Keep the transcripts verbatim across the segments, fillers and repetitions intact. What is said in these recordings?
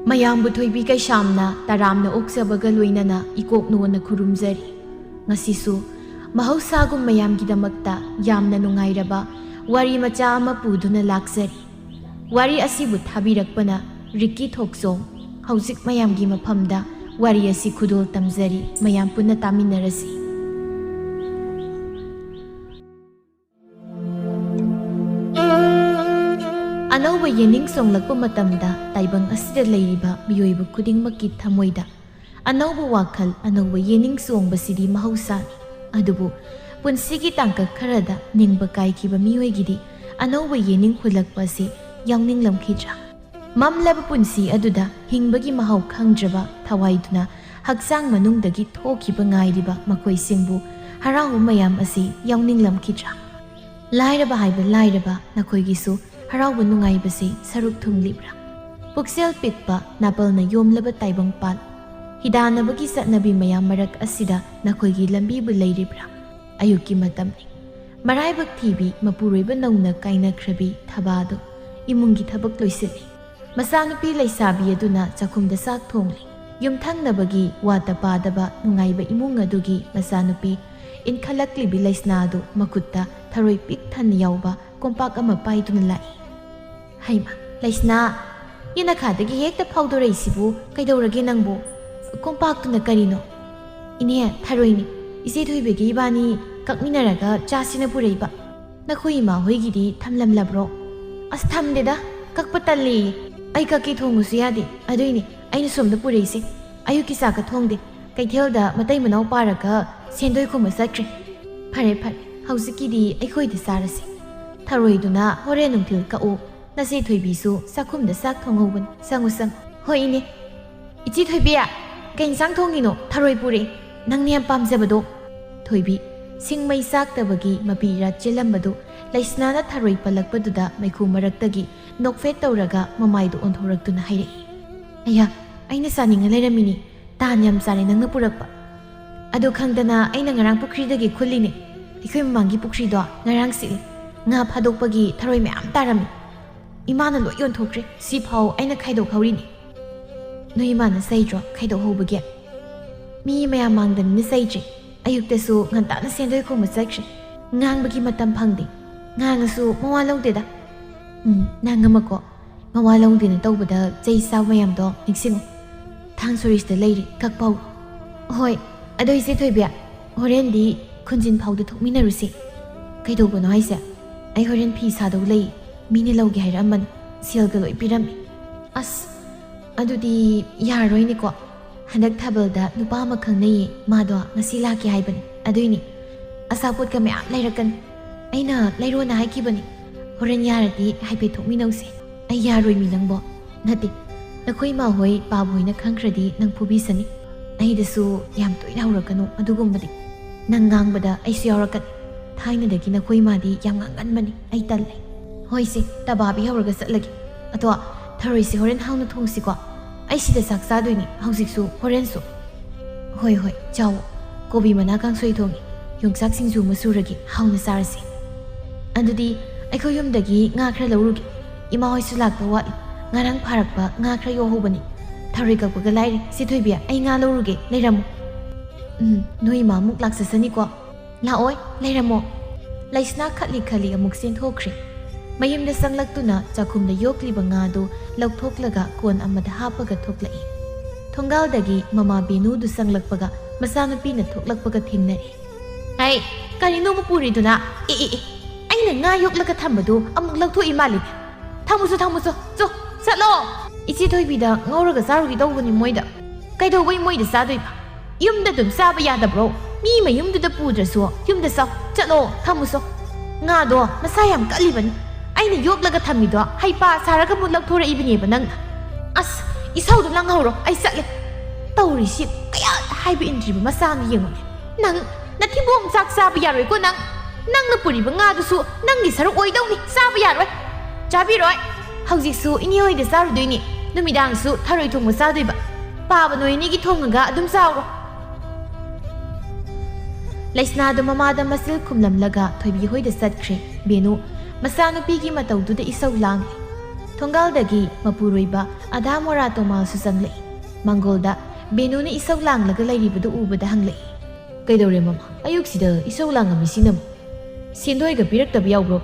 ꯃꯌꯥꯝꯕꯨ ꯊꯣꯏꯕꯤ ꯀꯩꯁꯥꯝꯅ ꯇꯔꯥꯝꯅ ꯑꯣꯛꯆꯕꯒ ꯂꯣꯏꯅꯅ ꯏꯀꯣꯛ ꯅꯣꯟꯅ ꯈꯨꯔꯨꯝꯖꯔꯤ꯫ ꯉꯁꯤꯁꯨ ꯃꯍꯧꯁꯥꯒꯨꯝ ꯃꯌꯥꯝꯒꯤꯗꯃꯛꯇ ꯌꯥꯝꯅ ꯅꯨꯡꯉꯥꯏꯔꯕ ꯋꯥꯔꯤ ꯃꯆꯥ ꯑꯃ ꯄꯨꯗꯨꯅ ꯂꯥꯛꯆꯔꯤ꯫ ꯋꯥꯔꯤ ꯑꯁꯤꯕꯨ ꯊꯥꯕꯤꯔꯛꯄꯅ ꯔꯤꯀꯤ ꯊꯣꯛꯆꯣꯝ꯫ ꯍꯧꯖꯤꯛ ꯃꯌꯥꯝꯒꯤ ꯃꯐꯝꯗ ꯋꯥꯔꯤ ꯑꯁꯤ ꯈꯨꯗꯣꯜ ꯇꯝꯖꯔꯤ, ꯃꯌꯥꯝ ꯄꯨꯟꯅ ꯇꯥꯃꯤꯟꯅꯔꯁꯤ꯫ ꯑꯅꯧꯕ ꯌꯦꯅꯤꯡ ꯆꯣꯡꯂꯛꯄ ꯃꯇꯝꯗ ꯇꯥꯏꯕꯪ ꯑꯁꯤꯗ ꯂꯩꯔꯤꯕ ꯃꯤꯑꯣꯏꯕ ꯈꯨꯗꯤꯡꯃꯛꯀꯤ ꯊꯃꯣꯏꯗ ꯑꯅꯧꯕ ꯋꯥꯈꯜ, ꯑꯅꯧꯕ ꯌꯦꯅꯤꯡ ꯆꯣꯡꯕꯁꯤꯗꯤ ꯃꯍꯧꯁꯥꯅꯤ꯫ ꯑꯗꯨꯕꯨ ꯄꯨꯟꯁꯤꯒꯤ ꯇꯥꯡꯀꯛ ꯈꯔꯗ ꯅꯤꯡꯕ ꯀꯥꯏꯈꯤꯕ ꯃꯤꯑꯣꯏꯒꯤꯗꯤ ꯑꯅꯧꯕ ꯌꯦꯅꯤꯡ ꯍꯨꯜꯂꯛꯄ ꯑꯁꯤ ꯌꯥꯎꯅꯤꯡꯂꯝꯈꯤꯗ꯭ꯔꯥ? ꯃꯝꯂꯕ ꯄꯨꯟꯁꯤ ꯑꯗꯨꯗ ꯍꯤꯡꯕꯒꯤ ꯃꯍꯥꯎ ꯈꯪꯗ꯭ꯔꯕ, ꯊꯋꯥꯏꯗꯨꯅ ꯍꯛꯆꯥꯡ ꯃꯅꯨꯡꯗꯒꯤ ꯊꯣꯛꯈꯤꯕ ꯉꯥꯏꯔꯤꯕ ꯃꯈꯣꯏꯁꯤꯡꯕꯨ ꯍꯔꯥꯎꯕ ꯃꯌꯥꯝ ꯑꯁꯤ ꯌꯥꯎꯅꯤꯡꯂꯝꯈꯤꯗ꯭ꯔꯥ? ꯂꯥꯏꯔꯕ ꯍꯥꯏꯕ ꯂꯥꯏꯔꯕ, ꯅꯈꯣꯏꯒꯤꯁꯨ ꯍꯔꯥꯎꯕ ꯅꯨꯡꯉꯥꯏꯕꯁꯤ ꯁꯔꯨꯛ ꯊꯨꯡꯂꯤꯕ꯭ꯔꯥ? ꯄꯨꯛꯆꯦꯜ ꯄꯤꯛꯄ, ꯅꯥꯄꯜꯅ ꯌꯣꯝꯂꯕ ꯇꯥꯏꯕꯪꯄꯥꯟ, ꯍꯤꯗꯥꯟꯅꯕꯒꯤ ꯆꯠꯅꯕꯤ ꯃꯌꯥꯝ ꯃꯔꯛ ꯑꯁꯤꯗ ꯅꯈꯣꯏꯒꯤ ꯂꯝꯕꯤꯕꯨ ꯂꯩꯔꯤꯕ꯭ꯔꯥ? ꯑꯌꯨꯛꯀꯤ ꯃꯇꯝꯅꯤ꯫ ꯃꯔꯥꯏꯕꯛ ꯊꯤꯕꯤ, ꯃꯄꯨꯔꯣꯏꯕ ꯅꯧꯅ ꯀꯥꯏꯅꯈ꯭ꯔꯕꯤ ꯊꯕꯥꯗꯨ ꯏꯃꯨꯡꯒꯤ ꯊꯕꯛ ꯂꯣꯏꯁꯤꯜꯂꯤ꯫ ꯃꯆꯥꯅꯨꯄꯤ ꯂꯩꯁꯥꯕꯤ ꯑꯗꯨꯅ ꯆꯥꯛꯈꯨꯝꯗ ꯆꯥꯛ ꯊꯣꯡꯂꯤ꯫ ꯌꯨꯝꯊꯪꯅꯕꯒꯤ ꯋꯥꯇ ꯄꯥꯗꯕ ꯅꯨꯡꯉꯥꯏꯕ ꯏꯃꯨꯡ ꯑꯗꯨꯒꯤ ꯃꯆꯥꯅꯨꯄꯤ ꯏꯟꯈꯠꯂꯛꯂꯤꯕꯤ ꯂꯩꯁꯅꯥ ꯑꯗꯨ ꯃꯈꯨꯠꯇ ꯊꯔꯣꯏ ꯄꯤꯛ ꯊꯟꯅ ꯌꯥꯎꯕ ꯀꯣꯝꯄꯥꯛ ꯑꯃ ꯄꯥꯏꯗꯨꯅ ꯂꯥꯛꯏ꯫ "ꯍꯩꯃꯥ, ꯂꯩꯁꯅꯥ, ꯌꯦꯅꯈꯥꯗꯒꯤ ꯍꯦꯛꯇ ꯐꯥꯎꯗꯣꯔꯛꯏꯁꯤꯕꯨ ꯀꯩꯗꯧꯔꯒꯦ ꯅꯪꯕꯨ? ꯀꯣꯝꯄꯥꯛꯇꯨꯅ ꯀꯔꯤꯅꯣ?" "ꯏꯅꯦ, ꯊꯔꯣꯏꯅꯤ꯫ ꯏꯆꯦ ꯊꯣꯏꯕꯤꯒ ꯏꯕꯥꯅꯤ ꯀꯛꯃꯤꯟꯅꯔꯒ ꯆꯥꯁꯤꯅ ꯄꯨꯔꯛꯏꯕ꯫ ꯅꯈꯣꯏ ꯏꯃꯥ ꯍꯣꯏꯒꯤꯗꯤ ꯊꯝꯂꯝꯂꯕ꯭ꯔꯣ?" "ꯑꯁ, ꯊꯝꯗꯦꯗ, ꯀꯛꯄ ꯇꯜꯂꯦꯌꯦ꯫ ꯑꯩ ꯀꯛꯀꯦ ꯊꯣꯡꯉꯨꯁꯨ ꯌꯥꯗꯦ, ꯑꯗꯨꯏꯅꯦ ꯑꯩꯅ ꯁꯣꯝꯗ ꯄꯨꯔꯛꯏꯁꯦ꯫ ꯑꯌꯨꯛꯀꯤ ꯆꯥꯛꯀ ꯊꯣꯡꯗꯦ, ꯀꯩꯊꯦꯜꯗ ꯃꯇꯩ ꯃꯅꯥꯎ ꯄꯥꯔꯒ ꯁꯦꯟꯗꯣꯏ ꯈꯨꯝꯕ ꯆꯠꯈ꯭ꯔꯦ꯫ ꯐꯔꯦ ꯐꯔꯦ, ꯍꯧꯖꯤꯛꯀꯤꯗꯤ ꯑꯩꯈꯣꯏꯗ ꯆꯥꯔꯁꯤ꯫ ꯊꯔꯣꯏꯗꯨꯅ ꯍꯣꯔꯦꯟ ꯅꯨꯡꯊꯤꯜ ꯀꯛꯎ, ꯅꯆꯦ ꯊꯣꯏꯕꯤꯁꯨ ꯆꯥꯛꯈꯨꯝꯗ ꯆꯥꯛ ꯊꯣꯡꯍꯧꯕꯅꯤ꯫ ꯆꯪꯉꯨ ꯆꯪꯉꯨ꯫" "ꯍꯣꯏ ꯏꯅꯦ꯫" "ꯏꯆꯦ ꯊꯣꯏꯕꯤ, ꯀꯩ ꯏꯟꯁꯥꯡ ꯊꯣꯡꯉꯤꯅꯣ? ꯊꯔꯣꯏ ꯄꯨꯔꯛꯑꯦ, ꯅꯪꯅ ꯌꯥꯝ ꯄꯥꯝꯖꯕꯗꯣ꯫" ꯊꯣꯏꯕꯤ ꯁꯤꯡ ꯃꯩ ꯆꯥꯛꯇꯕꯒꯤ ꯃꯄꯤ ꯏꯔꯥ ꯆꯦꯜꯂꯝꯕꯗꯨ ꯂꯩꯁꯅꯥꯅ ꯊꯔꯣꯏ ꯄꯜꯂꯛꯄꯗꯨꯗ ꯃꯩꯈꯨ ꯃꯔꯛꯇꯒꯤ ꯅꯣꯛꯐꯦꯠ ꯇꯧꯔꯒ ꯃꯃꯥꯏꯗꯨ ꯑꯣꯟꯊꯣꯔꯛꯇꯨꯅ ꯍꯥꯏꯔꯛꯏ꯫ "ꯑꯌꯥ, ꯑꯩꯅ ꯆꯥꯅꯤꯡꯉ ꯂꯩꯔꯝꯃꯤꯅꯤ꯫ ꯇꯥꯟ ꯌꯥꯝ ꯆꯥꯔꯦ ꯅꯪꯅ ꯄꯨꯔꯛꯄ꯫" ꯑꯗꯨ ꯈꯪꯗꯅ ꯑꯩꯅ ꯉꯔꯥꯡ ꯄꯨꯈ꯭ꯔꯤꯗꯒꯤ ꯈꯨꯜꯂꯤꯅꯦ꯫ ꯑꯩꯈꯣꯏ ꯃꯃꯥꯡꯒꯤ ꯄꯨꯈ꯭ꯔꯤꯗꯣ ꯉꯔꯥꯡ ꯁꯤꯠꯂꯤ꯫ ꯉꯥ ꯐꯥꯗꯣꯛꯄꯒꯤ ꯊꯔꯣꯏ ꯃꯌꯥꯝ ꯇꯥꯔꯝꯃꯤ꯫ ꯏꯃꯥꯅ ꯂꯣꯏ ꯌꯣꯟꯊꯣꯛꯈ꯭ꯔꯦ꯫ ꯁꯤꯐꯥꯎ ꯑꯩꯅ ꯈꯥꯏꯗꯣꯛꯍꯧꯔꯤꯅꯤ꯫ ꯅꯣꯏ ꯏꯃꯥꯅ ꯆꯩꯗ꯭ꯔꯣ ꯈꯥꯏꯗꯣꯛꯍꯧꯕꯒꯤ? ꯃꯤ ꯃꯌꯥꯝ ꯃꯥꯡꯗꯅꯤꯅ ꯆꯩꯗ꯭ꯔꯦ꯫ ꯑꯌꯨꯛꯇꯁꯨ ꯉꯟꯇꯥꯅ ꯁꯦꯟꯗꯣꯏ ꯈꯣꯝꯕ ꯆꯠꯈ꯭ꯔꯦ꯫ ꯉꯥꯡꯕꯒꯤ ꯃꯇꯝ ꯐꯪꯗꯦ꯫ ꯉꯥꯡꯉꯁꯨ ꯃꯋꯥ ꯂꯧꯗꯦꯗ꯫ ꯎꯝ, ꯅꯪ ꯑꯃꯀꯣ꯫ ꯃꯋꯥ ꯂꯧꯗꯦꯅ ꯇꯧꯕꯗ ꯆꯩ ꯆꯥꯕ ꯃꯌꯥꯝꯗꯣ ꯅꯤꯡꯁꯤꯡꯉꯨ꯫ ꯊꯥꯡ ꯁꯣꯔꯤꯁꯤꯗ ꯂꯩꯔꯤ, ꯀꯛꯄ ꯍꯧꯔꯣ꯫ ꯍꯣꯏ, ꯑꯗꯣ ꯏꯆꯦ ꯊꯣꯏꯕꯤ, ꯍꯣꯔꯦꯟꯗꯤ ꯈꯨꯟꯖꯤꯟ ꯐꯥꯎꯗ ꯊꯣꯛꯃꯤꯟꯅꯔꯨꯁꯤ꯫ ꯀꯩꯗꯧꯕꯅꯣ ꯍꯥꯏꯁꯦ? ꯑꯩ ꯍꯣꯔꯦꯟ ꯐꯤ ꯁꯥꯗꯧ ꯂꯩ꯫ ꯃꯤꯅ ꯂꯧꯒꯦ ꯍꯥꯏꯔꯛꯑꯝꯕꯅꯤ꯫ ꯁꯦꯜꯒ ꯂꯣꯏ ꯄꯤꯔꯝꯃꯤ꯫ ꯑꯁ, ꯑꯗꯨꯗꯤ ꯌꯥꯔꯔꯣꯏꯅꯦꯀꯣ꯫ ꯍꯟꯗꯛ ꯊꯥꯕꯜꯗ ꯅꯨꯄꯥ ꯑꯃ ꯈꯪꯅꯩꯌꯦ, ꯃꯥꯗꯣ ꯉꯁꯤ ꯂꯥꯛꯀꯦ ꯍꯥꯏꯕꯅꯤ꯫ ꯑꯗꯨꯏꯅꯤ꯫ ꯑꯆꯥꯄꯣꯠꯀ ꯃꯌꯥꯝ ꯂꯩꯔꯛꯀꯅꯤ꯫ ꯑꯩꯅ ꯂꯩꯔꯣꯅ ꯍꯥꯏꯈꯤꯕꯅꯤ꯫ ꯍꯣꯔꯦꯟ ꯌꯥꯔꯗꯤ ꯍꯥꯏꯐꯦꯠ ꯊꯣꯛꯃꯤꯟꯅꯧꯁꯦ꯫ ꯑꯩ ꯌꯥꯔꯣꯏꯃꯤ ꯅꯪꯕꯣ꯫ ꯅꯠꯇꯦ, ꯅꯈꯣꯏ ꯏꯃꯥ ꯍꯣꯏ ꯄꯥꯕ ꯍꯣꯏꯅ ꯈꯪꯈ꯭ꯔꯗꯤ ꯅꯪ ꯐꯨꯕꯤꯁꯅꯤ꯫ ꯑꯩꯗꯁꯨ ꯌꯥꯝ ꯇꯣꯏꯅ ꯍꯧꯔꯛꯀꯅꯨ ꯑꯗꯨꯒꯨꯝꯕꯗꯤ꯫ ꯅꯪ ꯉꯥꯡꯕꯗ ꯑꯩꯁꯨ ꯌꯥꯎꯔꯛꯀꯅꯤ꯫ ꯊꯥꯏꯅꯗꯒꯤ ꯅꯈꯣꯏ ꯏꯃꯥꯗꯤ ꯌꯥꯝ ꯉꯥꯡꯒꯟꯕꯅꯤ꯫ ꯑꯩ ꯇꯜꯂꯦ꯫ ꯍꯣꯏꯁꯦ, ꯇꯕꯥꯕꯤ ꯍꯧꯔꯒ ꯆꯠꯂꯒꯦ꯫ ꯑꯗꯣ ꯊꯔꯣꯏꯁꯦ ꯍꯣꯔꯦꯟ ꯍꯥꯎꯅ ꯊꯣꯡꯁꯤꯀꯣ꯫ ꯑꯩ ꯁꯤꯗ ꯆꯥꯛ ꯆꯥꯗꯣꯏꯅꯤ, ꯍꯧꯖꯤꯛꯁꯨ ꯍꯣꯔꯦꯟꯁꯨ꯫ ꯍꯣꯏ ꯍꯣꯏ, ꯆꯥꯎꯑꯣ꯫ ꯀꯣꯕꯤ ꯃꯅꯥ ꯀꯥꯡꯁꯣꯏ ꯊꯣꯡꯉꯤ꯫ ꯌꯣꯡꯆꯥꯛ ꯁꯤꯡꯖꯨ ꯑꯃ ꯁꯨꯔꯒꯦ, ꯍꯥꯎꯅ ꯆꯥꯔꯁꯤ꯫ ꯑꯗꯨꯗꯤ ꯑꯩꯈꯣꯏ ꯌꯨꯝꯗꯒꯤ ꯉꯥ ꯈꯔ ꯂꯧꯔꯨꯒꯦ꯫ ꯏꯃꯥ ꯍꯣꯏꯁꯨ ꯂꯥꯛꯇꯧ ꯋꯥꯠꯂꯤ꯫ ꯉꯔꯥꯡ ꯐꯥꯔꯛꯄ ꯉꯥ ꯈꯔ ꯌꯣꯛꯍꯧꯕꯅꯤ꯫ ꯊꯔꯣꯏ ꯀꯛꯄꯒ ꯂꯥꯏꯔꯤ꯫ ꯁꯤ ꯊꯣꯏꯕꯤ, ꯑꯩ ꯉꯥ ꯂꯧꯔꯨꯒꯦ, ꯂꯩꯔꯝꯃꯨ꯫ ꯎꯝ, ꯅꯣꯏ ꯏꯃꯥ ꯑꯃꯨꯛ ꯂꯥꯛꯆꯁꯅꯤꯀꯣ꯫ ꯂꯥꯛꯑꯣꯏ, ꯂꯩꯔꯝꯃꯣ꯫ ꯂꯩꯁꯅꯥ ꯈꯠꯂꯤ ꯈꯠꯂꯤ ꯑꯃꯨꯛ ꯆꯦꯟꯊꯣꯛꯈ꯭ꯔꯦ꯫ ꯃꯌꯨꯝꯗ ꯆꯪꯂꯛꯇꯨꯅ ꯆꯥꯛꯈꯨꯝꯗ ꯌꯣꯛꯂꯤꯕ ꯉꯥꯗꯨ ꯂꯧꯊꯣꯛꯂꯒ ꯀꯣꯟ ꯑꯃꯗ ꯍꯥꯞꯄꯒ ꯊꯣꯛꯂꯛꯏ꯫ ꯊꯣꯡꯒꯥꯜꯗꯒꯤ ꯃꯃꯥ ꯕꯦꯅꯨꯗꯨ ꯆꯪꯂꯛꯄꯒ ꯃꯆꯥꯅꯨꯄꯤꯅ ꯊꯣꯛꯂꯛꯄꯒ ꯊꯦꯡꯅꯔꯦ꯫ "ꯍꯩ, ꯀꯔꯤꯅꯣ ꯑꯃ ꯄꯨꯔꯤꯗꯨꯅ? ꯑꯦ, ꯑꯦ, ꯑꯦ, ꯑꯩꯅ ꯉꯥ ꯌꯣꯛꯂꯒ ꯊꯝꯕꯗꯨ ꯑꯃꯨꯛ ꯂꯧꯊꯣꯛꯏ ꯃꯥꯜꯂꯤꯅꯦ꯫ ꯊꯝꯃꯨꯁꯣ, ꯊꯝꯃꯨꯁꯣ, ꯆꯣ, ꯆꯠꯂꯣ꯫ ꯏꯆꯦ ꯊꯣꯏꯕꯤꯗ ꯉꯧꯔꯒ ꯆꯥꯔꯨꯒꯦ ꯇꯧꯕꯅꯤ ꯃꯣꯏꯗ꯫ ꯀꯩꯗꯧꯕꯩ ꯃꯣꯏꯗ ꯆꯥꯗꯣꯏꯕ? ꯌꯨꯝꯗ ꯑꯗꯨꯝ ꯆꯥꯕ ꯌꯥꯗꯕ꯭ꯔꯣ? ꯃꯤ ꯃꯌꯨꯝꯗꯨꯗ ꯄꯨꯗ꯭ꯔꯁꯨ ꯌꯨꯝꯗ ꯆꯥꯎ꯫ ꯆꯠꯂꯣ, ꯊꯝꯃꯨꯁꯣ꯫ ꯉꯥꯗꯣ ꯃꯁꯥ ꯌꯥꯝ ꯀꯜꯂꯤꯕꯅꯤ꯫ ꯑꯩꯅ ꯌꯣꯛꯂꯒ ꯊꯝꯃꯤꯗꯣ ꯍꯩꯄꯥ ꯁꯥꯔꯒ ꯑꯃꯨꯛ ꯂꯧꯊꯣꯔꯛꯏꯕꯅꯦꯕ ꯅꯪꯅ꯫ ꯑꯁ, ꯏꯁꯧꯗꯣ ꯂꯪꯍꯧꯔꯣ, ꯑꯩ ꯆꯠꯂꯦ꯫ ꯇꯧꯔꯤꯁꯤ, ꯀꯌꯥ ꯍꯥꯏꯕ ꯏꯟꯗ꯭ꯔꯤꯕ ꯃꯆꯥꯅꯣ ꯌꯦꯡꯉꯨꯅꯦ꯫ ꯅꯪ ꯅꯊꯤꯕꯣꯡ ꯆꯥꯛ ꯆꯥꯕ ꯌꯥꯔꯣꯏꯀꯣ ꯅꯪ꯫ ꯅꯪꯅ ꯄꯨꯔꯤꯕ ꯉꯥꯗꯨꯁꯨ ꯅꯪꯒꯤ ꯁꯔꯨꯛ ꯑꯣꯏꯗꯧꯅꯤ, ꯆꯥꯕ ꯌꯥꯔꯣꯏ꯫ ꯆꯥꯕꯤꯔꯣꯏ꯫ ꯍꯧꯖꯤꯛꯁꯨ ꯏꯅꯦ ꯍꯣꯏꯗ ꯆꯥꯔꯨꯗꯣꯏꯅꯤ꯫ ꯅꯨꯃꯤꯗꯥꯡꯁꯨ ꯊꯔꯣꯏ ꯊꯣꯡꯕ ꯆꯥꯗꯣꯏꯕ꯫ ꯄꯥꯕ ꯅꯣꯏ ꯑꯅꯤꯒꯤ ꯊꯣꯡꯉꯒ ꯑꯗꯨꯝ ꯆꯥꯎꯔꯣ꯫ ꯂꯩꯁꯅꯥꯗꯨ ꯃꯃꯥꯗ ꯃꯆꯤꯜ ꯈꯨꯝꯂꯝꯂꯒ ꯊꯣꯏꯕꯤ ꯍꯣꯏꯗ ꯆꯠꯈ꯭ꯔꯦ꯫ ꯕꯦꯅꯨ ꯃꯆꯥꯅꯨꯄꯤꯒꯤ ꯃꯇꯧꯗꯨꯗ ꯏꯁꯧ ꯂꯥꯡꯂꯤ꯫ ꯊꯣꯡꯒꯥꯜꯗꯒꯤ ꯃꯄꯨꯔꯣꯏꯕ ꯑꯙꯥ ꯃꯣꯔꯥ ꯇꯣꯃꯥꯜꯁꯨ ꯆꯪꯂꯛꯏ꯫ ꯃꯪꯒꯣꯜꯗ ꯕꯦꯅꯨꯅ ꯏꯁꯧ ꯂꯥꯡꯂꯒ ꯂꯩꯔꯤꯕꯗꯨ ꯎꯕꯗ ꯍꯪꯂꯛꯏ, "ꯀꯩꯗꯧꯔꯦ ꯃꯃꯥ? ꯑꯌꯨꯛꯁꯤꯗ ꯏꯁꯧ ꯂꯥꯡꯉꯝꯃꯤꯁꯤꯅꯕꯨ? ꯁꯦꯟꯗꯣꯏꯒ ꯄꯤꯔꯛꯇꯕ ꯌꯥꯎꯕ꯭ꯔꯣ?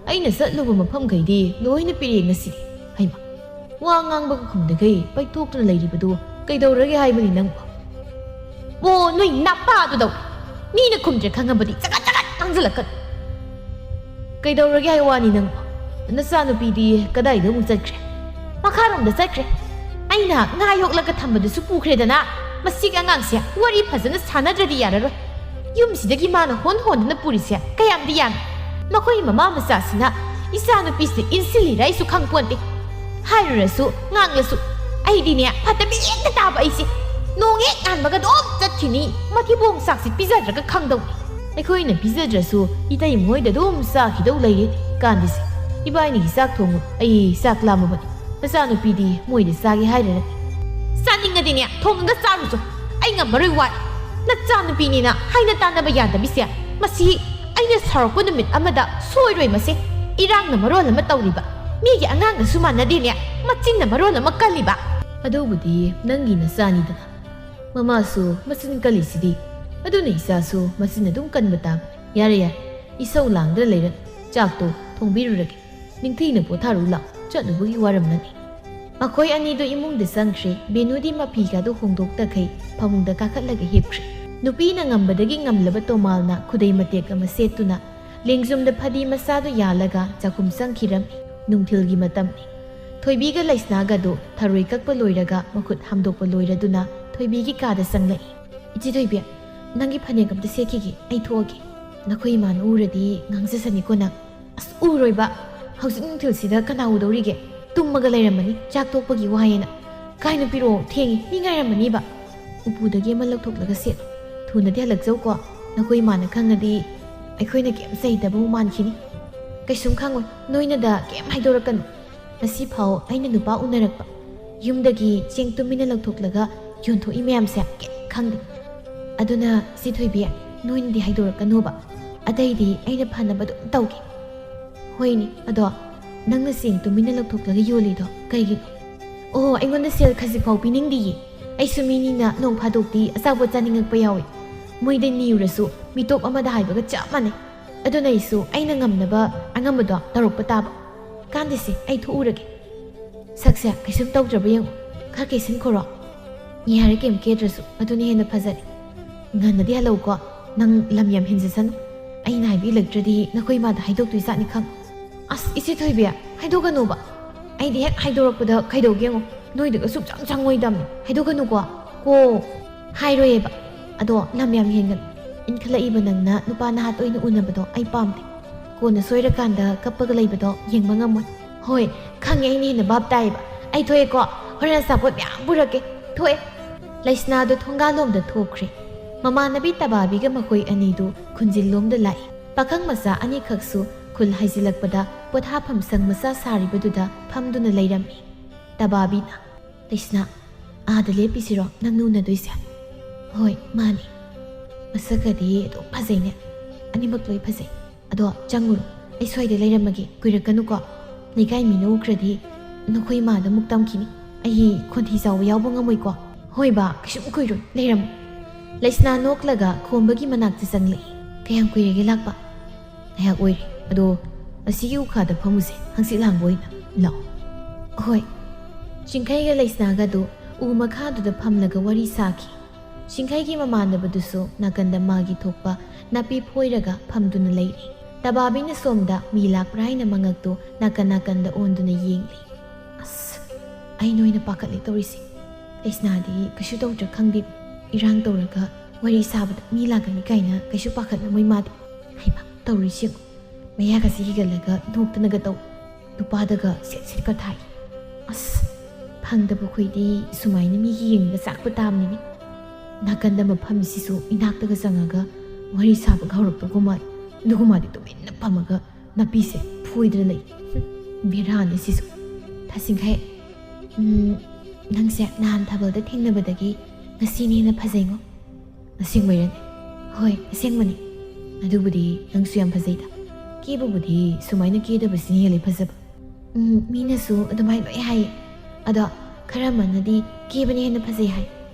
ꯑꯩꯅ ꯆꯠꯂꯨꯕ ꯃꯐꯝꯈꯩꯗꯤ ꯂꯣꯏꯅ ꯄꯤꯔꯛꯑꯦ ꯉꯁꯤꯗꯤ꯫ ꯍꯩꯃꯥ, ꯋꯥ ꯉꯥꯡꯕꯒ ꯈꯨꯝꯗꯈꯩ ꯄꯩꯊꯣꯛꯇꯨꯅ ꯂꯩꯔꯤꯕꯗꯨ ꯀꯩꯗꯧꯔꯒꯦ ꯍꯥꯏꯕꯅꯤ ꯅꯪꯕꯨ?" "ꯑꯣ, ꯅꯣꯏ ꯅꯄꯥꯗꯨꯗꯧ꯫ ꯃꯤꯅ ꯈꯨꯝꯗ꯭ꯔꯦ ꯈꯪꯉꯕꯗꯤ ꯆꯒꯠ ꯆꯒꯠ ꯉꯥꯡꯁꯤꯜꯂꯛꯀꯅꯨ꯫ ꯀꯩꯗꯧꯔꯒꯦ ꯍꯥꯏ ꯋꯥꯅꯤ ꯅꯪꯕꯨ? ꯅꯆꯥꯅꯨꯄꯤꯗꯤ ꯀꯗꯥꯏꯗ ꯑꯃꯨꯛ ꯆꯠꯈ꯭ꯔꯦ?" "ꯃꯈꯥꯔꯣꯝꯗ ꯆꯠꯈ꯭ꯔꯦ꯫ ꯑꯩꯅ ꯉꯥ ꯌꯣꯛꯂꯒ ꯊꯝꯕꯗꯨꯁꯨ ꯄꯨꯈ꯭ꯔꯦꯗꯅ꯫ ꯃꯁꯤꯒꯤ ꯑꯉꯥꯡꯁꯦ ꯋꯥꯔꯤ ꯐꯖꯅ ꯁꯥꯟꯅꯗ꯭ꯔꯗꯤ ꯌꯥꯔꯔꯣꯏ꯫ ꯌꯨꯝꯁꯤꯗꯒꯤ ꯃꯥꯅ ꯍꯣꯟ ꯍꯣꯟꯗꯨꯅ ꯄꯨꯔꯤꯁꯦ ꯀꯌꯥꯝꯗꯤ ꯌꯥꯝꯃꯤ꯫ ꯃꯈꯣꯏ ꯃꯃꯥ ꯃꯆꯥꯁꯤꯅ ꯏꯆꯥꯅꯨꯄꯤꯁꯦ ꯏꯟꯁꯤꯜꯂꯤꯔ ꯑꯩꯁꯨ ꯈꯪꯄꯣꯟꯇꯦ꯫ ꯍꯥꯏꯔꯨꯔꯁꯨ ꯉꯥꯡꯂꯁꯨ ꯑꯩꯗꯤꯅꯦ ꯐꯠꯇꯕꯤ ꯍꯦꯛꯇ ꯇꯥꯕ ꯑꯩꯁꯦ꯫ ꯅꯣꯡ ꯍꯦꯛ ꯉꯥꯟꯕꯒ ꯑꯗꯨꯝ ꯆꯠꯈꯤꯅꯤ꯫ ꯃꯊꯤꯕꯣꯡ ꯆꯥꯛꯁꯤ ꯄꯤꯖꯗ꯭ꯔꯒ ꯈꯪꯗꯧꯅꯤ꯫ ꯑꯩꯈꯣꯏꯅ ꯄꯤꯖꯗ꯭ꯔꯁꯨ ꯏꯇꯩ ꯃꯣꯏꯗ ꯑꯗꯨꯝ ꯆꯥꯈꯤꯗꯧ ꯂꯩꯔꯦ ꯀꯥꯟꯗꯤꯁꯦ꯫ ꯏꯕꯥꯏꯅꯤꯒꯤ ꯆꯥꯛ ꯊꯣꯡꯉꯨ, ꯑꯩ ꯆꯥꯛ ꯂꯥꯝꯃꯕꯅꯤ꯫ ꯅꯆꯥꯅꯨꯄꯤꯗꯤ ꯃꯣꯏꯗ ꯆꯥꯒꯦ ꯍꯥꯏꯔꯔ?" "ꯆꯥꯅꯤꯡꯉꯗꯤꯅꯦ ꯊꯣꯡꯉꯒ ꯆꯥꯔꯨꯆꯣ꯫ ꯑꯩ ꯉꯝꯃꯔꯣꯏ ꯋꯥꯔꯦ꯫ ꯅꯆꯥꯅꯨꯄꯤꯅꯤꯅ ꯍꯥꯏꯅ ꯇꯥꯟꯅꯕ ꯌꯥꯗꯕꯤꯁꯦ꯫ ꯃꯁꯤ ꯑꯩꯅ ꯁꯥꯎꯔꯛꯄ ꯅꯨꯃꯤꯠ ꯑꯃꯗ ꯁꯣꯏꯔꯣꯏ ꯃꯁꯦ꯫ ꯏꯔꯥꯡꯅ ꯃꯔꯣꯜ ꯑꯃ ꯇꯧꯔꯤꯕ꯫ ꯃꯤꯒꯤ ꯑꯉꯥꯡꯒꯁꯨ ꯃꯥꯟꯅꯗꯦꯅꯦ꯫ ꯃꯆꯤꯟꯅ ꯃꯔꯣꯜ ꯑꯃ ꯀꯜꯂꯤꯕ꯫ ꯑꯗꯨꯕꯨꯗꯤ ꯅꯪꯒꯤ ꯅꯆꯥꯅꯤꯗꯅ꯫ ꯃꯃꯥꯁꯨ ꯃꯆꯤꯟ ꯀꯜꯂꯤꯁꯤꯗꯤ꯫ ꯑꯗꯨꯅ ꯏꯆꯥꯁꯨ ꯃꯆꯤꯟ ꯑꯗꯨꯝ ꯀꯟꯕ ꯇꯥꯕꯅꯤ꯫ ꯌꯥꯔꯦ, ꯌꯥꯔꯦ꯫ ꯏꯁꯧ ꯂꯥꯡꯗꯅ ꯂꯩꯔꯅꯨ꯫ ꯆꯥꯛꯇꯣ ꯊꯣꯡꯕꯤꯔꯨꯔꯒꯦ꯫ ꯅꯤꯡꯊꯤꯅ ꯄꯣꯊꯥꯔꯨ ꯂꯥꯎ꯫ ꯆꯠꯂꯨꯕꯒꯤ ꯋꯥꯔꯝꯂꯅꯤ꯫" ꯃꯈꯣꯏ ꯑꯅꯤꯗꯨ ꯏꯃꯨꯡꯗ ꯆꯪꯈ꯭ꯔꯦ꯫ ꯕꯦꯅꯨꯗꯤ ꯃꯐꯤꯒꯗꯨ ꯍꯣꯡꯗꯣꯛꯇꯈꯩ ꯐꯃꯨꯡꯗ ꯀꯥꯈꯠꯂꯒ ꯍꯤꯞꯈ꯭ꯔꯦ꯫ ꯅꯨꯄꯤꯅ ꯉꯝꯕꯗꯒꯤ ꯉꯝꯂꯕ ꯇꯣꯃꯥꯜꯅ ꯈꯨꯗꯩ ꯃꯇꯦꯛ ꯑꯃ ꯁꯦꯠꯇꯨꯅ ꯂꯦꯡꯖꯨꯝꯗ ꯐꯗꯤ ꯃꯆꯥꯗꯨ ꯌꯥꯜꯂꯒ ꯆꯥꯛꯈꯨꯝ ꯆꯪꯈꯤꯔꯝꯃꯤ꯫ ꯅꯨꯡꯊꯤꯜꯒꯤ ꯃꯇꯝꯅꯤ꯫ ꯊꯣꯏꯕꯤꯒ ꯂꯩꯁꯅꯥꯒꯗꯨ ꯊꯔꯣꯏ ꯀꯛꯄ ꯂꯣꯏꯔꯒ ꯃꯈꯨꯠ ꯍꯥꯝꯗꯣꯛꯄ ꯂꯣꯏꯔꯗꯨꯅ ꯊꯣꯏꯕꯤꯒꯤ ꯀꯥꯗ ꯆꯪꯂꯛꯏ꯫ "ꯏꯆꯦ ꯊꯣꯏꯕꯤ, ꯅꯪꯒꯤ ꯐꯅꯦꯛ ꯑꯝꯇ ꯁꯦꯠꯈꯤꯒꯦ, ꯑꯩ ꯊꯣꯛꯑꯒꯦ꯫ ꯅꯈꯣꯏ ꯏꯃꯥꯅ ꯎꯔꯗꯤ ꯉꯥꯡꯖꯁꯅꯤꯀꯣ ꯅꯪ꯫" "ꯑꯁ, ꯎꯔꯣꯏꯕ꯫ ꯍꯧꯖꯤꯛ ꯅꯨꯡꯊꯤꯜꯁꯤꯗ ꯀꯅꯥ ꯎꯗꯧꯔꯤꯒꯦ? ꯇꯨꯝꯃꯒ ꯂꯩꯔꯝꯃꯅꯤ, ꯆꯥꯛ ꯇꯣꯛꯄꯒꯤ ꯋꯥꯏꯌꯦꯅ꯫ ꯀꯥꯏꯅ ꯄꯤꯔꯛꯑꯣ, ꯊꯦꯡꯉꯤ, ꯃꯤ ꯉꯥꯏꯔꯝꯃꯅꯤꯕ꯫" "ꯎꯄꯨꯗꯒꯤ ꯑꯃ ꯂꯧꯊꯣꯛꯂꯒ ꯁꯦꯠꯂꯣ꯫ ꯊꯨꯅꯗꯤ ꯍꯜꯂꯛꯆꯧꯀꯣ꯫ ꯅꯈꯣꯏ ꯏꯃꯥꯅ ꯈꯪꯉꯗꯤ ꯑꯩꯈꯣꯏꯅ ꯀꯩꯝ ꯆꯩꯗꯕꯕꯨ ꯃꯥꯟꯈꯤꯅꯤ꯫" "ꯀꯩꯁꯨꯝ ꯈꯪꯉꯣꯏ, ꯅꯣꯏꯅꯗ ꯀꯩꯝ ꯍꯥꯏꯗꯣꯔꯛꯀꯅꯨ꯫ ꯉꯁꯤ ꯐꯥꯎ ꯑꯩꯅ ꯅꯨꯄꯥ ꯎꯅꯔꯛꯄ, ꯌꯨꯝꯗꯒꯤ ꯆꯦꯡ ꯇꯨꯃꯤꯟꯅ ꯂꯧꯊꯣꯛꯂꯒ ꯌꯣꯟꯊꯣꯛꯏ ꯃꯌꯥꯝꯁꯦ ꯀꯩꯝ ꯈꯪꯗꯦ꯫ ꯑꯗꯨꯅ ꯁꯤ ꯊꯣꯏꯕꯤ, ꯅꯣꯏꯅꯗꯤ ꯍꯥꯏꯗꯣꯔꯛꯀꯅꯣꯕ꯫ ꯑꯇꯩꯗꯤ ꯑꯩꯅ ꯐꯅꯕ ꯑꯗꯨꯝ ꯇꯧꯒꯦ꯫ ꯍꯣꯏꯅꯦ, ꯑꯗꯣ ꯅꯪꯅ ꯆꯦꯡ ꯇꯨꯃꯤꯟꯅ ꯂꯧꯊꯣꯛꯂꯒ ꯌꯣꯜꯂꯤꯗꯣ ꯀꯩꯒꯤꯅꯣ? ꯑꯣꯍꯣ, ꯑꯩꯉꯣꯟꯗ ꯁꯦꯜ ꯈꯖꯤꯛ ꯐꯥꯎ ꯄꯤꯅꯤꯡꯗꯤꯌꯦ꯫ ꯑꯩꯁꯨ ꯃꯤꯅꯤꯅ ꯅꯣꯡ ꯐꯥꯗꯣꯛꯇꯤ ꯑꯆꯥꯄꯣꯠ ꯆꯥꯅꯤꯡꯉꯛꯄ ꯌꯥꯎꯏ꯫ ꯃꯣꯏꯗ ꯅꯤꯔꯨꯔꯁꯨ ꯃꯤꯇꯣꯞ ꯑꯃꯗ ꯍꯥꯏꯕꯒ ꯆꯞ ꯃꯥꯟꯅꯩ꯫ ꯑꯗꯨꯅ ꯑꯩꯁꯨ ꯑꯩꯅ ꯉꯝꯅꯕ ꯑꯉꯝꯕꯗꯣ ꯇꯧꯔꯛꯄ ꯇꯥꯕ꯫ ꯀꯥꯟꯗꯦꯁꯦ, ꯑꯩ ꯊꯣꯛꯎꯔꯒꯦ꯫ ꯁꯛꯁꯦ ꯀꯩꯁꯨꯝ ꯇꯧꯗ꯭ꯔꯕ ꯌꯦꯡꯉꯨ, ꯈꯔ ꯀꯦꯁꯤꯟꯈꯣꯔꯣ꯫ ꯌꯥꯔꯦ, ꯀꯩꯝ ꯀꯦꯗ꯭ꯔꯁꯨ, ꯑꯗꯨꯅ ꯍꯦꯟꯅ ꯐꯖꯔꯦ꯫ ꯉꯟꯅꯗꯤ ꯍꯜꯂꯛꯎꯀꯣ, ꯅꯪ ꯂꯝ ꯌꯥꯝ ꯍꯦꯟꯖꯁꯅꯨ꯫ ꯑꯩꯅ ꯍꯥꯏꯕ ꯏꯜꯂꯛꯇ꯭ꯔꯗꯤ ꯅꯈꯣꯏ ꯏꯃꯥꯗ ꯍꯥꯏꯗꯣꯛꯇꯣꯏꯖꯥꯠꯅꯤ ꯈꯪ꯫ ꯑꯁ, ꯏꯆꯦ ꯊꯣꯏꯕꯤ, ꯍꯥꯏꯗꯣꯛꯀꯅꯣꯕ꯫ ꯑꯩꯗꯤ ꯍꯦꯛ ꯍꯥꯏꯗꯣꯔꯛꯄꯗ ꯀꯩꯗꯧꯒꯦ ꯌꯦꯡꯉꯨ, ꯅꯣꯏꯗꯒ ꯁꯨꯡꯆꯪ ꯆꯪꯉꯣꯏꯗꯝꯅꯤ꯫ ꯍꯥꯏꯗꯣꯛꯀꯅꯨꯀꯣ꯫ ꯀꯣ꯫ ꯍꯥꯏꯔꯣꯏꯌꯦꯕ꯫ ꯑꯗꯣ ꯂꯝ ꯌꯥꯝ ꯍꯦꯟꯒꯅꯨ꯫ ꯏꯟꯈꯠꯂꯛꯏꯕ ꯅꯪꯅ ꯅꯨꯄꯥ ꯅꯍꯥ ꯇꯣꯏꯅ ꯎꯅꯕꯗꯣ ꯑꯩ ꯄꯥꯝꯗꯦ꯫ ꯀꯣꯟꯅ ꯁꯣꯏꯔꯀꯥꯟꯗ ꯀꯞꯄꯒ ꯂꯩꯕꯗꯣ ꯌꯦꯡꯕ ꯉꯝꯃꯣꯏ꯫ ꯍꯣꯏ, ꯈꯪꯉꯦ, ꯑꯩꯅ ꯍꯦꯟꯅ ꯚꯥꯞ ꯇꯥꯏꯌꯦꯕ꯫ ꯑꯩ ꯊꯣꯛꯑꯦꯀꯣ, ꯍꯣꯔꯦꯟ ꯑꯆꯥꯄꯣꯠ ꯃꯌꯥꯝ ꯄꯨꯔꯛꯀꯦ꯫ ꯊꯣꯛꯑꯦ꯫ ꯂꯩꯁꯅꯥꯗꯣ ꯊꯣꯡꯒꯥꯜꯂꯣꯝꯗ ꯊꯣꯛꯈ꯭ꯔꯦ꯫ ꯃꯃꯥꯟꯅꯕꯤ ꯇꯕꯥꯕꯤꯒ ꯃꯈꯣꯏ ꯑꯅꯤꯗꯨ ꯈꯨꯟꯖꯤꯜꯂꯣꯝꯗ ꯂꯥꯛꯏ꯫ ꯄꯥꯈꯪ ꯃꯆꯥ ꯑꯅꯤꯈꯛꯁꯨ ꯈꯨꯜ ꯍꯥꯏꯖꯤꯜꯂꯛꯄꯗ ꯄꯣꯊꯥꯐꯝ ꯁꯪ ꯃꯆꯥ ꯁꯥꯔꯤꯕꯗꯨꯗ ꯐꯝꯗꯨꯅ ꯂꯩꯔꯝꯃꯤ꯫ ꯇꯕꯥꯕꯤꯅ, "ꯂꯩꯁꯅꯥ, ꯑꯥꯗ ꯂꯦꯞꯄꯤꯁꯤꯔꯣ ꯅꯪꯅ ꯎꯅꯗꯣꯏꯁꯦ?" "ꯍꯣꯏ, ꯃꯥꯅꯤ꯫ ꯃꯁꯛꯀꯗꯤ ꯑꯗꯨꯝ ꯐꯖꯩꯅꯦ꯫ ꯑꯅꯤꯃꯛ ꯂꯣꯏ ꯐꯖꯩ꯫ ꯑꯗꯣ ꯆꯪꯉꯨꯔꯣ, ꯑꯩ ꯁ꯭ꯋꯥꯏꯗ ꯂꯩꯔꯝꯃꯒꯦ, ꯀꯨꯏꯔꯛꯀꯅꯨꯀꯣ꯫ ꯂꯩꯀꯥꯏ ꯃꯤꯅ ꯎꯈ꯭ꯔꯗꯤ ꯅꯈꯣꯏ ꯏꯃꯥꯗ ꯑꯃꯨꯛ ꯇꯝꯈꯤꯅꯤ꯫ ꯑꯩ ꯈꯣꯟꯊꯤ ꯆꯥꯎꯕ ꯌꯥꯎꯕ ꯉꯝꯃꯣꯏꯀꯣ꯫ ꯍꯣꯏ ꯕꯥ, ꯀꯩꯁꯨꯝ ꯀꯨꯏꯔꯣꯏ, ꯂꯩꯔꯝꯃꯣ꯫" ꯂꯩꯁꯅꯥ ꯅꯣꯛꯂꯒ ꯈꯣꯝꯕꯒꯤ ꯃꯅꯥꯛꯇ ꯆꯪꯂꯛꯏ꯫ "ꯀꯌꯥꯝ ꯀꯨꯏꯔꯒꯦ ꯂꯥꯛꯄ?" "ꯉꯥꯏꯍꯥꯛ ꯑꯣꯏꯔꯦ꯫ ꯑꯗꯣ ꯑꯁꯤꯒꯤ ꯎꯈꯥꯗ ꯐꯝꯃꯨꯁꯦ, ꯍꯪꯆꯤꯠ ꯂꯥꯡꯕ ꯑꯣꯏꯅ꯫ ꯂꯥꯛꯑꯣ꯫" "ꯍꯣꯏ꯫" ꯆꯤꯡꯈꯩꯒ ꯂꯩꯁꯅꯥꯒꯗꯨ ꯎ ꯃꯈꯥꯗꯨꯗ ꯐꯝꯂꯒ ꯋꯥꯔꯤ ꯁꯥꯈꯤ꯫ ꯆꯤꯡꯈꯩꯒꯤ ꯃꯃꯥꯟꯅꯕꯗꯨꯁꯨ ꯅꯥꯀꯟꯗ ꯃꯥꯒꯤ ꯊꯣꯛꯄ ꯅꯥꯄꯤ ꯐꯣꯏꯔꯒ ꯐꯝꯗꯨꯅ ꯂꯩꯔꯤ꯫ ꯇꯕꯥꯕꯤꯅ ꯁꯣꯝꯗ ꯃꯤ ꯂꯥꯛꯄ꯭ꯔꯥ ꯍꯥꯏꯅ ꯃꯉꯛꯇꯨ ꯅꯥꯀꯟ ꯅꯥꯀꯟꯗ ꯑꯣꯟꯗꯨꯅ ꯌꯦꯡꯂꯤ꯫ "ꯑꯁ, ꯑꯩꯅ ꯑꯣꯏꯅ ꯄꯥꯈꯠꯂꯦ ꯇꯧꯔꯤꯁꯦ꯫ ꯂꯩꯁꯅꯥꯗꯤ ꯀꯩꯁꯨ ꯇꯧꯗ꯭ꯔꯥ ꯈꯪꯗꯦ, ꯏꯔꯥꯡ ꯇꯧꯔꯒ ꯋꯥꯔꯤ ꯁꯥꯕꯗ ꯃꯤ ꯂꯥꯛꯀꯅꯤ ꯀꯥꯏꯅ ꯀꯩꯁꯨ ꯄꯥꯈꯠꯂꯝꯃꯣꯏ ꯃꯥꯗꯤ꯫ ꯍꯩꯃꯥ, ꯇꯧꯔꯤꯁꯤ ꯌꯦꯡꯉꯨ, ꯃꯌꯥꯒꯁꯤ ꯍꯤꯒꯠꯂꯒ ꯅꯣꯛꯇꯅꯒ ꯇꯧ, ꯅꯨꯄꯥꯗꯒ ꯁꯦꯠ ꯁꯦꯠꯀ ꯊꯥꯏ꯫ ꯑꯁ, ꯐꯪꯗꯕ ꯈꯣꯏꯗꯤ ꯁꯨꯃꯥꯏꯅ ꯃꯤꯒꯤ ꯌꯦꯡꯉꯒ ꯆꯥꯛꯄ ꯇꯥꯕꯅꯤꯅꯦ꯫" ꯅꯥꯀꯟꯗ ꯃꯐꯝꯁꯤꯁꯨ ꯏꯅꯥꯛꯇꯒ ꯆꯪꯉꯒ ꯋꯥꯔꯤ ꯁꯥꯕꯒ ꯍꯧꯔꯛꯄꯒꯨꯝꯕ, ꯑꯗꯨꯒꯨꯝꯕꯗꯤ ꯇꯨꯃꯤꯟꯅ ꯐꯝꯃꯒ ꯅꯥꯄꯤꯁꯦ ꯐꯣꯏꯗꯅ ꯂꯩ꯫ ꯍꯨꯝ, ꯕꯦꯔꯥꯅꯤ ꯁꯤꯁꯨ꯫ ꯊꯥꯁꯤꯡꯈꯩ, ꯎꯝ, ꯅꯪꯁꯦ ꯅꯍꯥꯟ ꯊꯥꯕꯜꯗ ꯊꯦꯡꯅꯕꯗꯒꯤ ꯉꯁꯤꯅ ꯍꯦꯟꯅ ꯐꯖꯩꯉꯣ꯫ "ꯑꯁꯦꯡꯕꯩꯔꯅꯦ?" ꯍꯣꯏ, ꯑꯁꯦꯡꯕꯅꯤ꯫ ꯑꯗꯨꯕꯨꯗꯤ ꯅꯪꯁꯨ ꯌꯥꯝ ꯐꯖꯩꯗ꯫ ꯀꯦꯕꯕꯨꯗꯤ ꯁꯨꯃꯥꯏꯅ ꯀꯦꯗꯕꯁꯤꯅ ꯍꯦꯜꯂꯤ ꯐꯖꯕ꯫ ꯎꯝ, ꯃꯤꯅꯁꯨ ꯑꯗꯨꯃꯥꯏꯅ ꯂꯣꯏ ꯍꯥꯏꯌꯦ꯫ ꯑꯗꯣ ꯈꯔ ꯑꯃꯅꯗꯤ ꯀꯦꯕꯅ ꯍꯦꯟꯅ ꯐꯖꯩ ꯍꯥꯏ꯫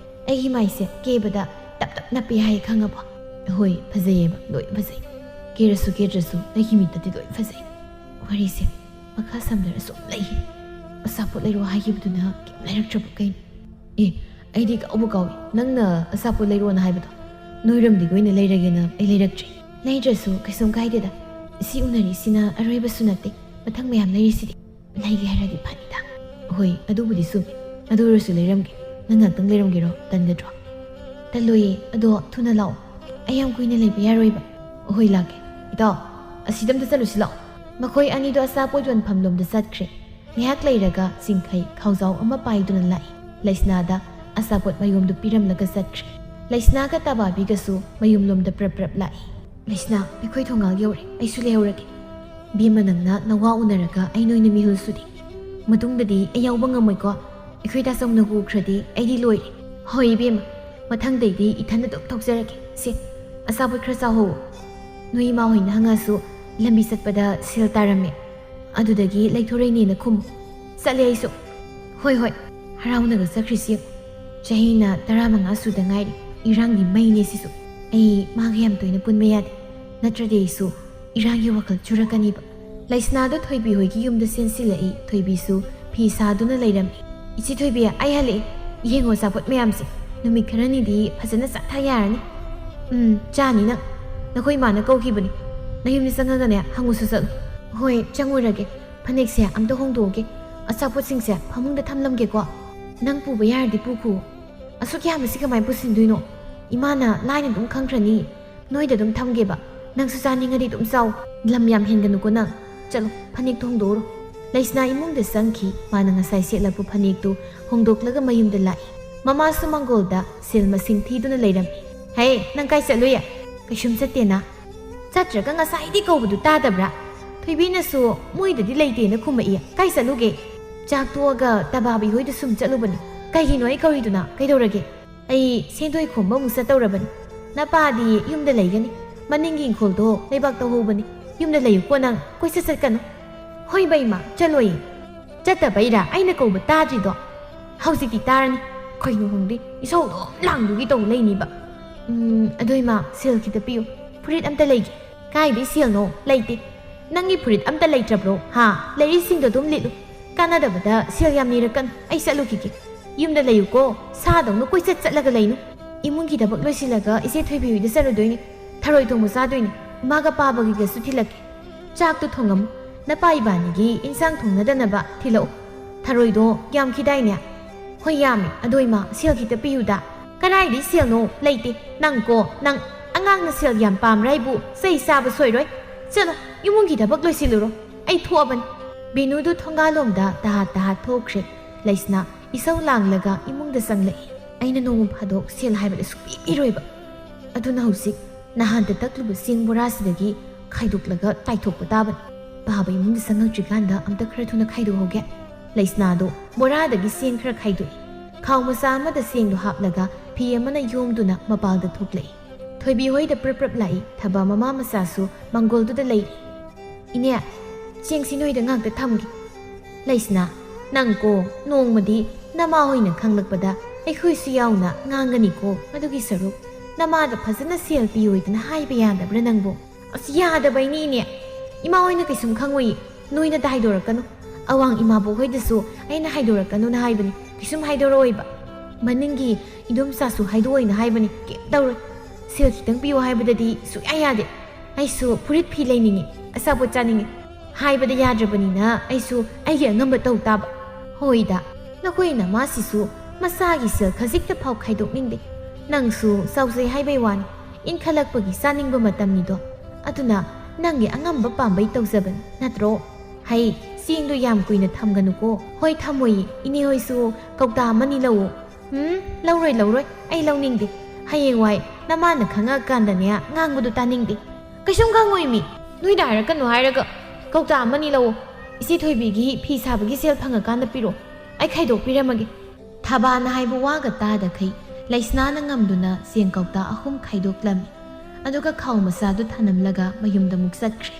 ꯑꯩꯒꯤ ꯃꯥꯏꯁꯦ ꯀꯦꯕꯗ ꯇꯞ ꯇꯞ ꯅꯞꯄꯦ ꯍꯥꯏ, ꯈꯪꯉꯕꯣ? ꯍꯣꯏ, ꯐꯖꯩꯌꯦꯕ, ꯂꯣꯏ ꯐꯖꯩ꯫ ꯀꯦꯔꯁꯨ ꯀꯦꯗ꯭ꯔꯁꯨ ꯑꯩꯒꯤ ꯃꯤꯠꯇꯗꯤ ꯂꯣꯏ ꯐꯖꯩ꯫ ꯋꯥꯔꯤꯁꯦ ꯃꯈꯥ ꯁꯝꯗꯔ ꯁꯨꯝ ꯂꯩ꯫ ꯑꯆꯥꯄꯣꯠ ꯂꯩꯔꯣ ꯍꯥꯏꯈꯤꯕꯗꯨꯅ ꯀꯩꯝ ꯂꯩꯔꯛꯇ꯭ꯔꯕ ꯀꯩꯅꯣ? ꯑꯦ, ꯑꯩꯗꯤ ꯀꯥꯎꯕꯨ ꯀꯥꯎꯏ, ꯅꯪꯅ ꯑꯆꯥꯄꯣꯠ ꯂꯩꯔꯣꯅ ꯍꯥꯏꯕꯗꯣ꯫ ꯅꯣꯏꯔꯣꯝꯗꯒꯤ ꯑꯣꯏꯅ ꯂꯩꯔꯒꯦꯅ ꯑꯩ ꯂꯩꯔꯛꯇ꯭ꯔꯦ꯫ ꯂꯩꯗ꯭ꯔꯁꯨ ꯀꯩꯁꯨꯝ ꯀꯥꯏꯗꯦꯗ꯫ ꯁꯤ ꯎꯅꯔꯤꯁꯤꯅ ꯑꯔꯣꯏꯕꯁꯨ ꯅꯠꯇꯦ, ꯃꯊꯪ ꯃꯌꯥꯝ ꯂꯩꯔꯤꯁꯤꯗꯤ꯫ ꯂꯩꯒꯦ ꯍꯥꯏꯔꯗꯤ ꯐꯅꯤꯗ꯫ ꯍꯣꯏ, ꯑꯗꯨꯕꯨꯗꯤ ꯆꯨꯝꯃꯤ꯫ ꯑꯗꯨ ꯑꯣꯏꯔꯁꯨ ꯂꯩꯔꯝꯒꯦ꯫ ꯅꯪ ꯉꯥꯛꯇꯪ ꯂꯩꯔꯝꯒꯦꯔꯣ? ꯇꯟꯒꯗ꯭ꯔꯣ? ꯇꯜꯂꯣꯏꯌꯦ, ꯑꯗꯣ ꯊꯨꯅ ꯂꯥꯛꯑꯣ꯫ ꯑꯩ ꯌꯥꯝ ꯀꯨꯏꯅ ꯂꯩꯕ ꯌꯥꯔꯣꯏꯕ꯫ ꯍꯣꯏ, ꯂꯥꯛꯀꯦ꯫ ꯏꯇꯥꯎ, ꯑꯁꯤꯗ ꯑꯝꯇ ꯆꯠꯂꯨꯁꯤ ꯂꯥꯛꯑꯣ꯫ ꯃꯈꯣꯏ ꯑꯅꯤꯗꯣ ꯑꯆꯥꯄꯣꯠ ꯌꯣꯟꯐꯝ ꯂꯣꯝꯗ ꯆꯠꯈ꯭ꯔꯦ꯫ ꯉꯥꯏꯍꯥꯛ ꯂꯩꯔꯒ ꯆꯤꯡꯈꯩ ꯈꯥꯎꯖꯥꯎ ꯑꯃ ꯄꯥꯏꯗꯨꯅ ꯂꯥꯛꯏ꯫ ꯂꯩꯁꯅꯥꯗ ꯑꯆꯥꯄꯣꯠ ꯃꯌꯣꯝꯗꯨ ꯄꯤꯔꯝꯂꯒ ꯆꯠꯈ꯭ꯔꯦ꯫ ꯂꯩꯁꯅꯥꯒ ꯇꯕꯥꯕꯤꯒꯁꯨ ꯃꯌꯨꯝꯂꯣꯝꯗ ꯄ꯭ꯔꯞ ꯄ꯭ꯔꯞ ꯂꯥꯛꯏ꯫ ꯂꯩꯁꯅꯥ, ꯑꯩꯈꯣꯏ ꯊꯣꯡꯒꯥꯜ ꯌꯧꯔꯦ, ꯑꯩꯁꯨ ꯂꯩꯍꯧꯔꯒꯦ꯫ ꯕꯦꯝꯃ, ꯅꯪꯅ ꯅꯋꯥ ꯎꯅꯔꯒ ꯑꯩ ꯅꯣꯏꯅ ꯃꯤꯍꯨꯜ ꯁꯨꯗꯦ꯫ ꯃꯇꯨꯡꯗꯗꯤ ꯑꯩ ꯌꯥꯎꯕ ꯉꯝꯃꯣꯏꯀꯣ꯫ ꯑꯩꯈꯣꯏ ꯗꯥꯆꯧꯅ ꯎꯈ꯭ꯔꯗꯤ ꯑꯩꯗꯤ ꯂꯣꯏꯔꯦ꯫ ꯍꯣꯏ ꯏꯕꯦꯝꯃ, ꯃꯊꯪꯗꯩꯗꯤ ꯏꯊꯟꯗ ꯑꯗꯨꯝ ꯊꯣꯛꯆꯔꯒꯦ꯫ ꯁꯦ, ꯑꯆꯥꯄꯣꯠ ꯈꯔ ꯆꯥꯍꯧꯋꯣ꯫ ꯅꯣꯏ ꯏꯃꯥ ꯍꯣꯏꯅ ꯍꯪꯉꯁꯨ ꯂꯝꯕꯤ ꯆꯠꯄꯗ ꯁꯦꯜ ꯇꯥꯔꯝꯃꯦ, ꯑꯗꯨꯗꯒꯤ ꯂꯩꯊꯣꯔꯛꯏꯅꯦꯅ ꯈꯨꯝꯃꯨ꯫ ꯆꯠꯂꯦ ꯑꯩꯁꯨ꯫ ꯍꯣꯏ, ꯍꯣꯏ, ꯍꯔꯥꯎꯅꯒ ꯆꯠꯈ꯭ꯔꯤꯁꯤ ꯌꯦꯡꯉꯨ꯫ ꯆꯍꯤꯅ ꯇꯔꯥꯃꯉꯥ ꯁꯨꯗ ꯉꯥꯏꯔꯤ, ꯏꯔꯥꯡꯒꯤ ꯃꯩꯅꯦ ꯁꯤꯁꯨ꯫ ꯑꯩ ꯃꯥꯒ ꯌꯥꯝ ꯇꯣꯏꯅ ꯄꯨꯟꯕ ꯌꯥꯗꯦ, ꯅꯠꯇ꯭ꯔꯗꯤ ꯑꯩꯁꯨ ꯏꯔꯥꯡꯒꯤ ꯋꯥꯈꯜ ꯆꯨꯔꯛꯀꯅꯤꯕ꯫ ꯂꯩꯁꯅꯥꯗꯣ ꯊꯣꯏꯕꯤ ꯍꯣꯏꯒꯤ ꯌꯨꯝꯗ ꯆꯦꯟꯁꯤꯜꯂꯛꯏ꯫ ꯊꯣꯏꯕꯤꯁꯨ ꯐꯤ ꯁꯥꯗꯨꯅ ꯂꯩꯔꯝꯃꯤ꯫ "ꯏꯆꯦ ꯊꯣꯏꯕꯤ, ꯑꯩ ꯍꯜꯂꯛꯑꯦ꯫ ꯌꯦꯡꯉꯣ ꯑꯆꯥꯄꯣꯠ ꯃꯌꯥꯝꯁꯦ꯫ ꯅꯨꯃꯤꯠ ꯈꯔꯅꯤꯗꯤ ꯐꯖꯅ ꯆꯥꯊ ꯌꯥꯔꯅꯤ꯫" "ꯎꯝ, ꯆꯥꯅꯤ ꯅꯪ꯫ ꯅꯈꯣꯏ ꯏꯃꯥꯅ ꯀꯧꯈꯤꯕꯅꯤ꯫ ꯅꯌꯨꯝꯗ ꯆꯪꯉꯒꯅꯦ ꯍꯪꯉꯨꯁꯨ ꯆꯠꯂꯨ꯫" "ꯍꯣꯏ, ꯆꯪꯉꯨꯔꯒꯦ꯫ ꯐꯅꯦꯛꯁꯦ ꯑꯝꯇ ꯍꯣꯡꯗꯣꯛꯑꯒꯦ꯫ ꯑꯆꯥꯄꯣꯠꯁꯤꯡꯁꯦ ꯐꯃꯨꯡꯗ ꯊꯝꯂꯝꯒꯦꯀꯣ꯫ ꯅꯪ ꯄꯨꯕ ꯌꯥꯔꯗꯤ ꯄꯨꯈꯣ꯫ ꯑꯁꯨꯛ ꯌꯥꯝꯕꯁꯤ ꯀꯃꯥꯏꯅ ꯄꯨꯁꯤꯟꯗꯣꯏꯅꯣ? ꯏꯃꯥꯅ ꯂꯥꯏꯅ ꯑꯗꯨꯝ ꯈꯪꯈ꯭ꯔꯅꯤ꯫ ꯅꯣꯏꯗ ꯑꯗꯨꯝ ꯊꯝꯒꯦꯕ꯫ ꯅꯪꯁꯨ ꯆꯥꯅꯤꯡꯉꯗꯤ ꯑꯗꯨꯝ ꯆꯥꯎ꯫ ꯂꯝ ꯌꯥꯝ ꯍꯦꯟꯒꯅꯨꯀꯣ ꯅꯪ꯫ ꯆꯠꯂꯣ, ꯐꯅꯦꯛꯇꯣ ꯍꯣꯡꯗꯣꯛꯎꯔꯣ꯫" ꯂꯩꯁꯅꯥ ꯏꯃꯨꯡꯗ ꯆꯪꯈꯤ꯫ ꯃꯥꯅ ꯉꯁꯥꯏ ꯁꯦꯠꯂꯛꯄ ꯐꯅꯦꯛꯇꯨ ꯍꯣꯡꯗꯣꯛꯂꯒ ꯃꯌꯨꯝꯗ ꯂꯥꯛꯏ꯫ ꯃꯃꯥꯁꯨ ꯃꯥꯡꯒꯣꯜꯗ ꯁꯦꯜ ꯃꯁꯤꯡ ꯊꯤꯗꯨꯅ ꯂꯩꯔꯝꯃꯤ꯫ "ꯍꯦ, ꯅꯪ ꯀꯥꯏ ꯆꯠꯂꯨꯏ?" "ꯀꯩꯁꯨꯝ ꯆꯠꯇꯦꯅ꯫ ꯆꯠꯇ꯭ꯔꯒ ꯉꯁꯥꯏꯗꯤ ꯀꯧꯕꯗꯨ ꯇꯥꯗꯕ꯭ꯔꯥ? ꯊꯣꯏꯕꯤꯅꯁꯨ ꯃꯣꯏꯗꯗꯤ ꯂꯩꯇꯦꯅ ꯈꯨꯝꯃꯛꯏ꯫ ꯀꯥꯏ ꯆꯠꯂꯨꯒꯦ?" "ꯆꯥꯛ ꯇꯣꯛꯑꯒ ꯇꯕꯥꯕꯤ ꯍꯣꯏꯗ ꯁꯨꯝ ꯆꯠꯂꯨꯕꯅꯤ꯫" "ꯀꯩꯒꯤꯅꯣ ꯑꯩ ꯀꯧꯔꯤꯗꯨꯅ? ꯀꯩꯗꯧꯔꯒꯦ?" "ꯑꯩ ꯁꯦꯟꯗꯣꯏ ꯈꯣꯝꯕ ꯑꯃꯨꯛ ꯆꯠꯇꯧꯔꯕꯅꯤ꯫ "ꯅꯄꯥꯗꯤ ꯌꯨꯝꯗ ꯂꯩꯒꯅꯤ, ꯃꯅꯤꯡꯒꯤ ꯏꯪꯈꯣꯜꯗꯣ ꯂꯩꯕꯥꯛ ꯇꯧꯍꯧꯕꯅꯤ, ꯌꯨꯝꯗ ꯂꯩꯌꯨꯀꯣ ꯅꯪ, ꯀꯣꯏꯆꯠ ꯆꯠꯀꯅꯨ꯫" "ꯍꯣꯏꯕ ꯏꯃꯥ, ꯆꯠꯂꯣꯏꯌꯦ꯫" "ꯆꯠꯇꯕꯩꯔꯥ ꯑꯩꯅ ꯀꯧꯕ ꯇꯥꯗ꯭ꯔꯤꯗꯣ? ꯍꯧꯖꯤꯛꯇꯤ ꯇꯥꯔꯅꯤ꯫ ꯀꯩꯅꯣ ꯈꯪꯗꯦ, ꯏꯁꯧ ꯑꯗꯨꯝ ꯂꯥꯡꯗꯨꯒꯤ ꯇꯧ ꯂꯩꯅꯤꯕ꯫ ꯎꯝ, ꯑꯗꯣ ꯏꯃꯥ, ꯁꯦꯜ ꯈꯤꯇ ꯄꯤꯌꯨ, ꯐꯨꯔꯤꯠ ꯑꯝꯇ ꯂꯩꯒꯦ꯫" "ꯀꯥꯏꯗꯩ ꯁꯦꯜꯅꯣ? ꯂꯩꯇꯦ꯫ ꯅꯪꯒꯤ ꯐꯨꯔꯤꯠ ꯑꯝꯇ ꯂꯩꯇ꯭ꯔꯕ꯭ꯔꯣ? ꯍꯥ? ꯂꯩꯔꯤꯁꯤꯡꯗꯣ ꯑꯗꯨꯝ ꯂꯤꯠꯂꯨ꯫ ꯀꯥꯟꯅꯗꯕꯗ ꯁꯦꯜ ꯌꯥꯝ ꯅꯤꯔꯛꯀꯅꯨ꯫ ꯑꯩ ꯆꯠꯂꯨꯈꯤꯒꯦ꯫ ꯌꯨꯝꯗ ꯂꯩꯌꯨꯀꯣ꯫ ꯁꯥꯗꯧꯅ ꯀꯣꯏꯆꯠ ꯆꯠꯂꯒ ꯂꯩꯅꯨ꯫ ꯏꯃꯨꯡꯒꯤ ꯊꯕꯛ ꯂꯣꯏꯁꯤꯜꯂꯒ ꯏꯆꯦ ꯊꯣꯏꯕꯤ ꯍꯣꯏꯗ ꯆꯠꯂꯨꯗꯣꯏꯅꯤ꯫ ꯊꯔꯣꯏ ꯊꯣꯡꯕ ꯆꯥꯗꯣꯏꯅꯤ꯫ ꯏꯃꯥꯒ ꯄꯥꯕꯒꯤꯒꯁꯨ ꯊꯤꯜꯂꯛꯀꯦ꯫ ꯆꯥꯛꯇꯣ ꯊꯣꯡꯉꯝꯃꯨ꯫ ꯅꯄꯥ ꯏꯕꯥꯅꯤꯒꯤ ꯏꯟꯁꯥꯡ ꯊꯣꯡꯅꯗꯅꯕ ꯊꯤꯜꯂꯛꯎ꯫ ꯊꯔꯣꯏꯗꯣ ꯌꯥꯝꯈꯤꯗꯥꯏꯅꯦ?" "ꯍꯣꯏ, ꯌꯥꯝꯃꯦ꯫ ꯑꯗꯣ ꯏꯃꯥ, ꯁꯦꯜ ꯈꯤꯇ ꯄꯤꯌꯨꯗ꯫" "ꯀꯗꯥꯏꯗꯩ ꯁꯦꯜꯅꯣ? ꯂꯩꯇꯦ꯫ ꯅꯪ ꯀꯣ, ꯅꯪ ꯑꯉꯥꯡꯅ ꯁꯦꯜ ꯌꯥꯝ ꯄꯥꯝꯕ꯭ꯔꯥ ꯍꯥꯏꯕꯨ? ꯆꯩ ꯆꯥꯕ ꯁꯣꯏꯔꯣꯏ꯫ ꯆꯠꯂꯣ, ꯏꯃꯨꯡꯒꯤ ꯊꯕꯛ ꯂꯣꯏꯁꯤꯜꯂꯨꯔꯣ꯫ ꯑꯩ ꯊꯣꯛꯑꯕꯅꯤ꯫" ꯕꯤꯅꯨꯗꯨ ꯊꯣꯡꯒꯥꯜꯂꯣꯝꯗ ꯇꯍꯥꯠ ꯇꯍꯥꯠ ꯊꯣꯛꯈ꯭ꯔꯦ꯫ ꯂꯩꯁꯅꯥ ꯏꯁꯧ ꯂꯥꯡꯂꯒ ꯏꯃꯨꯡꯗ ꯆꯪꯂꯛꯏ꯫ "ꯑꯩꯅ ꯅꯣꯡꯃ ꯐꯥꯗꯣꯛ ꯁꯦꯜ ꯍꯥꯏꯕꯗ ꯁꯨꯡꯄꯤ ꯄꯤꯔꯣꯏꯕ꯫ ꯑꯗꯨꯅ ꯍꯧꯖꯤꯛ ꯅꯍꯥꯟꯇ ꯇꯛꯂꯨꯕ ꯆꯦꯡ ꯕꯣꯔꯥꯁꯤꯗꯒꯤ ꯈꯥꯏꯗꯣꯛꯂꯒ ꯇꯥꯏꯊꯣꯛꯄ ꯇꯥꯕꯅꯤ꯫ ꯄꯥꯕ ꯏꯃꯨꯡꯗ ꯆꯪꯉꯛꯇ꯭ꯔꯤꯀꯥꯟꯗ ꯑꯝꯇ ꯈꯔ ꯊꯨꯅ ꯈꯥꯏꯗꯣꯛꯍꯧꯒꯦ꯫" ꯂꯩꯁꯅꯥꯗꯣ ꯕꯣꯔꯥꯗꯒꯤ ꯆꯦꯡ ꯈꯔ ꯈꯥꯏꯗꯣꯛꯏ꯫ ꯈꯥꯎ ꯃꯆꯥ ꯑꯃꯗ ꯆꯦꯡꯗꯣ ꯍꯥꯞꯂꯒ ꯐꯤ ꯑꯃꯅ ꯌꯣꯝꯗꯨꯅ ꯃꯄꯥꯜꯗ ꯊꯣꯛꯂꯛꯏ꯫ ꯊꯣꯏꯕꯤ ꯍꯣꯏꯗ ꯄ꯭ꯔꯞ ꯄ꯭ꯔꯞ ꯂꯥꯛꯏ꯫ ꯊꯕ ꯃꯃꯥ ꯃꯆꯥꯁꯨ ꯃꯪꯒꯣꯜꯗꯨꯗ ꯂꯩꯔꯤ꯫ "ꯏꯅꯦ, ꯆꯦꯡꯁꯤ ꯅꯣꯏꯗ ꯉꯥꯛꯇ ꯊꯝꯒꯦ꯫" "ꯂꯩꯁꯅꯥ, ꯅꯪ ꯀꯣ, ꯅꯣꯡꯃꯗꯤ ꯅꯃꯥ ꯍꯣꯏꯅ ꯈꯪꯂꯛꯄꯗ ꯑꯩꯈꯣꯏꯁꯨ ꯌꯥꯎꯅ ꯉꯥꯡꯒꯅꯤꯀꯣ꯫ ꯑꯗꯨꯒꯤ ꯁꯔꯨꯛ ꯅꯃꯥꯗ ꯐꯖꯅ ꯁꯦꯜ ꯄꯤꯌꯣꯏꯗꯅ ꯍꯥꯏꯕ ꯌꯥꯗꯕ꯭ꯔꯥ ꯅꯪꯕꯣ?" "ꯑꯁ, ꯌꯥꯗꯕꯩꯅꯤ ꯏꯅꯦ꯫ ꯏꯃꯥ ꯍꯣꯏꯅ ꯀꯩꯁꯨꯝ ꯈꯪꯉꯣꯏꯌꯦ꯫ ꯅꯣꯏꯅꯗ ꯍꯥꯏꯗꯣꯔꯛꯀꯅꯨ꯫ ꯑꯋꯥꯡ ꯏꯃꯥꯕꯣꯛ ꯍꯣꯏꯗꯁꯨ ꯑꯩꯅ ꯍꯥꯏꯗꯣꯔꯛꯀꯅꯨꯅ ꯍꯥꯏꯕꯅꯤ꯫ ꯀꯩꯁꯨꯝ ꯍꯥꯏꯗꯣꯔꯛꯑꯣꯏꯕ꯫ ꯃꯅꯤꯡꯒꯤ ꯏꯗꯣꯝꯆꯥꯁꯨ ꯍꯥꯏꯗꯣꯛꯑꯣꯏꯅ ꯍꯥꯏꯕꯅꯤ꯫ ꯀꯩꯝ ꯇꯧꯔꯣꯏ꯫ ꯁꯦꯜ ꯈꯤꯇꯪ ꯄꯤꯌꯣ ꯍꯥꯏꯕꯗꯗꯤ ꯁꯨꯛꯌꯥ ꯌꯥꯗꯦ꯫ ꯑꯩꯁꯨ ꯐꯨꯔꯤꯠ ꯐꯤ ꯂꯩꯅꯤꯡꯉꯤ, ꯑꯆꯥꯄꯣꯠ ꯆꯥꯅꯤꯡꯉꯤ ꯍꯥꯏꯕꯗ ꯌꯥꯗ꯭ꯔꯕꯅꯤꯅ ꯑꯩꯁꯨ ꯑꯩꯒꯤ ꯑꯉꯝꯕ ꯇꯧ ꯇꯥꯕ꯫" "ꯍꯣꯏꯗ, ꯅꯈꯣꯏ ꯅꯃꯥꯁꯤꯁꯨ ꯃꯁꯥꯒꯤ ꯁꯦꯜ ꯈꯖꯤꯛꯇ ꯐꯥꯎ ꯈꯥꯏꯗꯣꯛꯅꯤꯡꯗꯦ꯫ ꯅꯪꯁꯨ ꯆꯥꯎꯖꯩ ꯍꯥꯏꯕꯩ ꯋꯥꯅꯤ꯫ ꯏꯟꯈꯠꯂꯛꯄꯒꯤ ꯆꯥꯅꯤꯡꯕ ꯃꯇꯝꯅꯤꯗꯣ꯫ ꯑꯗꯨꯅ ꯅꯪꯒꯤ ꯑꯉꯝꯕ ꯄꯥꯝꯕꯩ ꯇꯧꯖꯕꯅꯤ, ꯅꯠꯇ꯭ꯔꯣ? ꯍꯩ, ꯆꯦꯡꯗꯣ ꯌꯥꯝ ꯀꯨꯏꯅ ꯊꯝꯒꯅꯨꯀꯣ꯫" "ꯍꯣꯏ, ꯊꯝꯃꯣꯏꯌꯦ꯫ ꯏꯅꯦ ꯍꯣꯏꯁꯨ ꯀꯧꯇꯥ ꯑꯃꯅꯤ ꯂꯧꯑꯣ꯫" "ꯎꯝ, ꯂꯧꯔꯣꯏ, ꯂꯧꯔꯣꯏ꯫ ꯑꯩ ꯂꯧꯅꯤꯡꯗꯦ꯫ ꯍꯌꯦꯡꯋꯥꯏ ꯅꯃꯥꯅ ꯈꯪꯉꯛꯑꯀꯥꯟꯗꯅꯦ ꯉꯥꯡꯕꯗꯣ ꯇꯥꯅꯤꯡꯗꯦ꯫" "ꯀꯩꯁꯨꯝ ꯈꯪꯉꯣꯏ ꯃꯤ꯫ ꯅꯣꯏꯗ ꯍꯥꯏꯔꯛꯀꯅꯨ ꯍꯥꯏꯔꯒ ꯀꯧꯇꯥ ꯑꯃꯅꯤ ꯂꯧꯑꯣ꯫ ꯏꯆꯦ ꯊꯣꯏꯕꯤꯒꯤ ꯐꯤ ꯁꯥꯕꯒꯤ ꯁꯦꯜ ꯐꯪꯉꯀꯥꯟꯗ ꯄꯤꯔꯛꯑꯣ꯫ ꯑꯩ ꯈꯥꯏꯗꯣꯛꯄꯤꯔꯝꯃꯒꯦ꯫" ꯊꯕꯥꯅ ꯍꯥꯏꯕ ꯋꯥꯒ ꯇꯥꯗꯈꯩ ꯂꯩꯁꯅꯥꯅ ꯉꯝꯗꯨꯅ ꯆꯦꯡ ꯀꯧꯇꯥ ꯑꯍꯨꯝ ꯈꯥꯏꯗꯣꯛꯂꯝꯃꯤ꯫ ꯑꯗꯨꯒ ꯈꯥꯎ ꯃꯆꯥꯗꯨ ꯊꯅꯝꯂꯒ ꯃꯌꯨꯝꯗ ꯑꯃꯨꯛ ꯆꯠꯈ꯭ꯔꯦ꯫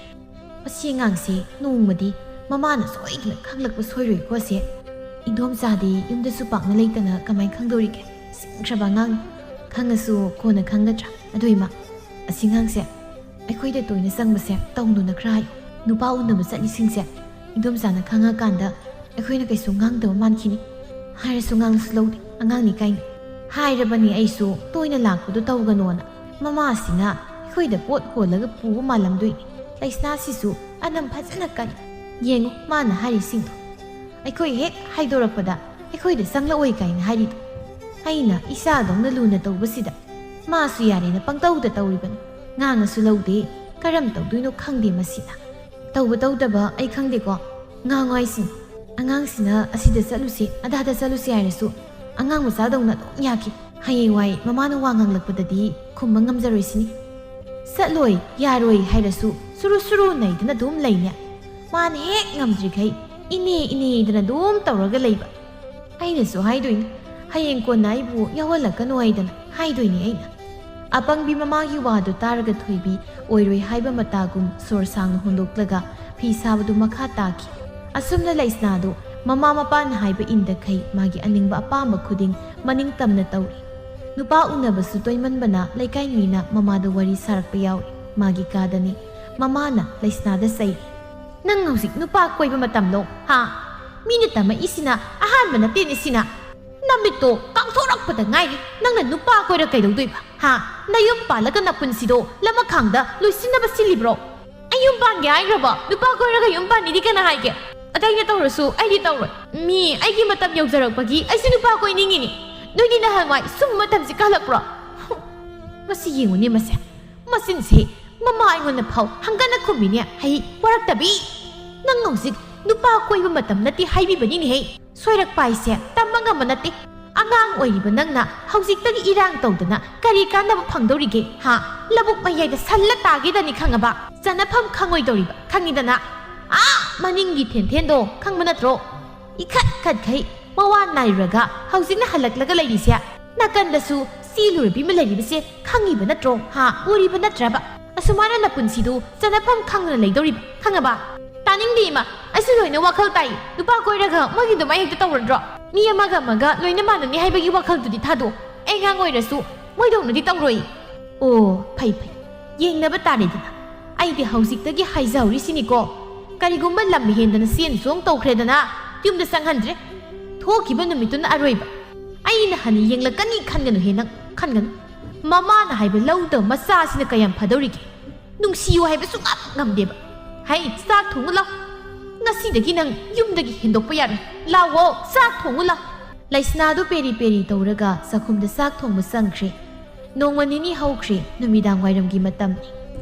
ꯃꯁꯤ ꯑꯉꯥꯡꯁꯦ ꯅꯣꯡꯃꯗꯤ ꯃꯃꯥꯅ ꯁꯣꯏꯗꯅ ꯈꯪꯂꯛꯄ ꯁꯣꯏꯔꯣꯏꯀꯣ ꯁꯦ꯫ ꯏꯟꯗꯣꯝꯆꯥꯗꯤ ꯌꯨꯝꯗꯁꯨ ꯄꯥꯛꯅ ꯂꯩꯇꯅ ꯀꯃꯥꯏ ꯈꯪꯗꯧꯔꯤꯒꯦ? ꯁꯤꯡꯈ꯭ꯔꯕ ꯑꯉꯥꯡꯅꯤ꯫ ꯈꯪꯉꯁꯨ ꯀꯣꯟꯅ ꯈꯪꯒꯗ꯭ꯔꯥ? ꯑꯗꯨ ꯏꯃꯥ, ꯑꯁꯤ ꯑꯉꯥꯡꯁꯦ ꯑꯩꯈꯣꯏꯗ ꯇꯣꯏꯅ ꯆꯪꯕꯁꯦ ꯇꯧꯅꯨꯅ ꯈꯔ ꯍꯥꯏꯌꯨ꯫ ꯅꯨꯄꯥ ꯎꯅꯕ ꯆꯠꯂꯤꯁꯤꯡꯁꯦ ꯏꯟꯗꯣꯝꯆꯥꯅ ꯈꯪꯉꯀꯥꯟꯗ ꯑꯩꯈꯣꯏꯅ ꯀꯩꯁꯨ ꯉꯥꯡꯗꯕ ꯃꯥꯟꯈꯤꯅꯤ꯫ ꯍꯥꯏꯔꯁꯨ ꯉꯥꯡꯂꯁꯨ ꯂꯧꯗꯦ, ꯑꯉꯥꯡꯅꯤ ꯀꯥꯏꯅ꯫ ꯍꯥꯏꯔꯕꯅꯤ ꯑꯩꯁꯨ ꯇꯣꯏꯅ ꯂꯥꯛꯄꯗꯣ ꯇꯧꯒꯅꯣꯅ꯫ ꯃꯃꯥꯁꯤꯅ ꯑꯩꯈꯣꯏꯗ ꯄꯣꯠ ꯍꯣꯜꯂꯒ ꯄꯨꯕ ꯃꯥꯜꯂꯝꯗꯣꯏꯅꯤ꯫ ꯂꯩꯁꯅꯥꯁꯤꯁꯨ ꯑꯅꯝ ꯐꯖꯅ ꯀꯜꯂꯤ꯫ ꯌꯦꯡꯉꯨ ꯃꯥꯅ ꯍꯥꯏꯔꯤꯁꯤꯡꯗꯣ꯫ ꯑꯩꯈꯣꯏ ꯍꯦꯛ ꯍꯥꯏꯗꯣꯔꯛꯄꯗ ꯑꯩꯈꯣꯏꯗ ꯆꯪꯂꯛꯑꯣꯏ ꯀꯥꯏꯅ ꯍꯥꯏꯔꯤꯗꯣ꯫ ꯑꯩꯅ ꯏꯆꯥꯗꯧꯅ ꯂꯨꯅ ꯇꯧꯕꯁꯤꯗ ꯃꯥꯁꯨ ꯌꯥꯔꯦꯅ ꯄꯪꯇꯧꯗ ꯇꯧꯔꯤꯕꯅꯤ꯫ ꯉꯥꯡꯉꯁꯨ ꯂꯧꯗꯦ꯫ ꯀꯔꯝ ꯇꯧꯗꯣꯏꯅꯣ ꯈꯪꯗꯦ ꯃꯁꯤꯅ꯫ ꯇꯧꯕ ꯇꯧꯗꯕ ꯑꯩ ꯈꯪꯗꯦꯀꯣ꯫ ꯉꯥꯡꯉꯣ ꯍꯥꯏꯁꯤꯅꯤ꯫ ꯑꯉꯥꯡꯁꯤꯅ ꯑꯁꯤꯗ ꯆꯠꯂꯨꯁꯤ, ꯑꯗꯥꯗ ꯆꯠꯂꯨꯁꯤ ꯍꯥꯏꯔꯁꯨ ꯑꯉꯥꯡ ꯃꯆꯥꯗꯧꯅ ꯑꯗꯨꯝ ꯌꯥꯈꯤ꯫ ꯍꯌꯦꯡꯋꯥꯏ ꯃꯃꯥꯅ ꯋꯥ ꯉꯥꯡꯂꯛꯄꯗꯗꯤ ꯈꯨꯝꯕ ꯉꯝꯖꯔꯣꯏ ꯁꯤꯅꯤ꯫ ꯆꯠꯂꯣꯏ, ꯌꯥꯔꯣꯏ ꯍꯥꯏꯔꯁꯨ ꯁꯨꯔꯨ ꯁꯨꯔꯨ ꯅꯩꯗꯅ ꯑꯗꯨꯝ ꯂꯩꯅꯦ꯫ ꯃꯥꯅ ꯍꯦꯛ ꯉꯝꯗ꯭ꯔꯤꯈꯩ ꯏꯅꯦ ꯏꯅꯦꯗꯅ ꯑꯗꯨꯝ ꯇꯧꯔꯒ ꯂꯩꯕ꯫ ꯑꯩꯅꯁꯨ ꯍꯥꯏꯗꯣꯏꯅꯤ, ꯍꯌꯦꯡ ꯀꯣꯟꯅ ꯑꯩꯕꯨ ꯌꯥꯎꯍꯜꯂꯛꯀꯅꯨ ꯍꯥꯏꯗꯅ ꯍꯥꯏꯗꯣꯏꯅꯤ ꯑꯩꯅ꯫ ꯑꯄꯪꯕꯤ ꯃꯃꯥꯒꯤ ꯋꯥꯗꯨ ꯇꯥꯔꯒ ꯊꯣꯏꯕꯤ ꯑꯣꯏꯔꯣꯏ ꯍꯥꯏꯕ ꯃꯇꯥꯒꯨꯝ ꯁꯣꯔ ꯁꯥꯡꯅ ꯍꯣꯟꯗꯣꯛꯂꯒ ꯐꯤ ꯁꯥꯕꯗꯨ ꯃꯈꯥ ꯇꯥꯈꯤ꯫ ꯑꯁꯨꯝꯅ ꯂꯩꯁꯅꯥꯗꯨ ꯃꯃꯥ ꯃꯄꯥꯅ ꯍꯥꯏꯕ ꯏꯟꯗꯈꯩ ꯃꯥꯒꯤ ꯑꯅꯤꯡꯕ ꯑꯄꯥꯝꯕ ꯈꯨꯗꯤꯡ ꯃꯅꯤꯡ ꯇꯝꯅ ꯇꯧꯔꯤ꯫ ꯅꯨꯄꯥ ꯎꯅꯕꯁꯨ ꯇꯣꯏꯃꯟꯕꯅ ꯂꯩꯀꯥꯏ ꯃꯤꯅ ꯃꯃꯥꯗ ꯋꯥꯔꯤ ꯁꯥꯔꯛꯄ ꯌꯥꯎꯔꯤ꯫ ꯃꯥꯒꯤ ꯀꯥꯗꯅꯤ꯫ ꯃꯃꯥꯅ ꯂꯩꯁꯅꯥꯗ ꯆꯩꯔꯤ꯫ "ꯅꯪ ꯍꯧꯖꯤꯛ ꯅꯨꯄꯥ ꯀꯣꯏꯕ ꯃꯇꯝꯂꯣ? ꯍꯥ? ꯃꯤꯅ ꯇꯝꯃꯛꯏꯁꯤꯅ ꯑꯍꯥꯟꯕ ꯅꯠꯇꯦꯅꯦ ꯁꯤꯅ꯫ ꯅꯃꯤꯠꯇꯣ ꯀꯥꯡꯊꯣꯔꯛꯄꯗ ꯉꯥꯏꯔꯤ꯫ ꯅꯪꯅ ꯅꯨꯄꯥ ꯀꯣꯏꯔ ꯀꯩꯗꯧꯗꯣꯏꯕ? ꯍꯥ? ꯅꯌꯨꯝ ꯄꯥꯜꯂꯒ ꯅꯄꯨꯟꯁꯤꯗꯣ ꯂꯃꯈꯥꯡꯗ ꯂꯣꯏꯁꯤꯟꯅꯕ ꯁꯤꯜꯂꯤꯕ꯭ꯔꯣ?" "ꯑꯩ ꯌꯨꯝ ꯄꯥꯟꯒꯦ ꯍꯥꯏꯈ꯭ꯔꯕꯣ? ꯅꯨꯄꯥ ꯀꯣꯏꯔꯒ ꯌꯨꯝ ꯄꯥꯟꯅꯤꯗꯤ ꯀꯅꯥ ꯍꯥꯏꯒꯦ? ꯑꯗ ꯑꯩꯅ ꯇꯧꯔꯁꯨ ꯑꯩꯗꯤ ꯇꯧꯔꯣꯏ꯫ ꯃꯤ ꯑꯩꯒꯤ ꯃꯇꯝ ꯌꯧꯖꯔꯛꯄꯒꯤ ꯑꯩꯁꯨ ꯅꯨꯄꯥ ꯀꯣꯏꯅꯤꯡꯉꯤꯅꯤ꯫ ꯅꯣꯏꯗꯤ ꯅꯍꯥꯟꯋꯥꯏ ꯁꯨꯝꯕ ꯃꯇꯝꯁꯤ ꯀꯥꯜꯂꯛꯄ꯭ꯔꯣ?" ꯃꯁꯤ ꯌꯦꯡꯉꯨꯅꯦ ꯃꯁꯦ꯫ ꯃꯆꯤꯟꯁꯦ ꯃꯃꯥ ꯑꯩꯉꯣꯟꯗ ꯐꯥꯎ ꯍꯪꯒꯠꯅ ꯈꯨꯝꯃꯤꯅꯦ꯫ ꯍꯩ ꯋꯥꯔꯛꯇꯕꯤ! ꯅꯪ ꯍꯧꯖꯤꯛ ꯅꯨꯄꯥ ꯀꯣꯏꯕ ꯃꯇꯝ ꯅꯠꯇꯦ ꯍꯥꯏꯕꯤꯕꯅꯤꯅꯦꯍꯦ꯫ ꯁꯣꯏꯔꯛꯄ ꯍꯥꯏꯁꯦ ꯇꯝꯕ ꯉꯝꯕ ꯅꯠꯇꯦ꯫ ꯑꯉꯥꯡ ꯑꯣꯏꯔꯤꯕ ꯅꯪꯅ ꯍꯧꯖꯤꯛꯇꯒꯤ ꯏꯔꯥꯡ ꯇꯧꯗꯅ ꯀꯔꯤ ꯀꯥꯟꯅꯕ ꯐꯪꯗꯧꯔꯤꯒꯦ? ꯍꯥ? ꯂꯧꯕꯨꯛ ꯃꯌꯥꯏꯗ ꯁꯜꯂ ꯇꯥꯒꯦꯗꯅꯤ ꯈꯪꯉꯕ? ꯆꯠꯅꯐꯝ ꯈꯪꯉꯣꯏꯗꯧꯔꯤꯕ ꯈꯪꯉꯤꯗꯅ? ꯑꯥ ꯃꯅꯤꯡꯒꯤ ꯊꯦꯟꯊꯦꯟꯗꯣ ꯈꯪꯕ ꯅꯠꯇ꯭ꯔꯣ? ꯏꯈꯠ ꯈꯠꯈꯩ ꯃꯋꯥ ꯅꯥꯏꯔꯨꯔꯒ ꯍꯧꯖꯤꯛꯅ ꯍꯜꯂꯛꯂꯒ ꯂꯩꯔꯤꯁꯦ꯫ ꯅꯥꯀꯟꯗꯁꯨ ꯆꯦꯜꯂꯨꯔꯕꯤ ꯑꯃ ꯂꯩꯔꯤꯕꯁꯦ ꯈꯪꯉꯤꯕ ꯅꯠꯇ꯭ꯔꯣ? ꯍꯥ? ꯎꯔꯤꯕ ꯅꯠꯇ꯭ꯔꯕ? ꯑꯁꯨꯃꯥꯏꯅ ꯅꯄꯨꯟꯁꯤꯗꯨ ꯆꯅꯐꯝ ꯈꯪꯗꯅ ꯂꯩꯗꯧꯔꯤꯕ, ꯈꯪꯉꯕ? ꯇꯥꯅꯤꯡꯗꯦ ꯏꯃꯥ, ꯑꯩꯁꯨ ꯂꯣꯏꯅ ꯋꯥꯈꯜ ꯇꯥꯏ꯫ ꯅꯨꯄꯥ ꯀꯣꯏꯔꯒ ꯃꯣꯏꯒꯤ ꯑꯗꯨꯃꯥꯏ ꯍꯦꯛꯇ ꯇꯧꯔꯗ꯭ꯔꯣ? ꯃꯤ ꯑꯃꯒ ꯑꯃꯒ ꯂꯣꯏꯅ ꯃꯥꯟꯅꯅꯤ ꯍꯥꯏꯕꯒꯤ ꯋꯥꯈꯜꯗꯨꯗꯤ ꯊꯥꯗꯣꯛ꯫ ꯑꯩ ꯑꯉꯥꯡ ꯑꯣꯏꯔꯁꯨ ꯃꯣꯏꯗꯧꯅꯗꯤ ꯇꯧꯔꯣꯏ꯫ ꯑꯣ, ꯐꯩ ꯐꯩ, ꯌꯦꯡꯅꯕ ꯇꯥꯔꯦꯗꯅ꯫ ꯑꯩꯗꯤ ꯍꯧꯖꯤꯛꯇꯒꯤ ꯍꯥꯏꯖꯍꯧꯔꯤꯁꯤꯅꯤꯀꯣ, ꯀꯔꯤꯒꯨꯝꯕ ꯂꯝ ꯍꯦꯟꯗꯅ ꯆꯦꯟ ꯆꯣꯡ ꯇꯧꯈ꯭ꯔꯦꯗꯅ, ꯌꯨꯝꯗ ꯆꯪꯍꯟꯗ꯭ꯔꯦ꯫ ꯊꯣꯛꯈꯤꯕ ꯅꯨꯃꯤꯠꯇꯨꯅ ꯑꯔꯣꯏꯕ꯫ ꯑꯩꯅ ꯍꯟꯅ ꯌꯦꯡꯂꯛꯀꯅꯤ ꯈꯟꯒꯅꯨꯍꯦ ꯅꯪ, ꯈꯟꯒꯅꯨ꯫ ꯃꯃꯥꯅ ꯍꯥꯏꯕ ꯂꯧꯗꯕ ꯃꯆꯥꯁꯤꯅ ꯀꯌꯥꯝ ꯐꯗꯧꯔꯤꯒꯦ? ꯅꯨꯡꯁꯤꯌꯨ ꯍꯥꯏꯕꯁꯨ ꯉꯝ ꯉꯝꯗꯦꯕ꯫ ꯍꯩ, ꯆꯥꯛ ꯊꯣꯡꯉꯨ ꯂꯥꯎ꯫ ꯉꯁꯤꯗꯒꯤ ꯅꯪ ꯌꯨꯝꯗꯒꯤ ꯍꯦꯟꯗꯣꯛꯄ ꯌꯥꯔꯣꯏ꯫ ꯂꯥꯎꯋꯣ, ꯆꯥꯛ ꯊꯣꯡꯉꯨ ꯂꯥꯎ꯫ ꯂꯩꯁꯅꯥꯗꯨ ꯄꯦꯔꯤ ꯄꯦꯔꯤ ꯇꯧꯔꯒ ꯆꯥꯛꯈꯨꯝꯗ ꯆꯥꯛ ꯊꯣꯡꯕ ꯆꯪꯈ꯭ꯔꯦ꯫ ꯅꯣꯡꯃ ꯅꯤꯅꯤ ꯍꯧꯈ꯭ꯔꯦ, ꯅꯨꯃꯤꯗꯥꯡ ꯋꯥꯏꯔꯝꯒꯤ ꯃꯇꯝꯅꯤ꯫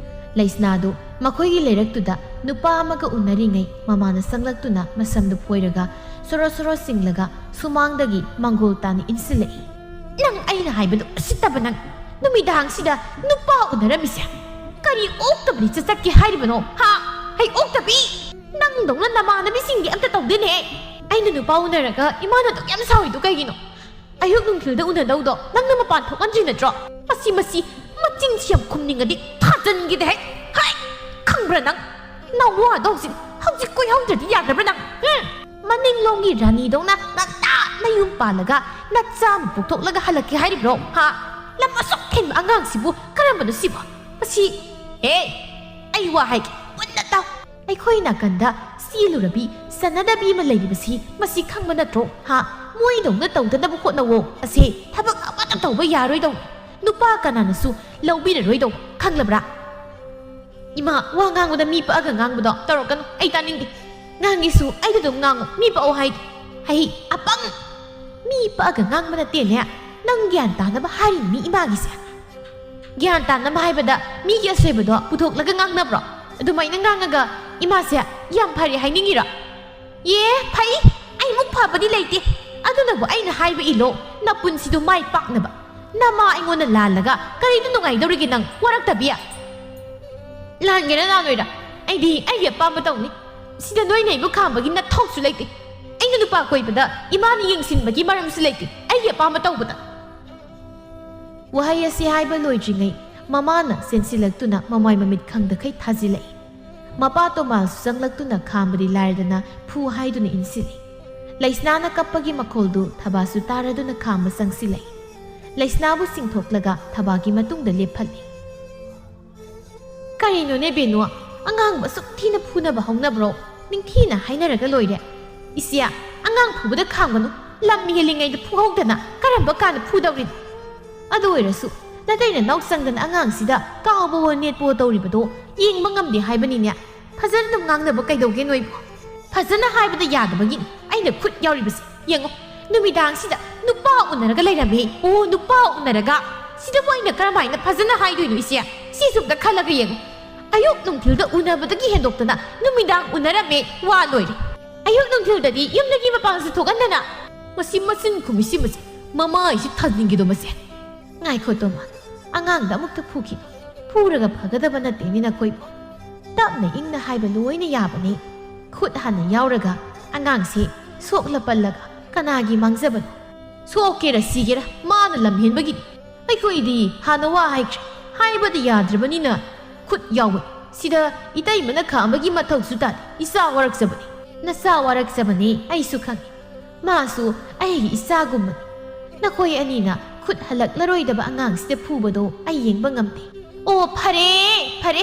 ꯂꯩꯁꯅꯥꯗꯨ ꯃꯈꯣꯏꯒꯤ ꯂꯩꯔꯛꯇꯨꯗ ꯅꯨꯄꯥ ꯑꯃꯒ ꯎꯅꯔꯤꯉꯩ ꯃꯃꯥꯅ ꯆꯪꯂꯛꯇꯨꯅ ꯃꯁꯝꯗꯨ ꯐꯣꯏꯔꯒ ꯁꯣꯔꯣ ꯁꯣꯔꯣ ꯆꯤꯡꯂꯒ ꯁꯨꯃꯥꯡꯗꯒꯤ ꯃꯪꯒꯣꯜ ꯇꯥꯅ ꯏꯟꯁꯤꯜꯂꯛꯏ꯫ "ꯅꯪ ꯑꯩꯅ ꯍꯥꯏꯕꯗꯨ ꯎꯁꯤꯠꯇꯕ ꯅꯪ! ꯅꯨꯃꯤꯗꯥꯡꯁꯤꯗ ꯅꯨꯄꯥ ꯎꯅꯔꯝꯃꯤꯁꯦ ꯀꯔꯤ ꯑꯣꯛꯇꯕ ꯂꯤꯆꯠ ꯆꯠꯀꯦ ꯍꯥꯏꯔꯤꯕꯅꯣ, ꯍꯥ? ꯍꯩ ꯑꯣꯛꯇꯕꯤ! ꯅꯪꯗꯧꯅ ꯅꯃꯥꯟꯅꯕꯤꯁꯤꯡꯗꯤ ꯑꯝꯇ ꯇꯧꯗꯦꯅꯦ꯫ ꯑꯩꯅ ꯅꯨꯄꯥ ꯎꯅꯔꯒ ꯏꯃꯥꯅ ꯑꯗꯨꯛ ꯌꯥꯝ ꯁꯥꯎꯔꯤꯗꯨ ꯀꯩꯒꯤꯅꯣ? ꯑꯌꯨꯛ ꯅꯨꯡꯊꯤꯜꯗ ꯎꯅꯗꯧꯗꯣ ꯅꯪꯅ ꯃꯄꯥꯟ ꯊꯣꯛꯍꯟꯗ꯭ꯔꯤ ꯅꯠꯇ꯭ꯔꯣ? ꯃꯁꯤ, ꯃꯁꯤ, ꯃꯆꯤꯟꯁꯤ ꯌꯥꯝ ꯈꯨꯝꯅꯤꯡꯉꯗꯤ ꯊꯥꯖꯟꯈꯤꯗꯦ ꯍꯦ꯫ ꯍꯥꯏ! ꯈꯪꯕ꯭ꯔꯥ ꯅꯪ? ꯅꯋꯥꯗꯣ ꯍꯧꯖꯤꯛ, ꯍꯧꯖꯤꯛ ꯀꯣꯏꯍꯧꯗ꯭ꯔꯗꯤ ꯌꯥꯗꯕ꯭ꯔꯥ ꯅꯪ? ꯍꯨꯝ! ꯃꯅꯤꯡꯂꯣꯝꯒꯤ ꯔꯥꯅꯤꯗꯧꯅ ꯉꯟꯇꯥ ꯅꯌꯨꯝ ꯄꯥꯜꯂꯒ ꯅꯆꯥ ꯑꯃ ꯄꯣꯛꯊꯣꯛꯂꯒ ꯍꯜꯂꯛꯀꯦ ꯍꯥꯏꯔꯤꯕ꯭ꯔꯣ? ꯍꯥ? ꯂꯝ ꯑꯁꯨꯛ ꯍꯦꯟꯕ ꯑꯉꯥꯡꯁꯤꯕꯨ ꯀꯔꯝꯕꯅꯣ ꯁꯤꯕꯣ? ꯃꯁꯤ, ꯍꯦ! ꯑꯩ ꯋꯥ ꯍꯥꯏꯒꯦ, ꯃꯨꯟꯅ ꯇꯥꯎ꯫ ꯑꯩꯈꯣꯏ ꯅꯥꯀꯟꯗ ꯆꯦꯜꯂꯨꯔꯕꯤ, ꯁꯥꯟꯅꯗꯕꯤ ꯑꯃ ꯂꯩꯔꯤꯕꯁꯤ ꯃꯁꯤ ꯈꯪꯕ ꯅꯠꯇ꯭ꯔꯣ? ꯍꯥ? ꯃꯣꯏꯗꯧꯅ ꯇꯧꯗꯅꯕ ꯍꯣꯠꯅꯧꯋꯣ꯫ ꯑꯁꯦ ꯊꯕꯛ ꯑꯃꯠꯇ ꯇꯧꯕ ꯌꯥꯔꯣꯏꯗꯧ꯫ ꯅꯨꯄꯥ ꯀꯅꯥꯅꯁꯨ ꯂꯧꯕꯤꯔꯔꯣꯏꯗꯧ꯫ ꯈꯪꯂꯕ꯭ꯔꯥ? ꯏꯃꯥ, ꯋꯥ ꯉꯥꯡꯕꯗ ꯃꯤ ꯄꯛꯑꯒ ꯉꯥꯡꯕꯗꯣ ꯇꯧꯔꯛꯀꯅꯨ꯫ ꯑꯩ ꯇꯥꯅꯤꯡꯗꯦ꯫ ꯉꯥꯡꯒꯦꯁꯨ ꯑꯩꯗ ꯑꯗꯨꯝ ꯉꯥꯡꯉꯨ꯫ ꯃꯤ ꯄꯛꯑꯣ ꯍꯥꯏꯗꯦ꯫ ꯍꯩ, ꯑꯄꯪ! ꯃꯤ ꯄꯛꯑꯒ ꯉꯥꯡꯕ ꯅꯠꯇꯦꯅꯦ꯫ ꯅꯪ ꯒ꯭ꯌꯥꯟ ꯇꯥꯅꯕ ꯍꯥꯏꯔꯤꯅꯤ ꯏꯃꯥꯒꯤꯁꯦ꯫ ꯒ꯭ꯌꯥꯟ ꯇꯥꯅꯕ ꯍꯥꯏꯕꯗ ꯃꯤꯒꯤ ꯑꯁꯣꯏꯕꯗꯣ ꯄꯨꯊꯣꯛꯂꯒ ꯉꯥꯡꯅꯕ꯭ꯔꯣ? ꯑꯗꯨꯃꯥꯏꯅ ꯉꯥꯡꯉꯒ ꯏꯃꯥꯁꯦ ꯌꯥꯝ ꯐꯔꯦ ꯍꯥꯏꯅꯤꯡꯉꯤꯔꯣ? ꯑꯦ, ꯐꯩ, ꯑꯩꯃꯨꯛ ꯐꯕꯗꯤ ꯂꯩꯇꯦ꯫ ꯑꯗꯨꯅꯕꯨ ꯑꯩꯅ ꯍꯥꯏꯕ ꯏꯜꯂꯣ, ꯅꯄꯨꯟꯁꯤꯗꯣ ꯃꯥꯏ ꯄꯥꯛꯅꯕ꯫ ꯅꯃꯥ ꯑꯩꯉꯣꯟꯗ ꯂꯥꯜꯂꯒ ꯀꯔꯤꯗ ꯅꯨꯡꯉꯥꯏꯗꯧꯔꯤꯒꯦ ꯅꯪ, ꯋꯥꯔꯛꯇꯕꯤ? ꯂꯥꯟꯒꯦꯔꯥ ꯂꯥꯜꯂꯣꯏꯔꯥ, ꯑꯩꯗꯤ ꯑꯩꯒꯤ ꯑꯄꯥꯝꯕ ꯇꯧꯅꯤ꯫ ꯁꯤꯗ ꯅꯣꯏꯅ ꯑꯩꯕꯨ ꯈꯥꯝꯕꯒꯤ ꯅꯊꯧꯁꯨ ꯂꯩꯇꯦ꯫ ꯑꯩꯅ ꯅꯨꯄꯥ ꯀꯣꯏꯕꯗ ꯏꯃꯥꯅ ꯌꯦꯡꯁꯤꯟꯕꯒꯤ ꯃꯔꯝꯁꯨ ꯂꯩꯇꯦ꯫ ꯑꯩꯒꯤ ꯑꯄꯥꯝꯕ ꯇꯧꯕꯗ꯫ ꯋꯥꯍꯩ ꯑꯁꯤ ꯍꯥꯏꯕ ꯂꯣꯏꯗ꯭ꯔꯤꯉꯩ ꯃꯃꯥꯅ ꯆꯦꯟꯁꯤꯜꯂꯛꯇꯨꯅ ꯃꯃꯥꯏ ꯃꯃꯤꯠ ꯈꯪꯗꯈꯩ ꯊꯥꯖꯤꯜꯂꯛꯏ꯫ ꯃꯄꯥ ꯇꯣꯃꯥꯁꯁꯨ ꯆꯪꯂꯛꯇꯨꯅ ꯈꯥꯝꯕꯗꯤ ꯂꯥꯏꯔꯗꯅ ꯐꯨ ꯍꯥꯏꯗꯨꯅ ꯏꯟꯁꯤꯜꯂꯤ꯫ ꯂꯩꯁꯅꯥꯅ ꯀꯞꯄꯒꯤ ꯃꯈꯣꯜꯗꯨ ꯊꯕꯥꯁꯨ ꯇꯥꯔꯗꯨꯅ ꯈꯥꯝꯕ ꯆꯪꯁꯤꯜꯂꯛꯏ꯫ ꯂꯩꯁꯅꯥꯕꯨ ꯆꯤꯡꯊꯣꯛꯂꯒ ꯊꯕꯥꯒꯤ ꯃꯇꯨꯡꯗ ꯂꯦꯞꯍꯜꯂꯤ꯫ "ꯀꯔꯤꯅꯣꯅꯦ ꯕꯦꯅꯨ, ꯑꯉꯥꯡꯕꯨ ꯑꯁꯨꯛ ꯊꯤꯅ ꯐꯨꯅꯕ ꯍꯧꯅꯕ꯭ꯔꯣ? ꯅꯤꯡꯊꯤꯅ ꯍꯥꯏꯅꯔꯒ ꯂꯣꯏꯔꯦ꯫ ꯏꯆꯦ, ꯑꯉꯥꯡ ꯐꯨꯕꯗ ꯈꯥꯡꯒꯅꯨ, ꯂꯝ ꯍꯦꯜꯂꯤꯉꯩꯗ ꯐꯨꯍꯧꯗꯅ ꯀꯔꯝꯕ ꯀꯥꯟꯗ ꯐꯨꯗꯧꯔꯤꯅꯣ? ꯑꯗꯨ ꯑꯣꯏꯔꯁꯨ ꯅꯇꯩ ꯅꯅꯥꯎ ꯆꯪꯗꯅ ꯑꯉꯥꯡꯁꯤꯗ ꯀꯥꯎꯕꯋꯣ ꯅꯦꯠꯄꯋꯣ ꯇꯧꯔꯤꯕꯗꯣ ꯌꯦꯡꯕ ꯉꯝꯗꯦ ꯍꯥꯏꯕꯅꯤꯅꯦ꯫ ꯐꯖꯅ ꯑꯗꯨꯝ ꯉꯥꯡꯅꯕ ꯀꯩꯗꯧꯒꯦ ꯅꯣꯏꯕꯨ? ꯐꯖꯅ ꯍꯥꯏꯕꯗ ꯌꯥꯗꯕꯒꯤꯅꯤ ꯑꯩꯅ ꯈꯨꯠ ꯌꯥꯎꯔꯤꯕꯁꯦ꯫ ꯌꯦꯡꯉꯣ, ꯅꯨꯃꯤꯗꯥꯡꯁꯤꯗ ꯅꯨꯄꯥ ꯎꯅꯔꯒ ꯂꯩꯔꯝꯃꯦ꯫ ꯑꯣ, ꯅꯨꯄꯥ ꯎꯅꯔꯒ? ꯁꯤꯗꯕꯨ ꯑꯩꯅ ꯀꯔꯝꯍꯥꯏꯅ ꯐꯖꯅ ꯍꯥꯏꯗꯣꯏꯅꯣ ꯏꯆꯦ? ꯁꯤꯁꯨ ꯑꯝꯇ ꯈꯜꯂꯒ ꯌꯦꯡꯉꯣ꯫ ꯑꯌꯨꯛ ꯅꯨꯡꯊꯤꯜꯗ ꯎꯅꯕꯗꯒꯤ ꯍꯦꯟꯗꯣꯛꯇꯅ ꯅꯨꯃꯤꯗꯥꯡ ꯎꯅꯔꯝꯃꯦ, ꯋꯥ ꯂꯣꯏꯔꯦ꯫ ꯑꯌꯨꯛ ꯅꯨꯡꯊꯤꯜꯗꯗꯤ ꯌꯨꯝꯗꯒꯤ ꯃꯄꯥꯟꯁꯨ ꯊꯣꯛꯍꯟꯗꯅ꯫ ꯃꯁꯤ ꯃꯆꯤꯟ ꯈꯨꯝꯃꯤꯁꯤ ꯃꯁꯤ, ꯃꯃꯥꯏꯁꯤ ꯊꯥꯖꯤꯟꯒꯦꯗꯣ ꯃꯁꯦ꯫ ꯉꯥꯏꯈꯣ ꯇꯣꯃꯥ, ꯑꯉꯥꯡꯗ ꯑꯃꯨꯛꯇ ꯐꯨꯈꯤꯅꯨ꯫ ꯐꯨꯔꯒ ꯐꯒꯗꯕ ꯅꯠꯇꯦꯅꯦ ꯅꯈꯣꯏꯕꯨ꯫ ꯇꯞꯅ ꯏꯪꯅ ꯍꯥꯏꯕ ꯂꯣꯏꯅ ꯌꯥꯕꯅꯤ꯫ ꯈꯨꯠ ꯍꯥꯟꯅ ꯌꯥꯎꯔꯒ ꯑꯉꯥꯡꯁꯤ ꯁꯣꯛꯂ ꯄꯜꯂꯒ ꯀꯅꯥꯒꯤ ꯃꯥꯡꯖꯕꯅꯣ? ꯁꯣꯛꯀꯦꯔꯥ ꯁꯤꯒꯦꯔꯥ ꯃꯥꯅ ꯂꯝꯍꯦꯟꯕꯒꯤꯅꯤ꯫ ꯑꯩꯈꯣꯏꯗꯤ ꯍꯥꯟꯅ ꯋꯥ ꯍꯥꯏꯈ꯭ꯔꯦ, ꯍꯥꯏꯕꯗ ꯌꯥꯗ꯭ꯔꯕꯅꯤꯅ ꯈꯨꯠ ꯌꯥꯎꯕꯅꯤ꯫ ꯁꯤꯗ ꯏꯇꯩꯃꯅ ꯈꯥꯝꯕꯒꯤ ꯃꯊꯧꯁꯨ ꯇꯥꯗꯦ꯫ ꯏꯆꯥ ꯋꯥꯔꯛꯆꯕꯅꯤ꯫ ꯅꯆꯥ ꯋꯥꯔꯛꯆꯕꯅꯤ, ꯑꯩꯁꯨ ꯈꯪꯏ꯫ ꯃꯥꯁꯨ ꯑꯩꯒꯤ ꯏꯆꯥꯒꯨꯝꯕꯅꯤ꯫ ꯅꯈꯣꯏ ꯑꯅꯤꯅ ꯈꯨꯠ ꯍꯜꯂꯛꯂꯔꯣꯏꯗꯕ ꯑꯉꯥꯡꯁꯤꯗ ꯐꯨꯕꯗꯣ ꯑꯩ ꯌꯦꯡꯕ ꯉꯝꯗꯦ꯫ ꯑꯣ, ꯐꯔꯦ, ꯐꯔꯦ꯫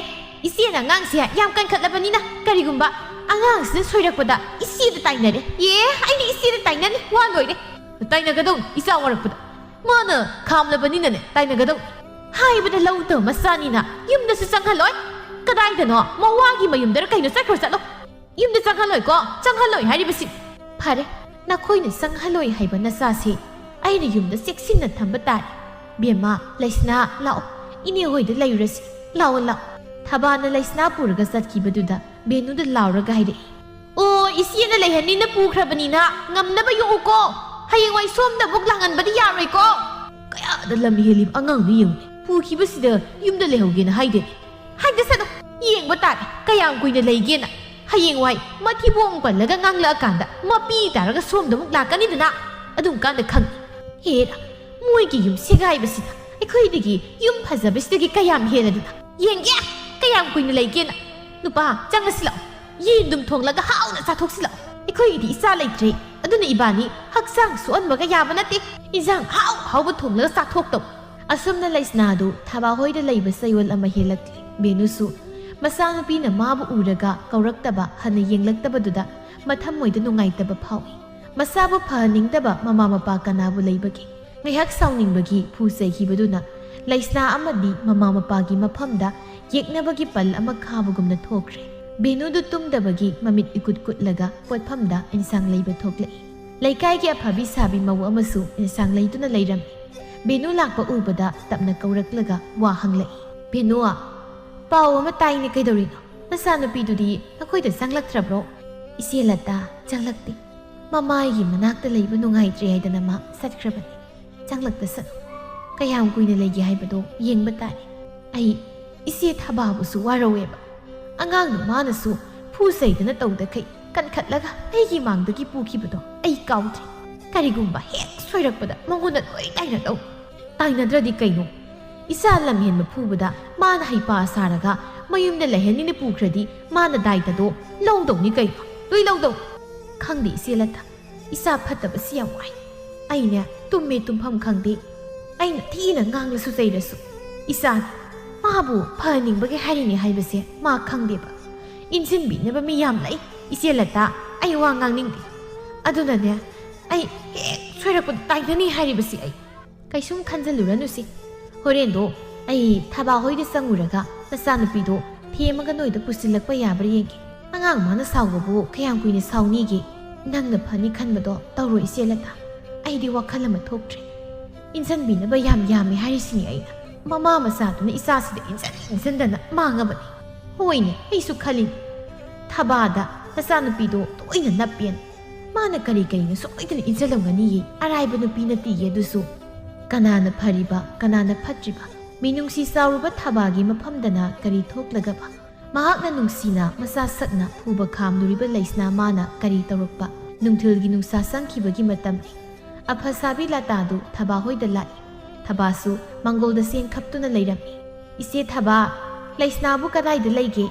ꯏꯆꯦꯅ ꯑꯉꯥꯡꯁꯦ ꯌꯥꯝ ꯀꯟꯈꯠꯂꯕꯅꯤꯅ ꯀꯔꯤꯒꯨꯝꯕ ꯑꯉꯥꯡꯁꯤꯅ ꯁꯣꯏꯔꯛꯄꯗ ꯏꯆꯦꯗ ꯇꯥꯏꯅꯔꯦ꯫ ꯑꯦ, ꯑꯩꯅ ꯏꯆꯦꯗ ꯇꯥꯏꯅꯅꯤ, ꯋꯥ ꯂꯣꯏꯔꯦ꯫ ꯇꯥꯏꯅꯒꯗꯧꯅꯤ, ꯏꯆꯥ ꯋꯥꯔꯛꯄꯗ꯫ ꯃꯥꯅ ꯈꯥꯝꯂꯕꯅꯤꯅꯅꯦ, ꯇꯥꯏꯅꯒꯗꯧꯅꯤ꯫ ꯍꯥꯏꯕꯗ ꯂꯧꯗꯕ ꯃꯆꯥꯅꯤꯅ ꯌꯨꯝꯗꯁꯨ ꯆꯪꯍꯜꯂꯣꯏ꯫ ꯀꯗꯥꯏꯗꯅꯣ? ꯃꯋꯥꯒꯤ ꯃꯌꯨꯝꯗꯔ ꯀꯩꯅꯣ ꯆꯠꯈ꯭ꯔꯣ ꯆꯠꯂꯣ꯫ ꯌꯨꯝꯗ ꯆꯪꯍꯜꯂꯣꯏꯀꯣ? ꯆꯪꯍꯜꯂꯣꯏ ꯍꯥꯏꯔꯤꯕꯁꯤ꯫ ꯐꯔꯦ, ꯅꯈꯣꯏꯅ ꯆꯪꯍꯜꯂꯣꯏ ꯍꯥꯏꯕ ꯅꯆꯥꯁꯤ ꯑꯩꯅ ꯌꯨꯝꯗ ꯆꯦꯛꯁꯤꯟꯅ ꯊꯝꯕ ꯇꯥꯔꯦ꯫ ꯕꯦꯝꯃ, ꯂꯩꯁꯅꯥ, ꯂꯥꯛꯑꯣ꯫ ꯏꯅꯦ ꯍꯣꯏꯗ ꯂꯩꯔꯨꯔꯁꯤ꯫ ꯂꯥꯛꯑꯣ, ꯂꯥꯛꯑꯣ꯫ ꯊꯕꯥꯅ ꯂꯩꯁꯅꯥ ꯄꯨꯔꯒ ꯆꯠꯈꯤꯕꯗꯨꯗ ꯕꯦꯅꯨꯗ ꯂꯥꯎꯔꯒ ꯍꯥꯏꯔꯛꯏ꯫ ꯑꯣ, ꯏꯆꯦꯅ ꯂꯩꯍꯟꯅꯤꯅ ꯄꯨꯈ꯭ꯔꯕꯅꯤꯅ ꯉꯝꯅꯕ ꯌꯣꯛꯎꯀꯣ꯫ ꯍꯌꯦꯡꯋꯥꯏ ꯁꯣꯝꯗ ꯑꯃꯨꯛ ꯂꯥꯡꯍꯟꯕꯗꯤ ꯌꯥꯔꯣꯏꯀꯣ꯫ ꯀꯌꯥꯗ ꯂꯝ ꯍꯦꯜꯂꯤꯕ ꯑꯉꯥꯡꯅꯣ ꯌꯦꯡꯉꯨꯅꯦ꯫ ꯄꯨꯈꯤꯕꯁꯤꯗ ꯌꯨꯝꯗ ꯂꯩꯍꯧꯒꯦꯅ ꯍꯥꯏꯗꯦꯅꯦ꯫ ꯍꯥꯏꯖꯁꯅꯨ, ꯌꯦꯡꯕ ꯇꯥꯔꯦ ꯀꯌꯥꯝ ꯀꯨꯏꯅ ꯂꯩꯒꯦꯅ꯫ ꯍꯌꯦꯡꯋꯥꯏ ꯃꯊꯤꯕꯣꯡ ꯄꯜꯂꯒ ꯉꯥꯡꯂꯛꯑꯀꯥꯟꯗ ꯃꯄꯤ ꯇꯥꯔꯒ ꯁꯣꯝꯗ ꯑꯃꯨꯛ ꯂꯥꯛꯀꯅꯤꯗꯅ꯫ ꯑꯗꯨꯝ ꯀꯥꯟꯗ ꯈꯪꯅꯤ꯫ ꯍꯦꯔꯥ, ꯃꯣꯏꯒꯤ ꯌꯨꯝ ꯁꯦꯒꯥꯏꯕꯁꯤꯗ ꯑꯩꯈꯣꯏꯗꯒꯤ ꯌꯨꯝ ꯐꯖꯕꯁꯤꯗꯒꯤ ꯀꯌꯥꯝ ꯍꯦꯜꯂꯗꯅ? ꯌꯦꯡꯒꯦ, ꯀꯌꯥꯝ ꯀꯨꯏꯅ ꯂꯩꯒꯦꯅ꯫ ꯅꯨꯄꯥ, ꯆꯪꯉꯁꯤ ꯂꯥꯛꯑꯣ꯫ ꯌꯦꯟꯗꯨꯝ ꯊꯣꯡꯂꯒ ꯍꯥꯎꯅ ꯆꯥꯊꯣꯛꯁꯤ ꯂꯥꯛꯑꯣ꯫ ꯑꯩꯈꯣꯏꯒꯤꯗꯤ ꯏꯆꯥ ꯂꯩꯇ꯭ꯔꯦ, ꯑꯗꯨꯅ ꯏꯕꯥꯅꯤ ꯍꯛꯆꯥꯡ ꯁꯣꯛꯍꯟꯕꯒ ꯌꯥꯕ ꯅꯠꯇꯦ꯫ ꯏꯟꯖꯥꯡ ꯍꯥꯎ ꯍꯥꯎꯕ ꯊꯣꯡꯂꯒ ꯆꯥꯊꯣꯛꯇꯧ꯫ ꯑꯁꯨꯝꯅ ꯂꯩꯁꯅꯥꯗꯨ ꯊꯕꯥ ꯍꯣꯏꯗ ꯂꯩꯕ ꯆꯌꯣꯜ ꯑꯃ ꯍꯦꯜꯂꯛꯂꯦ꯫ ꯕꯦꯅꯨꯁꯨ ꯃꯆꯥꯅꯨꯄꯤꯅ ꯃꯥꯕꯨ ꯎꯔꯒ ꯀꯧꯔꯛꯇꯕ, ꯍꯟꯅ ꯌꯦꯡꯂꯛꯇꯕꯗꯨꯗ ꯃꯊꯃꯣꯏꯗ ꯅꯨꯡꯉꯥꯏꯇꯕ ꯐꯥꯎꯏ꯫ ꯃꯆꯥꯕꯨ ꯐꯍꯟꯅꯤꯡꯗꯕ ꯃꯃꯥ ꯃꯄꯥ ꯀꯅꯥꯕꯨ ꯂꯩꯕꯒꯦ? ꯉꯥꯏꯍꯥꯛ ꯁꯥꯎꯅꯤꯡꯕꯒꯤ ꯐꯨ ꯆꯩꯈꯤꯕꯗꯨꯅ ꯂꯩꯁꯅꯥ ꯑꯃꯗꯤ ꯃꯃꯥ ꯃꯄꯥꯒꯤ ꯃꯐꯝꯗ ꯌꯦꯛꯅꯕꯒꯤ ꯄꯜ ꯑꯃ ꯈꯥꯕꯒꯨꯝꯅ ꯊꯣꯛꯈ꯭ꯔꯦ꯫ ꯕꯦꯅꯨꯗꯨ ꯇꯨꯝꯗꯕꯒꯤ ꯃꯃꯤꯠ ꯏꯀꯨꯠ ꯀꯨꯠꯂꯒ ꯄꯣꯠꯐꯝꯗ ꯏꯟꯁꯥꯡ ꯂꯩꯕ ꯊꯣꯛꯂꯛꯏ꯫ ꯂꯩꯀꯥꯏꯒꯤ ꯑꯐꯕꯤ ꯁꯥꯕꯤ ꯃꯧ ꯑꯃꯁꯨ ꯏꯟꯁꯥꯡ ꯂꯩꯗꯨꯅ ꯂꯩꯔꯝꯃꯤ꯫ ꯕꯦꯅꯨ ꯂꯥꯛꯄ ꯎꯕꯗ ꯇꯞꯅ ꯀꯧꯔꯛꯂꯒ ꯋꯥ ꯍꯪꯂꯛꯏ꯫ "ꯕꯦꯅꯨ, ꯄꯥꯎ ꯑꯃ ꯇꯥꯏꯅꯦ, ꯀꯩꯗꯧꯔꯤꯅꯣ? ꯅꯆꯥꯅꯨꯄꯤꯗꯨꯗꯤ ꯅꯈꯣꯏꯗ ꯆꯪꯂꯛꯇ꯭ꯔꯕ꯭ꯔꯣ?" "ꯏꯆꯦ ꯂꯇꯥ, ꯆꯪꯂꯛꯇꯦ꯫ ꯃꯃꯥꯏꯒꯤ ꯃꯅꯥꯛꯇ ꯂꯩꯕ ꯅꯨꯡꯉꯥꯏꯇ꯭ꯔꯦ ꯍꯥꯏꯗꯅ ꯃꯥ ꯆꯠꯈ꯭ꯔꯕꯅꯤ꯫ ꯆꯪꯂꯛꯇꯁꯅꯨ꯫ ꯀꯌꯥꯝ ꯀꯨꯏꯅ ꯂꯩꯒꯦ ꯍꯥꯏꯕꯗꯣ ꯌꯦꯡꯕ ꯇꯥꯔꯦ꯫ ꯑꯩ ꯏꯆꯦ ꯊꯕꯥꯕꯨꯁꯨ ꯋꯥꯔꯧꯋꯦꯕ꯫ ꯑꯉꯥꯡꯗꯨ ꯃꯥꯅꯁꯨ ꯐꯨ ꯆꯩꯗꯅ ꯇꯧꯗꯈꯩ ꯀꯟꯈꯠꯂꯒ ꯑꯩꯒꯤ ꯃꯥꯡꯗꯒꯤ ꯄꯨꯈꯤꯕꯗꯣ ꯑꯩ ꯀꯥꯎꯗ꯭ꯔꯤ꯫ ꯀꯔꯤꯒꯨꯝꯕ ꯍꯦꯛ ꯁꯣꯏꯔꯛꯄꯗ ꯃꯉꯣꯟꯗ ꯂꯣꯏ ꯇꯥꯏꯅꯗꯧ꯫ ꯇꯥꯏꯅꯗ꯭ꯔꯗꯤ ꯀꯩꯅꯣ? ꯏꯆꯥ ꯂꯝꯍꯦꯟꯕ ꯐꯨꯕꯗ ꯃꯥꯅ ꯍꯩꯄꯥ ꯁꯥꯔꯒ ꯃꯌꯨꯝꯗ ꯂꯩꯍꯟꯅꯤꯅ ꯄꯨꯈ꯭ꯔꯗꯤ ꯃꯥꯅ ꯗꯥꯏꯇꯗꯣ ꯂꯧꯗꯧꯅꯤ ꯀꯩꯅꯣ? ꯂꯣꯏ ꯂꯧꯗꯧ꯫ ꯈꯪꯗꯦ ꯏꯆꯦ ꯂꯇꯥ, ꯏꯆꯥ ꯐꯠꯇꯕꯁꯤ ꯌꯥꯝ ꯋꯥꯏ꯫ ꯑꯩꯅꯦ ꯇꯨꯝꯃꯦ ꯇꯨꯝꯐꯝ ꯈꯪꯗꯦ꯫ ꯑꯩꯅ ꯊꯤꯅ ꯉꯥꯡꯂꯁꯨ ꯆꯩꯔꯁꯨ ꯏꯆꯥꯅꯤ꯫ ꯃꯥꯕꯨ ꯐꯍꯟꯅꯤꯡꯕꯒꯤ ꯍꯥꯏꯔꯤꯅꯦ ꯍꯥꯏꯕꯁꯦ ꯃꯥ ꯈꯪꯗꯦꯕ꯫ ꯏꯟꯁꯤꯟꯕꯤꯅꯕ ꯃꯤ ꯌꯥꯝ ꯂꯩ ꯏꯆꯦ ꯂꯇꯥ, ꯑꯩ ꯋꯥ ꯉꯥꯡꯅꯤꯡꯗꯦ꯫ ꯑꯗꯨꯅꯅꯦ ꯑꯩ ꯍꯦꯛ ꯁꯣꯏꯔꯛꯄꯗ ꯇꯥꯏꯅꯅꯤ ꯍꯥꯏꯔꯤꯕꯁꯤ ꯑꯩ꯫ ꯀꯩꯁꯨꯝ ꯈꯟꯖꯜꯂꯨꯔꯅꯨꯁꯤ꯫ ꯍꯣꯔꯦꯟꯗꯣ ꯑꯩ ꯊꯕꯥ ꯍꯣꯏꯗ ꯆꯪꯉꯨꯔꯒ ꯅꯆꯥꯅꯨꯄꯤꯗꯣ ꯊꯦꯝꯃꯒ ꯅꯣꯏꯗ ꯄꯨꯁꯤꯜꯂꯛꯄ ꯌꯥꯕ꯭ꯔꯥ ꯌꯦꯡꯒꯦ꯫ ꯑꯉꯥꯡ ꯃꯥꯅ ꯁꯥꯎꯕꯕꯨ ꯀꯌꯥꯝ ꯀꯨꯏꯅ ꯁꯥꯎꯅꯤꯒꯦ? ꯅꯪꯅ ꯐꯅꯤ ꯈꯟꯕꯗꯣ ꯇꯧꯔꯣ ꯏꯆꯦ ꯂꯇꯥ꯫ ꯑꯩꯗꯤ ꯋꯥꯈꯜ ꯑꯃ ꯊꯣꯛꯇ꯭ꯔꯦ꯫ ꯏꯟꯁꯤꯟꯕꯤꯅꯕ ꯌꯥꯝ ꯌꯥꯝꯃꯦ ꯍꯥꯏꯔꯤꯁꯤꯅꯤ ꯑꯩꯅ꯫ ꯃꯃꯥ ꯃꯆꯥꯗꯨꯅ ꯏꯆꯥꯁꯤꯗ ꯏꯟꯁꯤꯟ ꯏꯟꯁꯤꯟꯗꯅ ꯃꯥꯡꯉꯕꯅꯤ꯫ ꯍꯣꯏꯅꯦ, ꯑꯩꯁꯨ ꯈꯜꯂꯤꯅꯤ꯫ ꯊꯕꯥꯗ ꯅꯆꯥꯅꯨꯄꯤꯗꯣ ꯇꯣꯏꯅ ꯅꯞꯄꯦꯅ꯫ ꯃꯥꯅ ꯀꯔꯤ ꯀꯔꯤꯅꯣ ꯁꯣꯏꯗꯅ ꯏꯟꯁꯤꯜꯂꯝꯒꯅꯤꯌꯦ꯫ ꯑꯔꯥꯏꯕ ꯅꯨꯄꯤ ꯅꯠꯇꯦꯌꯦ ꯑꯗꯨꯁꯨ꯫ ꯀꯅꯥꯅ ꯐꯔꯤꯕ, ꯀꯅꯥꯅ ꯐꯠꯇ꯭ꯔꯤꯕ? ꯃꯤꯅꯨꯡꯁꯤ ꯆꯥꯎꯔꯕ ꯊꯕꯥꯒꯤ ꯃꯐꯝꯗꯅ ꯀꯔꯤ ꯊꯣꯛꯂꯒꯕ? ꯃꯍꯥꯛꯅ ꯅꯨꯡꯁꯤꯅ ꯃꯆꯥ ꯁꯛꯅ ꯐꯨꯕ ꯈꯥꯝꯂꯨꯔꯤꯕ ꯂꯩꯁꯅꯥ ꯃꯥꯅ ꯀꯔꯤ ꯇꯧꯔꯛꯄ? ꯅꯨꯡꯊꯤꯜꯒꯤ ꯅꯨꯡꯁꯥ ꯆꯪꯈꯤꯕꯒꯤ ꯃꯇꯝꯅꯤ꯫ ꯑꯐꯁꯥꯕꯤ ꯂꯇꯥꯗꯨ ꯊꯕꯥ ꯍꯣꯏꯗ ꯂꯥꯛꯏ꯫ ꯊꯕꯥꯁꯨ ꯃꯪꯒꯣꯜꯗ ꯆꯦꯟ ꯈꯞꯇꯨꯅ ꯂꯩꯔꯝꯃꯤ꯫ "ꯏꯆꯦ ꯊꯕꯥ, ꯂꯩꯁꯅꯥꯕꯨ ꯀꯗꯥꯏꯗ ꯂꯩꯒꯦ?"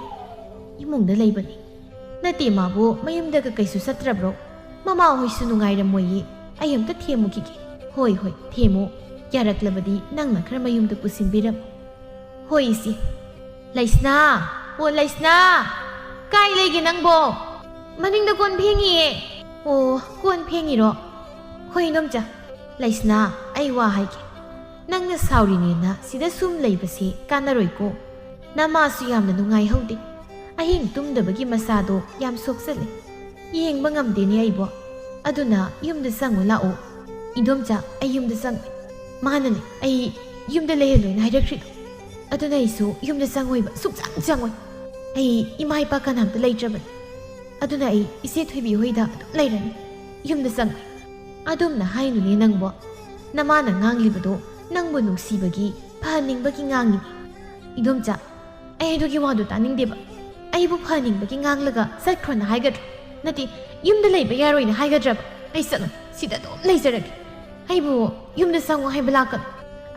"ꯏꯃꯨꯡꯗ ꯂꯩꯕꯅꯤ꯫" "ꯅꯠꯇꯦ, ꯃꯥꯕꯨ ꯃꯌꯨꯝꯗꯒ ꯀꯩꯁꯨ ꯆꯠꯇ꯭ꯔꯕ꯭ꯔꯣ? ꯃꯃꯥ ꯍꯣꯏꯁꯨ ꯅꯨꯡꯉꯥꯏꯔꯝꯃꯣꯏꯌꯦ꯫ ꯑꯩ ꯑꯝꯇ ꯊꯦꯝꯃꯨꯈꯤꯒꯦ꯫" "ꯍꯣꯏ, ꯍꯣꯏ, ꯊꯦꯝꯃꯨ꯫ ꯌꯥꯔꯛꯂꯕꯗꯤ ꯅꯪꯅ ꯈꯔ ꯃꯌꯨꯝꯗ ꯄꯨꯁꯤꯟꯕꯤꯔꯝꯃꯨ꯫" "ꯍꯣꯏ, ꯏꯆꯦ꯫" "ꯂꯩꯁꯅꯥ! ꯑꯣ, ꯂꯩꯁꯅꯥ! ꯀꯥꯏ ꯂꯩꯒꯦ ꯅꯪꯕꯣ?" "ꯃꯅꯤꯡꯗ ꯀꯣꯟ ꯐꯦꯡꯉꯤꯌꯦ꯫" "ꯑꯣ, ꯀꯣꯟ ꯐꯦꯡꯉꯤꯔꯣ? ꯍꯣꯏ, ꯏꯗꯣꯝꯆꯥ꯫ ꯂꯩꯁꯅꯥ, ꯑꯩ ꯋꯥ ꯍꯥꯏꯒꯦ꯫ ꯅꯪꯅ ꯁꯥꯎꯔꯤꯅꯦꯅ ꯁꯤꯗ ꯁꯨꯝ ꯂꯩꯕꯁꯦ ꯀꯥꯟꯅꯔꯣꯏꯀꯣ꯫ ꯅꯃꯥꯁꯨ ꯌꯥꯝꯅ ꯅꯨꯡꯉꯥꯏꯍꯧꯗꯦ꯫ ꯑꯍꯤꯡ ꯇꯨꯝꯗꯕꯒꯤ ꯃꯁꯥꯗꯣ ꯌꯥꯝ ꯁꯣꯛꯆꯜꯂꯦ꯫ ꯌꯦꯡꯕ ꯉꯝꯗꯦꯅꯦ ꯑꯩꯕꯣ꯫ ꯑꯗꯨꯅ ꯌꯨꯝꯗ ꯆꯪꯉꯨ ꯂꯥꯛꯑꯣ꯫" "ꯏꯗꯣꯝꯆꯥ, ꯑꯩ ꯌꯨꯝꯗ ꯆꯪꯉꯣꯏ꯫ ꯃꯥꯅꯅꯦ ꯑꯩ ꯌꯨꯝꯗ ꯂꯩꯍꯜꯂꯣꯏꯅ ꯍꯥꯏꯔꯛꯈ꯭ꯔꯤꯗꯣ꯫ ꯑꯗꯨꯅ ꯑꯩꯁꯨ ꯌꯨꯝꯗ ꯆꯪꯉꯣꯏꯕ, ꯁꯨꯛꯆꯪ ꯆꯪꯉꯣꯏ꯫ ꯑꯩ ꯏꯃꯥ ꯏꯄꯥ ꯀꯅꯥꯝꯇ ꯂꯩꯇ꯭ꯔꯕꯅꯤ꯫ ꯑꯗꯨꯅ ꯑꯩ ꯏꯆꯦ ꯊꯣꯏꯕꯤ ꯍꯣꯏꯗ ꯑꯗꯨꯝ ꯂꯩꯔꯅꯤ꯫ ꯌꯨꯝꯗ ꯆꯪꯉꯣꯏ꯫" "ꯑꯗꯨꯝꯅ ꯍꯥꯏꯅꯨꯅꯦ ꯅꯪꯕꯣ꯫ ꯅꯃꯥꯅ ꯉꯥꯡꯂꯤꯕꯗꯣ ꯅꯪꯕꯨ ꯅꯨꯡꯁꯤꯕꯒꯤ, ꯐꯍꯟꯅꯤꯡꯕꯒꯤ ꯉꯥꯡꯉꯤꯅꯤ꯫" "ꯏꯗꯣꯝꯆꯥ, ꯑꯩ ꯑꯗꯨꯒꯤ ꯋꯥꯗꯣ ꯇꯥꯅꯤꯡꯗꯦꯕ꯫ ꯑꯩꯕꯨ ꯐꯍꯟꯅꯤꯡꯕꯒꯤ ꯉꯥꯡꯂꯒ ꯆꯠꯈ꯭ꯔꯣꯅ ꯍꯥꯏꯒꯗ꯭ꯔꯥ? ꯅꯠꯇꯦ, ꯌꯨꯝꯗ ꯂꯩꯕ ꯌꯥꯔꯣꯏꯅ ꯍꯥꯏꯒꯗ꯭ꯔꯕ? ꯑꯩ ꯆꯠꯂꯣꯏ, ꯁꯤꯗ ꯑꯗꯨꯝ ꯂꯩꯖꯔꯒꯦ꯫ ꯑꯩꯕꯨ ꯌꯨꯝꯗ ꯆꯪꯉꯣ ꯍꯥꯏꯕ ꯂꯥꯛꯀꯅꯨ꯫"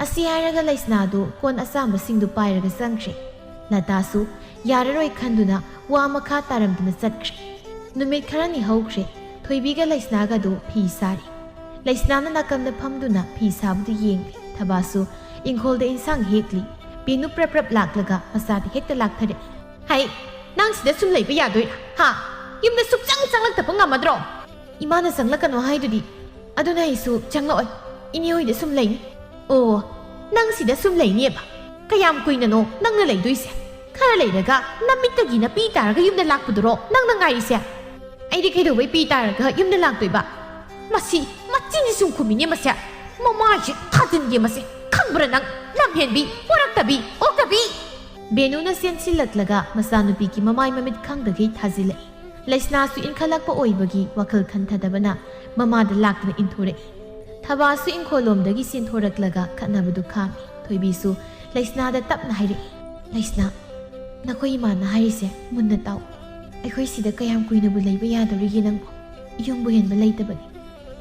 ꯑꯁꯤ ꯍꯥꯏꯔꯒ ꯂꯩꯁꯅꯥꯗꯨ ꯀꯣꯟ ꯑꯆꯥꯝꯕꯁꯤꯡꯗꯨ ꯄꯥꯏꯔꯒ ꯆꯪꯈ꯭ꯔꯦ꯫ ꯂꯇꯥꯁꯨ ꯌꯥꯔꯔꯣꯏ ꯈꯟꯗꯨꯅ ꯋꯥ ꯃꯈꯥ ꯇꯥꯔꯝꯗꯅ ꯆꯠꯈ꯭ꯔꯦ꯫ ꯅꯨꯃꯤꯠ ꯈꯔꯅꯤ ꯍꯧꯈ꯭ꯔꯦ꯫ ꯊꯣꯏꯕꯤꯒ ꯂꯩꯁꯅꯥꯒꯗꯨ ꯐꯤ ꯁꯥꯔꯤ꯫ ꯂꯩꯁꯅꯥꯅ ꯅꯥꯀꯟꯗ ꯐꯝꯗꯨꯅ ꯐꯤ ꯁꯥꯕꯗꯨ ꯌꯦꯡꯂꯤ꯫ ꯊꯕꯥꯁꯨ ꯏꯪꯈꯣꯜꯗ ꯏꯟꯁꯥꯡ ꯍꯦꯛꯂꯤ꯫ ꯕꯦꯅꯨ ꯄ꯭ꯔꯞ ꯄ꯭ꯔꯞ ꯂꯥꯛꯂꯒ ꯃꯆꯥꯗ ꯍꯦꯛꯇ ꯂꯥꯛꯊꯔꯛꯏ꯫ "ꯍꯩ, ꯅꯪ ꯁꯤꯗ ꯁꯨꯝ ꯂꯩꯕ ꯌꯥꯗꯣꯏꯔꯥ? ꯍꯥ? ꯌꯨꯝꯗ ꯁꯨꯛꯆꯪ ꯆꯪꯂꯛꯇꯕ ꯉꯝꯃꯗ꯭ꯔꯣ?" "ꯏꯃꯥꯅ ꯆꯪꯂꯛꯀꯅꯣ ꯍꯥꯏꯗꯨꯗꯤ꯫ ꯑꯗꯨꯅ ꯑꯩꯁꯨ ꯆꯪꯂꯛꯑꯣꯏ꯫ ꯏꯅꯦ ꯍꯣꯏꯗ ꯁꯨꯝ ꯂꯩꯅꯤ꯫" "ꯑꯣ, ꯅꯪ ꯁꯤꯗ ꯁꯨꯝ ꯂꯩꯅꯦꯕ? ꯀꯌꯥꯝ ꯀꯨꯏꯅꯅꯣ ꯅꯪꯅ ꯂꯩꯗꯣꯏꯁꯦ? ꯈꯔ ꯂꯩꯔꯒ ꯅꯃꯤꯠꯇꯒꯤ ꯅꯄꯤ ꯇꯥꯔꯒ ꯌꯨꯝꯗ ꯂꯥꯛꯄꯗꯨꯔꯣ ꯅꯪꯅ ꯉꯥꯏꯔꯤꯁꯦ?" "ꯑꯩꯗꯤ ꯀꯩꯗꯧꯕꯩ ꯄꯤ ꯇꯥꯔꯒ ꯌꯨꯝꯗ ꯂꯥꯛꯇꯣꯏꯕ? ꯃꯁꯤ ꯃꯆꯤꯟꯁꯤ ꯁꯨꯝ ꯈꯨꯝꯃꯤꯅꯦ ꯃꯁꯦ꯫ ꯃꯃꯥꯏꯁꯦ ꯊꯥꯖꯤꯟꯒꯦ ꯃꯁꯦ꯫ ꯈꯪꯕ꯭ꯔꯥ ꯅꯪ? ꯂꯝꯍꯦꯟꯕꯤ, ꯄꯣꯔꯛꯇꯕꯤ, ꯑꯣꯛꯇꯕꯤ!" ꯕꯦꯅꯨꯅ ꯆꯦꯟꯁꯤꯜꯂꯛꯂꯒ ꯃꯆꯥꯅꯨꯄꯤꯒꯤ ꯃꯃꯥꯏ ꯃꯃꯤꯠ ꯈꯪꯗꯒꯩ ꯊꯥꯖꯤꯜꯂꯛꯏ꯫ ꯂꯩꯁꯅꯥꯁꯨ ꯏꯟꯈꯠꯂꯛꯄ ꯑꯣꯏꯕꯒꯤ ꯋꯥꯈꯜ ꯈꯟꯊꯗꯕꯅ ꯃꯃꯥꯗ ꯂꯥꯛꯇꯨꯅ ꯏꯟꯊꯣꯔꯛꯏ꯫ ꯊꯕꯥꯁꯨ ꯏꯪꯈꯣꯜꯂꯣꯝꯗꯒꯤ ꯆꯦꯟꯊꯣꯔꯛꯂꯒ ꯈꯠꯅꯕꯗꯨ ꯈꯥꯝꯃꯤ꯫ ꯊꯣꯏꯕꯤꯁꯨ ꯂꯩꯁꯅꯥꯗ ꯇꯞꯅ ꯍꯥꯏꯔꯛꯏ, "ꯂꯩꯁꯅꯥ, ꯅꯈꯣꯏ ꯏꯃꯥꯅ ꯍꯥꯏꯔꯤꯁꯦ ꯃꯨꯟꯅ ꯇꯥꯎ꯫ ꯑꯩꯈꯣꯏ ꯁꯤꯗ ꯀꯌꯥꯝ ꯀꯨꯏꯅꯕꯨ ꯂꯩꯕ ꯌꯥꯗꯧꯔꯤꯒꯦ ꯅꯪꯕꯨ? ꯌꯨꯝꯕꯨ ꯍꯦꯟꯕ ꯂꯩꯇꯕꯅꯤ꯫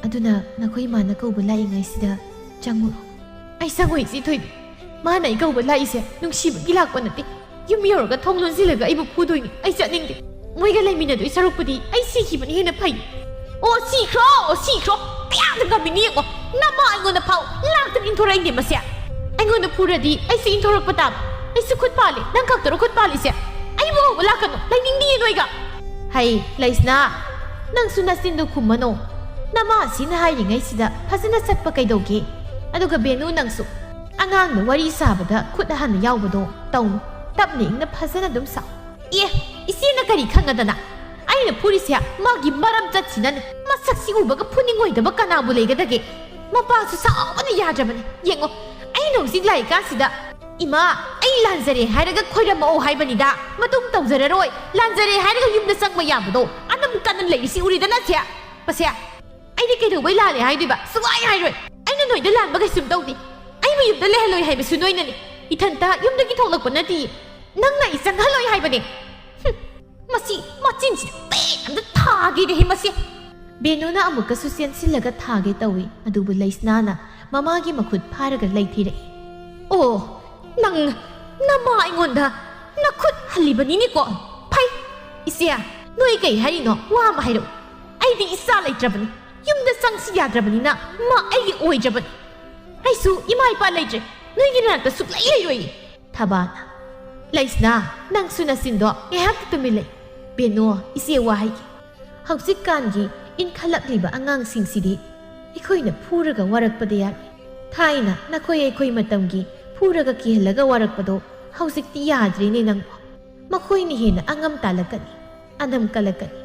ꯑꯗꯨꯅ ꯅꯈꯣꯏ ꯏꯃꯥꯅ ꯀꯧꯕ ꯂꯥꯛꯏꯉꯩꯁꯤꯗ ꯆꯪꯉꯨꯔꯣ꯫" ꯑꯩ ꯆꯪꯉꯣꯏ, ꯏꯆꯦ ꯊꯣꯏꯕꯤ꯫ ꯃꯥꯅ ꯑꯩ ꯀꯧꯕ ꯂꯥꯛꯏꯁꯦ ꯅꯨꯡꯁꯤꯕꯒꯤ ꯂꯥꯛꯄ ꯅꯠꯇꯦ꯫ ꯌꯨꯝ ꯌꯧꯔꯒ ꯊꯣꯡ ꯂꯣꯟꯁꯤꯜꯂꯒ ꯑꯩꯕꯨ ꯐꯨꯗꯣꯏꯅꯤ꯫ ꯑꯩ ꯆꯠꯅꯤꯡꯗꯦ꯫ ꯃꯣꯏꯒ ꯂꯩꯃꯤꯟꯅꯗꯣꯏ ꯁꯔꯨꯛꯄꯨꯗꯤ ꯑꯩ ꯁꯤꯈꯤꯕꯅ ꯍꯦꯟꯅ ꯐꯩ꯫ ꯑꯣ, ꯁꯤꯈ꯭ꯔꯣ, ꯑꯣ, ꯁꯤꯈ꯭ꯔꯣ꯫ ꯀꯌꯥꯗ ꯉꯝꯃꯤꯅꯤ ꯌꯦꯡꯉꯣ꯫ ꯅꯃꯥ ꯑꯩꯉꯣꯟꯗ ꯐꯥꯎ ꯂꯥꯛꯇꯅ ꯏꯟꯊꯣꯔꯛꯏꯅꯦ ꯃꯁꯦ꯫ ꯑꯩꯉꯣꯟꯗ ꯐꯨꯔꯗꯤ ꯑꯩꯁꯨ ꯏꯟꯊꯣꯔꯛꯄ ꯇꯥꯕ꯫ ꯑꯩꯁꯨ ꯈꯨꯠ ꯄꯥꯜꯂꯤ, ꯅꯪ ꯈꯛꯇꯔꯣ ꯈꯨꯠ ꯄꯥꯜꯂꯤꯁꯦ? ꯑꯩꯕꯨ ꯍꯧꯕ ꯂꯥꯛꯀꯅꯨ, ꯂꯩꯅꯤꯡꯗꯤꯌꯦ ꯅꯣꯏꯒ꯫ ꯍꯩ, ꯂꯩꯁꯅꯥ, ꯅꯪꯁꯨ ꯅꯆꯤꯟꯗꯣ ꯈꯨꯝꯃꯅꯣ꯫ ꯅꯃꯥꯁꯤꯅ ꯍꯥꯏꯔꯤꯉꯩꯁꯤꯗ ꯐꯖꯅ ꯆꯠꯄ ꯀꯩꯗꯧꯒꯦ? ꯑꯗꯨꯒ ꯕꯦꯅꯨ, ꯅꯪꯁꯨ ꯑꯉꯥꯡꯅ ꯋꯥꯔꯤ ꯁꯥꯕꯗ ꯈꯨꯠ ꯍꯥꯟꯅ ꯌꯥꯎꯕꯗꯣ ꯇꯧꯅꯨ꯫ ꯇꯞꯅ ꯏꯪꯅ ꯐꯖꯅ ꯑꯗꯨꯝ ꯁꯥꯎ꯫ ꯑꯦ, ꯏꯆꯦꯅ ꯀꯔꯤ ꯈꯪꯉꯗꯅ? ꯑꯩꯅ ꯐꯨꯔꯤꯁꯦ ꯃꯥꯒꯤ ꯃꯔꯝ ꯆꯠꯁꯤꯅꯅꯦ꯫ ꯃꯁꯛꯁꯤ ꯎꯕꯒ ꯐꯨꯅꯤꯡꯉꯣꯏꯗꯕ ꯀꯅꯥꯕꯨ ꯂꯩꯒꯗꯒꯦ? ꯃꯄꯥꯁꯨ ꯁꯥꯎꯕꯅ ꯌꯥꯗ꯭ꯔꯕꯅꯦ꯫ ꯌꯦꯡꯉꯣ, ꯑꯩꯅ ꯍꯧꯖꯤꯛ ꯂꯥꯛꯏꯀꯥꯟꯁꯤꯗ, "ꯏꯃꯥ, ꯑꯩ ꯂꯥꯟꯖꯔꯦ" ꯍꯥꯏꯔꯒ ꯈꯣꯏꯔꯝꯃꯛꯑꯣ ꯍꯥꯏꯕꯅꯤꯗ꯫ ꯃꯇꯨꯡ ꯇꯧꯖꯔꯔꯣꯏ꯫ ꯂꯥꯟꯖꯔꯦ ꯍꯥꯏꯔꯒ ꯌꯨꯝꯗ ꯆꯪꯕ ꯌꯥꯕꯗꯣ ꯑꯅꯝ ꯀꯟꯅ ꯂꯩꯔꯤꯁꯤ ꯎꯔꯤꯗꯅ ꯁꯦ꯫ ꯃꯁꯦ, ꯑꯩꯗꯤ ꯀꯩꯗꯧꯕꯩ ꯂꯥꯜꯂꯦ ꯍꯥꯏꯗꯣꯏꯕ? ꯁꯨꯛꯍꯥꯏ ꯍꯥꯏꯔꯣꯏ꯫ ꯑꯩꯅ ꯅꯣꯏꯗ ꯂꯥꯟꯕ ꯀꯩꯁꯨꯝ ꯇꯧꯗꯦ꯫ ꯑꯩꯕꯨ ꯌꯨꯝꯗ ꯂꯩꯍꯜꯂꯣꯏ ꯍꯥꯏꯕꯁꯨ ꯅꯣꯏꯅꯅꯦ꯫ ꯏꯊꯟꯇ ꯌꯨꯝꯗꯒꯤ ꯊꯣꯛꯂꯛꯄ ꯅꯠꯇꯦ꯫ ꯅꯪꯅ ꯑꯩ ꯆꯪꯍꯜꯂꯣꯏ ꯍꯥꯏꯕꯅꯦ꯫ ꯍꯨꯝ, ꯃꯁꯤ ꯃꯆꯤꯟꯁꯤꯗ ꯄꯦꯛ ꯑꯝꯇ ꯊꯥꯒꯦꯗꯦꯍꯦ ꯃꯁꯤ꯫ ꯕꯦꯅꯨꯅ ꯑꯃꯨꯛꯀꯁꯨ ꯆꯦꯟꯁꯤꯜꯂꯒ ꯊꯥꯒꯦ ꯇꯧꯏ, ꯑꯗꯨꯕꯨ ꯂꯩꯁꯅꯥꯅ ꯃꯃꯥꯒꯤ ꯃꯈꯨꯠ ꯐꯥꯔꯒ ꯂꯩꯊꯤꯔꯛꯏ꯫ "ꯑꯣ, ꯅꯪ ꯅꯃꯥ ꯑꯩꯉꯣꯟꯗ ꯅꯈꯨꯠ ꯍꯜꯂꯤꯕꯅꯤꯅꯦꯀꯣ꯫ ꯐꯩ, ꯏꯆꯦ, ꯅꯣꯏ ꯀꯩ ꯍꯥꯏꯔꯤꯅꯣ? ꯋꯥ ꯑꯃ ꯍꯥꯏꯔꯛꯎ꯫ ꯑꯩꯗꯤ ꯏꯆꯥ ꯂꯩꯇ꯭ꯔꯕꯅꯤ, ꯌꯨꯝꯗ ꯆꯪꯁꯤ ꯌꯥꯗ꯭ꯔꯕꯅꯤꯅ ꯃꯥ ꯑꯩꯒꯤ ꯑꯣꯏꯗ꯭ꯔꯕꯅꯤ꯫ ꯑꯩꯁꯨ ꯏꯃꯥ ꯏꯄꯥ ꯂꯩꯇ꯭ꯔꯦ, ꯅꯣꯏꯒꯤ ꯅꯥꯛꯇ ꯁꯨꯛꯂꯩ ꯂꯩꯔꯣꯏꯌꯦ"꯫ ꯊꯕꯥꯅ, "ꯂꯩꯁꯅꯥ, ꯅꯪꯁꯨ ꯅꯆꯤꯟꯗꯣ ꯉꯥꯏꯍꯥꯛꯇ ꯇꯨꯃꯤꯟ ꯂꯩ꯫ ꯕꯦꯅꯣ, ꯏꯆꯦ ꯋꯥ ꯍꯥꯏꯒꯦ꯫ ꯍꯧꯖꯤꯛꯀꯥꯟꯒꯤ ꯏꯟꯈꯠꯂꯛꯂꯤꯕ ꯑꯉꯥꯡꯁꯤꯡꯁꯤꯗꯤ ꯑꯩꯈꯣꯏꯅ ꯐꯨꯔꯒ ꯋꯥꯔꯛꯄꯗ ꯌꯥꯔꯣꯏ꯫ ꯊꯥꯏꯅ ꯅꯈꯣꯏ ꯑꯩꯈꯣꯏ ꯃꯇꯝꯒꯤ ꯐꯨꯔꯒ ꯀꯤꯍꯜꯂꯒ ꯋꯥꯔꯛꯄꯗꯣ ꯍꯧꯖꯤꯛꯇꯤ ꯌꯥꯗ꯭ꯔꯦꯅꯦ ꯅꯪꯕꯣ꯫ ꯃꯈꯣꯏꯅ ꯍꯦꯟꯅ ꯑꯉꯝ ꯇꯥꯜꯂꯛꯀꯅꯤ, ꯑꯅꯝ ꯀꯜꯂꯛꯀꯅꯤ꯫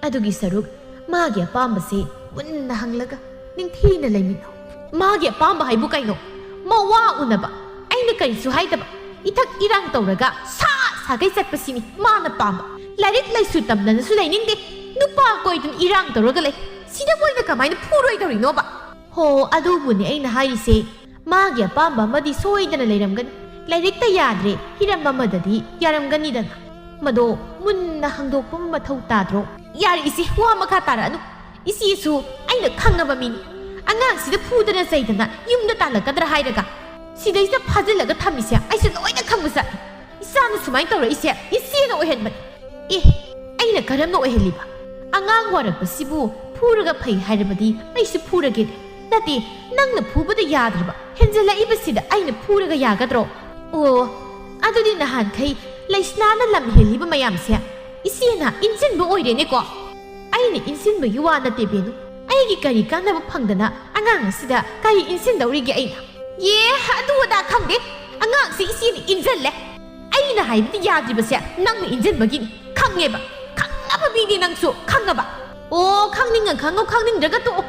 ꯑꯗꯨꯒꯤ ꯁꯔꯨꯛ ꯃꯥꯒꯤ ꯑꯄꯥꯝꯕꯁꯦ ꯃꯨꯟꯅ ꯍꯪꯂꯒ ꯅꯤꯡꯊꯤꯅ ꯂꯩꯃꯤꯟꯅꯧ"꯫ "ꯃꯥꯒꯤ ꯑꯄꯥꯝꯕ ꯍꯥꯏꯕꯨ ꯀꯩꯅꯣ? ꯃꯋꯥ ꯎꯅꯕ, ꯑꯩꯅ ꯀꯔꯤꯁꯨ ꯍꯥꯏꯗꯕ, ꯏꯊꯛ ꯏꯔꯥꯡ ꯇꯧꯔꯒ ꯁꯥ ꯁꯥꯒꯩ ꯆꯠꯄꯁꯤꯅꯤ ꯃꯥꯅ ꯄꯥꯝꯕ꯫ ꯂꯥꯏꯔꯤꯛ ꯂꯥꯏꯁꯨ ꯇꯝꯗꯅꯁꯨ ꯂꯩꯅꯤꯡꯗꯦ, ꯅꯨꯄꯥ ꯀꯣꯏꯗꯨꯅ ꯏꯔꯥꯡ ꯇꯧꯔꯒ ꯂꯩ꯫ ꯁꯤꯗ ꯃꯣꯏꯅ ꯀꯃꯥꯏꯅ ꯐꯨꯔꯣꯏꯗꯧꯔꯤꯅꯣꯕ?" "ꯍꯣ, ꯑꯗꯨꯕꯨꯅꯦ ꯑꯩꯅ ꯍꯥꯏꯔꯤꯁꯦ꯫ ꯃꯥꯒꯤ ꯑꯄꯥꯝꯕ ꯑꯃꯗꯤ ꯁꯣꯏꯗꯅ ꯂꯩꯔꯝꯒꯅꯤ꯫ ꯂꯥꯏꯔꯤꯛꯇ ꯌꯥꯗ꯭ꯔꯦ, ꯍꯤꯔꯝ ꯑꯃꯗꯗꯤ ꯌꯥꯔꯝꯒꯅꯤꯗꯅ꯫ ꯃꯗꯣ ꯃꯨꯟꯅ ꯍꯪꯗꯣꯛꯄ ꯑꯃ ꯃꯊꯧ ꯇꯥꯗ꯭ꯔꯣ?" "ꯌꯥꯔꯦ ꯏꯆꯦ, ꯋꯥ ꯃꯈꯥ ꯇꯥꯔꯛꯑꯅꯨ꯫ ꯏꯆꯦꯁꯨ ꯑꯩꯅ ꯈꯪꯉꯕ ꯃꯤꯅꯤ꯫ ꯑꯉꯥꯡꯁꯤꯗ ꯐꯨꯗꯅ ꯆꯩꯗꯅ ꯌꯨꯝꯗ ꯇꯥꯜꯂꯛꯀꯗ꯭ꯔꯥ ꯍꯥꯏꯔꯒ ꯁꯤꯗꯩꯁꯤꯗ ꯐꯥꯖꯤꯜꯂꯒ ꯊꯝꯃꯤꯁꯦ ꯑꯩꯁꯨ ꯂꯣꯏꯅ ꯈꯪꯕ ꯆꯠꯂꯦ꯫ ꯏꯆꯥꯅ ꯁꯨꯃꯥꯏꯅ ꯇꯧꯔꯛꯏꯁꯦ ꯏꯆꯦꯅ ꯑꯣꯏꯍꯟꯕꯅꯤ꯫ ꯑꯦ, ꯑꯩꯅ ꯀꯔꯝꯅ ꯑꯣꯏꯍꯜꯂꯤꯕ? ꯑꯉꯥꯡ ꯋꯥꯔꯛꯄꯁꯤꯕꯨ ꯐꯨꯔꯒ ꯐꯩ ꯍꯥꯏꯔꯕꯗꯤ ꯑꯩꯁꯨ ꯐꯨꯔꯒꯦ꯫ ꯅꯠꯇꯦ, ꯅꯪꯅ ꯐꯨꯕꯗ ꯌꯥꯗ꯭ꯔꯤꯕ ꯍꯦꯟꯖꯜꯂꯛꯏꯕꯁꯤꯗ ꯑꯩꯅ ꯐꯨꯔꯒ ꯌꯥꯒꯗ꯭ꯔꯣ? ꯑꯣ, ꯑꯗꯨꯗꯤ ꯅꯍꯥꯟꯈꯩ ꯂꯩꯁꯅꯥꯅ ꯂꯝ ꯍꯦꯜꯂꯤꯕ ꯃꯌꯥꯝꯁꯦ ꯏꯆꯦꯅ ꯏꯟꯁꯤꯟꯕ ꯑꯣꯏꯔꯦꯅꯦꯀꯣ꯫ ꯑꯩꯅ ꯏꯟꯁꯤꯟꯕꯒꯤ ꯋꯥ ꯅꯠꯇꯦ ꯕꯦꯅꯨ, ꯑꯩꯒꯤ ꯀꯔꯤ ꯀꯥꯟꯅꯕ ꯐꯪꯗꯅ ꯑꯉꯥꯡ ꯑꯁꯤꯗ ꯀꯔꯤ ꯏꯟꯁꯤꯟꯗꯧꯔꯤꯒꯦ ꯑꯩꯅ? ꯑꯦ, ꯑꯗꯨ ꯑꯗꯥ ꯈꯪꯗꯦ, ꯑꯉꯥꯡꯁꯤ ꯏꯆꯦꯅ ꯏꯟꯁꯤꯜꯂꯦ꯫ ꯑꯩꯅ ꯍꯥꯏꯕꯗꯤ ꯌꯥꯗ꯭ꯔꯤꯕꯁꯦ ꯅꯪꯅ ꯏꯟꯁꯤꯟꯕꯒꯤꯅꯤ ꯈꯪꯉꯦꯕ꯫ ꯈꯪꯉꯕ ꯃꯤꯅꯤ ꯅꯪꯁꯨ, ꯈꯪꯉꯕ? ꯑꯣ, ꯈꯪꯅꯤꯡꯉ ꯈꯪꯉꯣ, ꯈꯪꯅꯤꯡꯗ꯭ꯔꯒ ꯇꯣꯛꯑꯣ꯫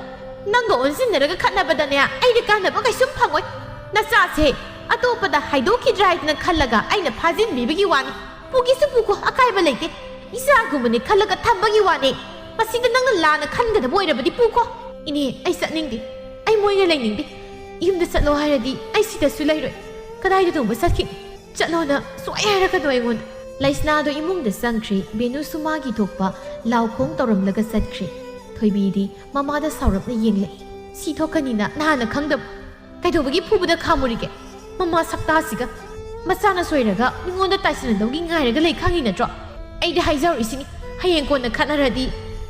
ꯅꯪꯒ ꯑꯣꯟꯁꯤꯟꯅꯔꯒ ꯈꯠꯅꯕꯗꯅꯦ ꯑꯩꯗꯤ ꯀꯥꯟꯅꯕ ꯀꯩꯁꯨꯝ ꯐꯪꯉꯣꯏ꯫ ꯅꯆꯥꯁꯦ ꯑꯇꯣꯞꯄꯗ ꯍꯥꯏꯗꯣꯛꯈꯤꯗ꯭ꯔꯥ ꯍꯥꯏꯗꯅ ꯈꯜꯂꯒ ꯑꯩꯅ ꯐꯥꯖꯤꯟꯕꯤꯕꯒꯤ ꯋꯥꯅꯤ꯫ ꯄꯨꯒꯦꯁꯨ ꯄꯨꯈꯣ, ꯑꯀꯥꯏꯕ ꯂꯩꯇꯦ꯫ ꯏꯆꯥꯒꯨꯝꯕꯅꯤ ꯈꯜꯂꯒ ꯊꯝꯕꯒꯤ ꯋꯥꯅꯤ꯫ ꯃꯁꯤꯗ ꯅꯪꯅ ꯂꯥꯟꯅ ꯈꯟꯒꯗꯕ ꯑꯣꯏꯔꯕꯗꯤ ꯄꯨꯈꯣ꯫ ꯏꯅꯦ, ꯑꯩ ꯆꯠꯅꯤꯡꯗꯦ꯫ ꯑꯩ ꯃꯣꯏꯒ ꯂꯩꯅꯤꯡꯗꯦ꯫ ꯌꯨꯝꯗ ꯆꯠꯂꯣ ꯍꯥꯏꯔꯗꯤ ꯑꯩ ꯁꯤꯗꯁꯨ ꯂꯩꯔꯣꯏ꯫ ꯀꯗꯥꯏꯗꯅꯣꯕ ꯆꯠꯈꯤꯅꯤ꯫ ꯆꯠꯂꯣꯅ ꯁꯨꯡꯍꯥꯏ ꯍꯥꯏꯔꯛꯀꯅꯣ ꯑꯩꯉꯣꯟꯗ꯫ ꯂꯩꯁꯅꯥꯗꯣ ꯏꯃꯨꯡꯗ ꯆꯪꯈ꯭ꯔꯦ꯫ ꯕꯦꯅꯨꯁꯨ ꯃꯥꯒꯤ ꯊꯣꯛꯄ ꯂꯥꯎꯈꯣꯡ ꯇꯧꯔꯝꯂꯒ ꯆꯠꯈ꯭ꯔꯦ꯫ ꯊꯣꯏꯕꯤꯗꯤ ꯃꯃꯥꯗ ꯁꯥꯎꯔꯞꯅ ꯌꯦꯡꯂꯛꯏ꯫ ꯁꯤ ꯊꯣꯛꯀꯅꯤꯅ ꯅꯍꯥꯟꯅ ꯈꯪꯗꯕ? ꯀꯩꯗꯧꯕꯒꯤ ꯐꯨꯕꯗ ꯈꯥꯝꯃꯨꯔꯤꯒꯦ? ꯃꯃꯥ ꯁꯛꯇꯥꯁꯤꯒ꯫ ꯃꯆꯥꯅ ꯁꯣꯏꯔꯒ ꯃꯤꯉꯣꯟꯗ ꯇꯥꯏꯁꯤꯟꯅꯗꯧꯒꯤ ꯉꯥꯏꯔꯒ ꯂꯩ ꯈꯪꯉꯤ ꯅꯠꯇ꯭ꯔꯣ? ꯑꯩꯗꯤ ꯍꯥꯏꯖꯍꯧꯔꯤꯁꯤꯅꯤ, ꯍꯌꯦꯡ ꯀꯣꯟꯅ ꯈꯠꯅꯔꯗꯤ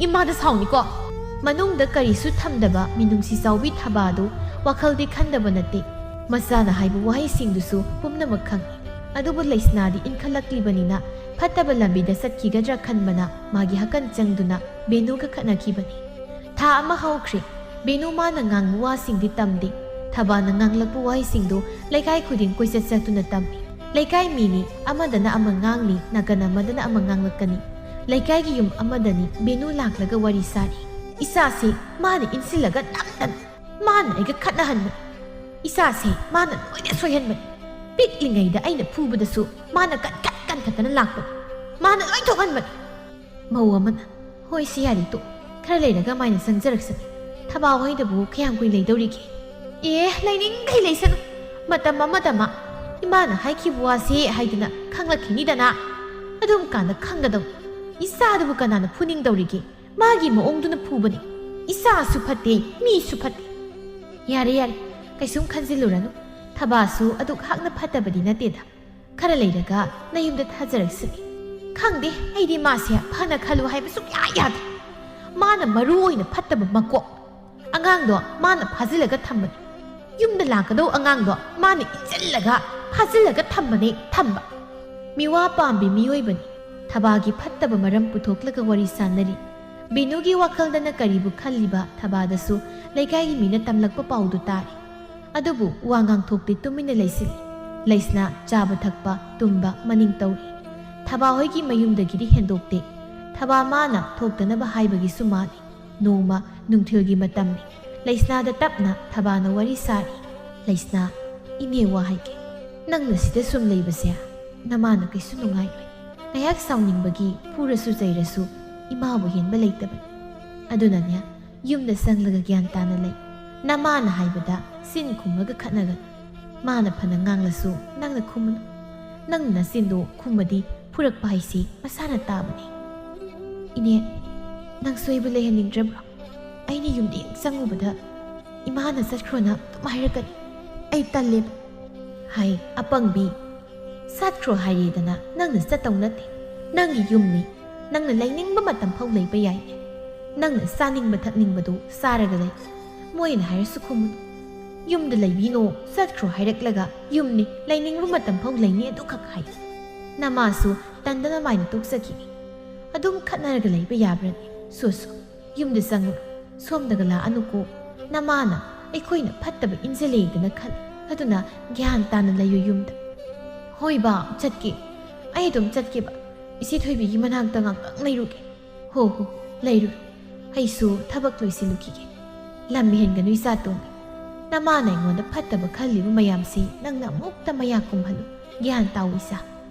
ꯏꯃꯥꯗ ꯁꯥꯎꯅꯤꯀꯣ꯫ ꯃꯅꯨꯡꯗ ꯀꯔꯤꯁꯨ ꯊꯝꯗꯕ ꯃꯤꯅꯨꯡꯁꯤ ꯆꯥꯎꯕꯤ ꯊꯕꯥꯗꯨ ꯋꯥꯈꯜꯗꯤ ꯈꯟꯗꯕ ꯅꯠꯇꯦ꯫ ꯃꯆꯥꯅ ꯍꯥꯏꯕ ꯋꯥꯍꯩꯁꯤꯡꯗꯨꯁꯨ ꯄꯨꯝꯅꯃꯛ ꯈꯪꯏ꯫ ꯑꯗꯨꯕꯨ ꯂꯩꯁꯅꯥꯗꯤ ꯏꯟꯈꯠꯂꯛꯂꯤꯕꯅꯤꯅ ꯐꯠꯇꯕ ꯂꯝꯕꯤꯗ ꯆꯠꯈꯤꯒꯗ꯭ꯔꯥ ꯈꯟꯕꯅ ꯃꯥꯒꯤ ꯍꯀꯟ ꯆꯪꯗꯨꯅ ꯕꯦꯅꯨꯒ ꯈꯠꯅꯈꯤꯕꯅꯤ꯫ ꯊꯥ ꯑꯃ ꯍꯧꯈ꯭ꯔꯦ꯫ ꯕꯦꯅꯨ ꯃꯥꯅ ꯉꯥꯡꯕ ꯋꯥꯁꯤꯡꯗꯤ ꯇꯝꯗꯦ꯫ ꯊꯕꯥꯅ ꯉꯥꯡꯂꯛꯄ ꯋꯥꯍꯩꯁꯤꯡꯗꯨ ꯂꯩꯀꯥꯏ ꯈꯨꯗꯤꯡ ꯀꯣꯏꯆꯠ ꯆꯠꯇꯨꯅ ꯇꯝꯃꯤ꯫ ꯂꯩꯀꯥꯏ ꯃꯤꯅꯤ, ꯑꯃꯗꯅ ꯑꯃ ꯉꯥꯡꯅꯤ, ꯅꯥꯀꯟ ꯑꯃꯗꯅ ꯑꯃ ꯉꯥꯡꯂꯛꯀꯅꯤ꯫ ꯂꯩꯀꯥꯏꯒꯤ ꯌꯨꯝ ꯑꯃꯗꯅꯤ ꯕꯦꯅꯨ ꯂꯥꯛꯂꯒ ꯋꯥꯔꯤ ꯁꯥꯔꯤ꯫ ꯏꯆꯥꯁꯤ ꯃꯥꯅ ꯏꯟꯁꯤꯜꯂꯒ ꯅꯝꯗꯅ ꯃꯥꯅ ꯑꯩꯒ ꯈꯠꯅꯍꯟꯕꯅꯤ꯫ ꯏꯆꯥꯁꯤ ꯃꯥꯅ ꯂꯣꯏꯅ ꯁꯣꯏꯍꯟꯕꯅꯤ꯫ ꯄꯤꯛꯂꯤꯉꯩꯗ ꯑꯩꯅ ꯐꯨꯕꯗꯁꯨ ꯃꯥꯅ ꯀꯟ ꯀꯟ ꯀꯟꯈꯠꯇꯅ ꯂꯥꯛꯄꯅꯤ꯫ ꯃꯥꯅ ꯂꯣꯏ ꯊꯣꯛꯍꯟꯕꯅꯤ꯫ ꯃꯧ ꯑꯃꯅ, "ꯍꯣꯏ, ꯁꯤ ꯌꯥꯔꯤ, ꯇꯣꯛ꯫ ꯈꯔ ꯂꯩꯔꯒ ꯃꯥꯏꯅ ꯆꯪꯖꯔꯛꯁꯅꯤ꯫ ꯊꯕꯥ ꯍꯣꯏꯗꯕꯨ ꯀꯌꯥꯝ ꯀꯨꯏ ꯂꯩꯗꯧꯔꯤꯒꯦ?" ꯑꯦ, ꯂꯩꯅꯤꯡꯈꯩ ꯂꯩꯁꯅꯨ꯫ ꯃꯇꯝ ꯑꯃꯗ ꯃꯥ ꯏꯃꯥꯅ ꯍꯥꯏꯈꯤꯕ ꯋꯥꯁꯦ ꯍꯥꯏꯗꯅ ꯈꯪꯂꯛꯈꯤꯅꯤꯗꯅ꯫ ꯑꯗꯨꯝ ꯀꯥꯟꯗ ꯈꯪꯒꯗꯧꯅꯤ꯫ ꯏꯆꯥꯗꯨꯕꯨ ꯀꯅꯥꯅ ꯐꯨꯅꯤꯡꯗꯧꯔꯤꯒꯦ? ꯃꯥꯒꯤ ꯃꯑꯣꯡꯗꯨꯅ ꯐꯨꯕꯅꯤ꯫ ꯏꯆꯥꯁꯨ ꯐꯠꯇꯦ, ꯃꯤꯁꯨ ꯐꯠꯇꯦ꯫ "ꯌꯥꯔꯦ, ꯌꯥꯔꯦ, ꯀꯩꯁꯨꯝ ꯈꯟꯖꯤꯜꯂꯨꯔꯅꯨ꯫ ꯊꯕꯥꯁꯨ ꯑꯗꯨꯛ ꯍꯥꯛꯅ ꯐꯠꯇꯕꯗꯤ ꯅꯠꯇꯦꯗ꯫ ꯈꯔ ꯂꯩꯔꯒ ꯅꯌꯨꯝꯗ ꯊꯥꯖꯔꯛꯁꯅꯤ꯫ ꯈꯪꯗꯦ, ꯑꯩꯗꯤ ꯃꯥꯁꯦ ꯐꯅ ꯈꯜꯂꯨ ꯍꯥꯏꯕ ꯁꯨꯡꯌꯥ ꯌꯥꯗꯦ꯫ ꯃꯥꯅ ꯃꯔꯨ ꯑꯣꯏꯅ ꯐꯠꯇꯕ ꯃꯀꯣꯛ꯫ ꯑꯉꯥꯡꯗꯣ ꯃꯥꯅ ꯐꯥꯖꯤꯜꯂꯒ ꯊꯝꯕꯅꯤ꯫ ꯌꯨꯝꯗ ꯂꯥꯛꯀꯗꯧ ꯑꯉꯥꯡꯗꯣ ꯃꯥꯅ ꯏꯟꯁꯤꯜꯂꯒ ꯐꯥꯖꯤꯜꯂꯒ ꯊꯝꯕꯅꯦ ꯊꯝꯕ꯫ ꯃꯤꯋꯥ ꯄꯥꯝꯕꯤ ꯃꯤꯑꯣꯏꯕꯅꯤ꯫ ꯊꯕꯥꯒꯤ ꯐꯠꯇꯕ ꯃꯔꯝ ꯄꯨꯊꯣꯛꯂꯒ ꯋꯥꯔꯤ ꯁꯥꯟꯅꯔꯤ꯫ ꯕꯤꯅꯨꯒꯤ ꯋꯥꯈꯜꯗꯅ ꯀꯔꯤꯕꯨ ꯈꯜꯂꯤꯕ ꯊꯕꯥꯗꯁꯨ ꯂꯩꯀꯥꯏꯒꯤ ꯃꯤꯅ ꯇꯝꯂꯛꯄ ꯄꯥꯎꯗꯨ ꯇꯥꯔꯤ꯫ ꯑꯗꯨꯕꯨ ꯋꯥ ꯉꯥꯡꯊꯣꯛꯇꯦ, ꯇꯨꯃꯤꯟꯅ ꯂꯩꯁꯤꯜꯂꯤ꯫ ꯂꯩꯁꯅꯥ ꯆꯥꯕ ꯊꯛꯄ, ꯇꯨꯝꯕ ꯃꯅꯤꯡ ꯇꯧꯔꯤ꯫ ꯊꯕꯥ ꯍꯣꯏꯒꯤ ꯃꯌꯨꯝꯗꯒꯤꯗꯤ ꯍꯦꯟꯗꯣꯛꯇꯦ꯫ ꯊꯕꯥ ꯃꯥꯅ ꯊꯣꯛꯇꯅꯕ ꯍꯥꯏꯕꯒꯤꯁꯨ ꯃꯥꯜꯂꯤ꯫ ꯅꯣꯡꯃ ꯅꯨꯡꯊꯤꯜꯒꯤ ꯃꯇꯝꯅꯤ꯫ ꯂꯩꯁꯅꯥꯗ ꯇꯞꯅ ꯊꯕꯥꯅ ꯋꯥꯔꯤ ꯁꯥꯔꯤ꯫ "ꯂꯩꯁꯅꯥ, ꯏꯅꯦ ꯋꯥ ꯍꯥꯏꯒꯦ꯫ ꯅꯪꯅ ꯁꯤꯗ ꯁꯨꯝ ꯂꯩꯕꯁꯦ ꯅꯃꯥꯅ ꯀꯩꯁꯨ ꯅꯨꯡꯉꯥꯏꯔꯣꯏ꯫ ꯉꯥꯏꯍꯥꯛ ꯁꯥꯎꯅꯤꯡꯕꯒꯤ ꯐꯨꯔꯁꯨ ꯆꯩꯔꯁꯨ ꯏꯃꯥꯕꯨ ꯍꯦꯟꯕ ꯂꯩꯇꯕꯅꯤ꯫ ꯑꯗꯨꯅꯅꯦ, ꯌꯨꯝꯗ ꯆꯪꯂꯒ ꯒ꯭ꯌꯥꯟ ꯇꯥꯅ ꯂꯩ꯫ ꯅꯃꯥꯅ ꯍꯥꯏꯕꯗ ꯆꯤꯟ ꯈꯨꯝꯃꯒ ꯈꯠꯅꯒꯅꯨ꯫ ꯃꯥꯅ ꯐꯅ ꯉꯥꯡꯂꯁꯨ ꯅꯪꯅ ꯈꯨꯝꯃꯨꯅꯨ꯫ ꯅꯪꯅ ꯅꯆꯤꯟꯗꯣ ꯈꯨꯝꯃꯗꯤ ꯐꯨꯔꯛꯄ ꯍꯥꯏꯁꯤ ꯃꯁꯥꯅ ꯇꯥꯕꯅꯤ꯫" "ꯏꯅꯦ, ꯅꯪ ꯁꯣꯏꯕ ꯂꯩꯍꯟꯅꯤꯡꯗ꯭ꯔꯕ꯭ꯔꯣ? ꯑꯩꯅ ꯌꯨꯝꯗ ꯍꯦꯛ ꯆꯪꯉꯨꯕꯗ ꯏꯃꯥꯅ ꯆꯠꯈ꯭ꯔꯣꯅ ꯑꯗꯨꯝ ꯍꯥꯏꯔꯛꯀꯅꯤ꯫ ꯑꯩ ꯇꯜꯂꯦꯕ꯫" "ꯍꯥꯏ, ꯑꯄꯪꯕꯤ, ꯆꯠꯈ꯭ꯔꯣ ꯍꯥꯏꯔꯦꯗꯅ ꯅꯪꯅ ꯆꯠꯇꯧ ꯅꯠꯇꯦ꯫ ꯅꯪꯒꯤ ꯌꯨꯝꯅꯤ꯫ ꯅꯪꯅ ꯂꯩꯅꯤꯡꯕ ꯃꯇꯝ ꯐꯥꯎ ꯂꯩꯕ ꯌꯥꯏꯅꯦ꯫ ꯅꯪꯅ ꯆꯥꯅꯤꯡꯕ ꯊꯛꯅꯤꯡꯕꯗꯨ ꯆꯥꯔꯒ ꯂꯩ꯫ ꯃꯣꯏꯅ ꯍꯥꯏꯔꯁꯨ ꯈꯨꯝꯃꯨꯅꯨ꯫ ꯌꯨꯝꯗ ꯂꯩꯕꯤꯅꯣ, ꯆꯠꯈ꯭ꯔꯣ ꯍꯥꯏꯔꯛꯂꯒ ꯌꯨꯝꯅꯤ, ꯂꯩꯅꯤꯡꯕ ꯃꯇꯝ ꯐꯥꯎ ꯂꯩꯅꯤ ꯑꯗꯨꯈꯛ ꯍꯥꯏ꯫ ꯅꯃꯥꯁꯨ ꯇꯟꯗꯅ ꯃꯥꯏꯅ ꯇꯣꯛꯆꯈꯤꯅꯤ꯫ ꯑꯗꯨꯝ ꯈꯠꯅꯔꯒ ꯂꯩꯕ ꯌꯥꯕ꯭ꯔꯅꯦ? ꯁꯣ ꯁꯣ, ꯌꯨꯝꯗ ꯆꯪꯉꯨ, ꯁꯣꯝꯗꯒ ꯂꯥꯛꯑꯅꯨꯀꯣ꯫ ꯅꯃꯥꯅ ꯑꯩꯈꯣꯏꯅ ꯐꯠꯇꯕ ꯏꯟꯖꯜꯂꯦꯗꯅ ꯈꯜꯂꯤ꯫ ꯑꯗꯨꯅ ꯒ꯭ꯌꯥꯟ ꯇꯥꯅ ꯂꯩꯌꯨ ꯌꯨꯝꯗ꯫" "ꯍꯣꯏ ꯕꯥ, ꯆꯠꯀꯦ꯫ ꯑꯩ ꯑꯗꯨꯝ ꯆꯠꯀꯦꯕ꯫ ꯏꯆꯦ ꯊꯣꯏꯕꯤꯒꯤ ꯃꯅꯥꯛꯇ ꯉꯥꯛꯇꯪ ꯂꯩꯔꯨꯒꯦ꯫" "ꯍꯣ ꯍꯣ, ꯂꯩꯔꯨꯔꯣ꯫ ꯑꯩꯁꯨ ꯊꯕꯛ ꯂꯣꯏꯁꯤꯜꯂꯨꯈꯤꯒꯦ꯫ ꯂꯝ ꯍꯦꯟꯒꯅꯨ ꯏꯆꯥ ꯇꯣꯝꯕꯤ꯫ ꯅꯃꯥꯅ ꯑꯩꯉꯣꯟꯗ ꯐꯠꯇꯕ ꯈꯜꯂꯤꯕ ꯃꯌꯥꯝꯁꯤ ꯅꯪꯅ ꯑꯃꯨꯛꯇ ꯃꯌꯥ ꯀꯨꯝꯍꯜꯂꯨ꯫ ꯒ꯭ꯌꯥꯟ ꯇꯥꯎ ꯏꯆꯥ꯫"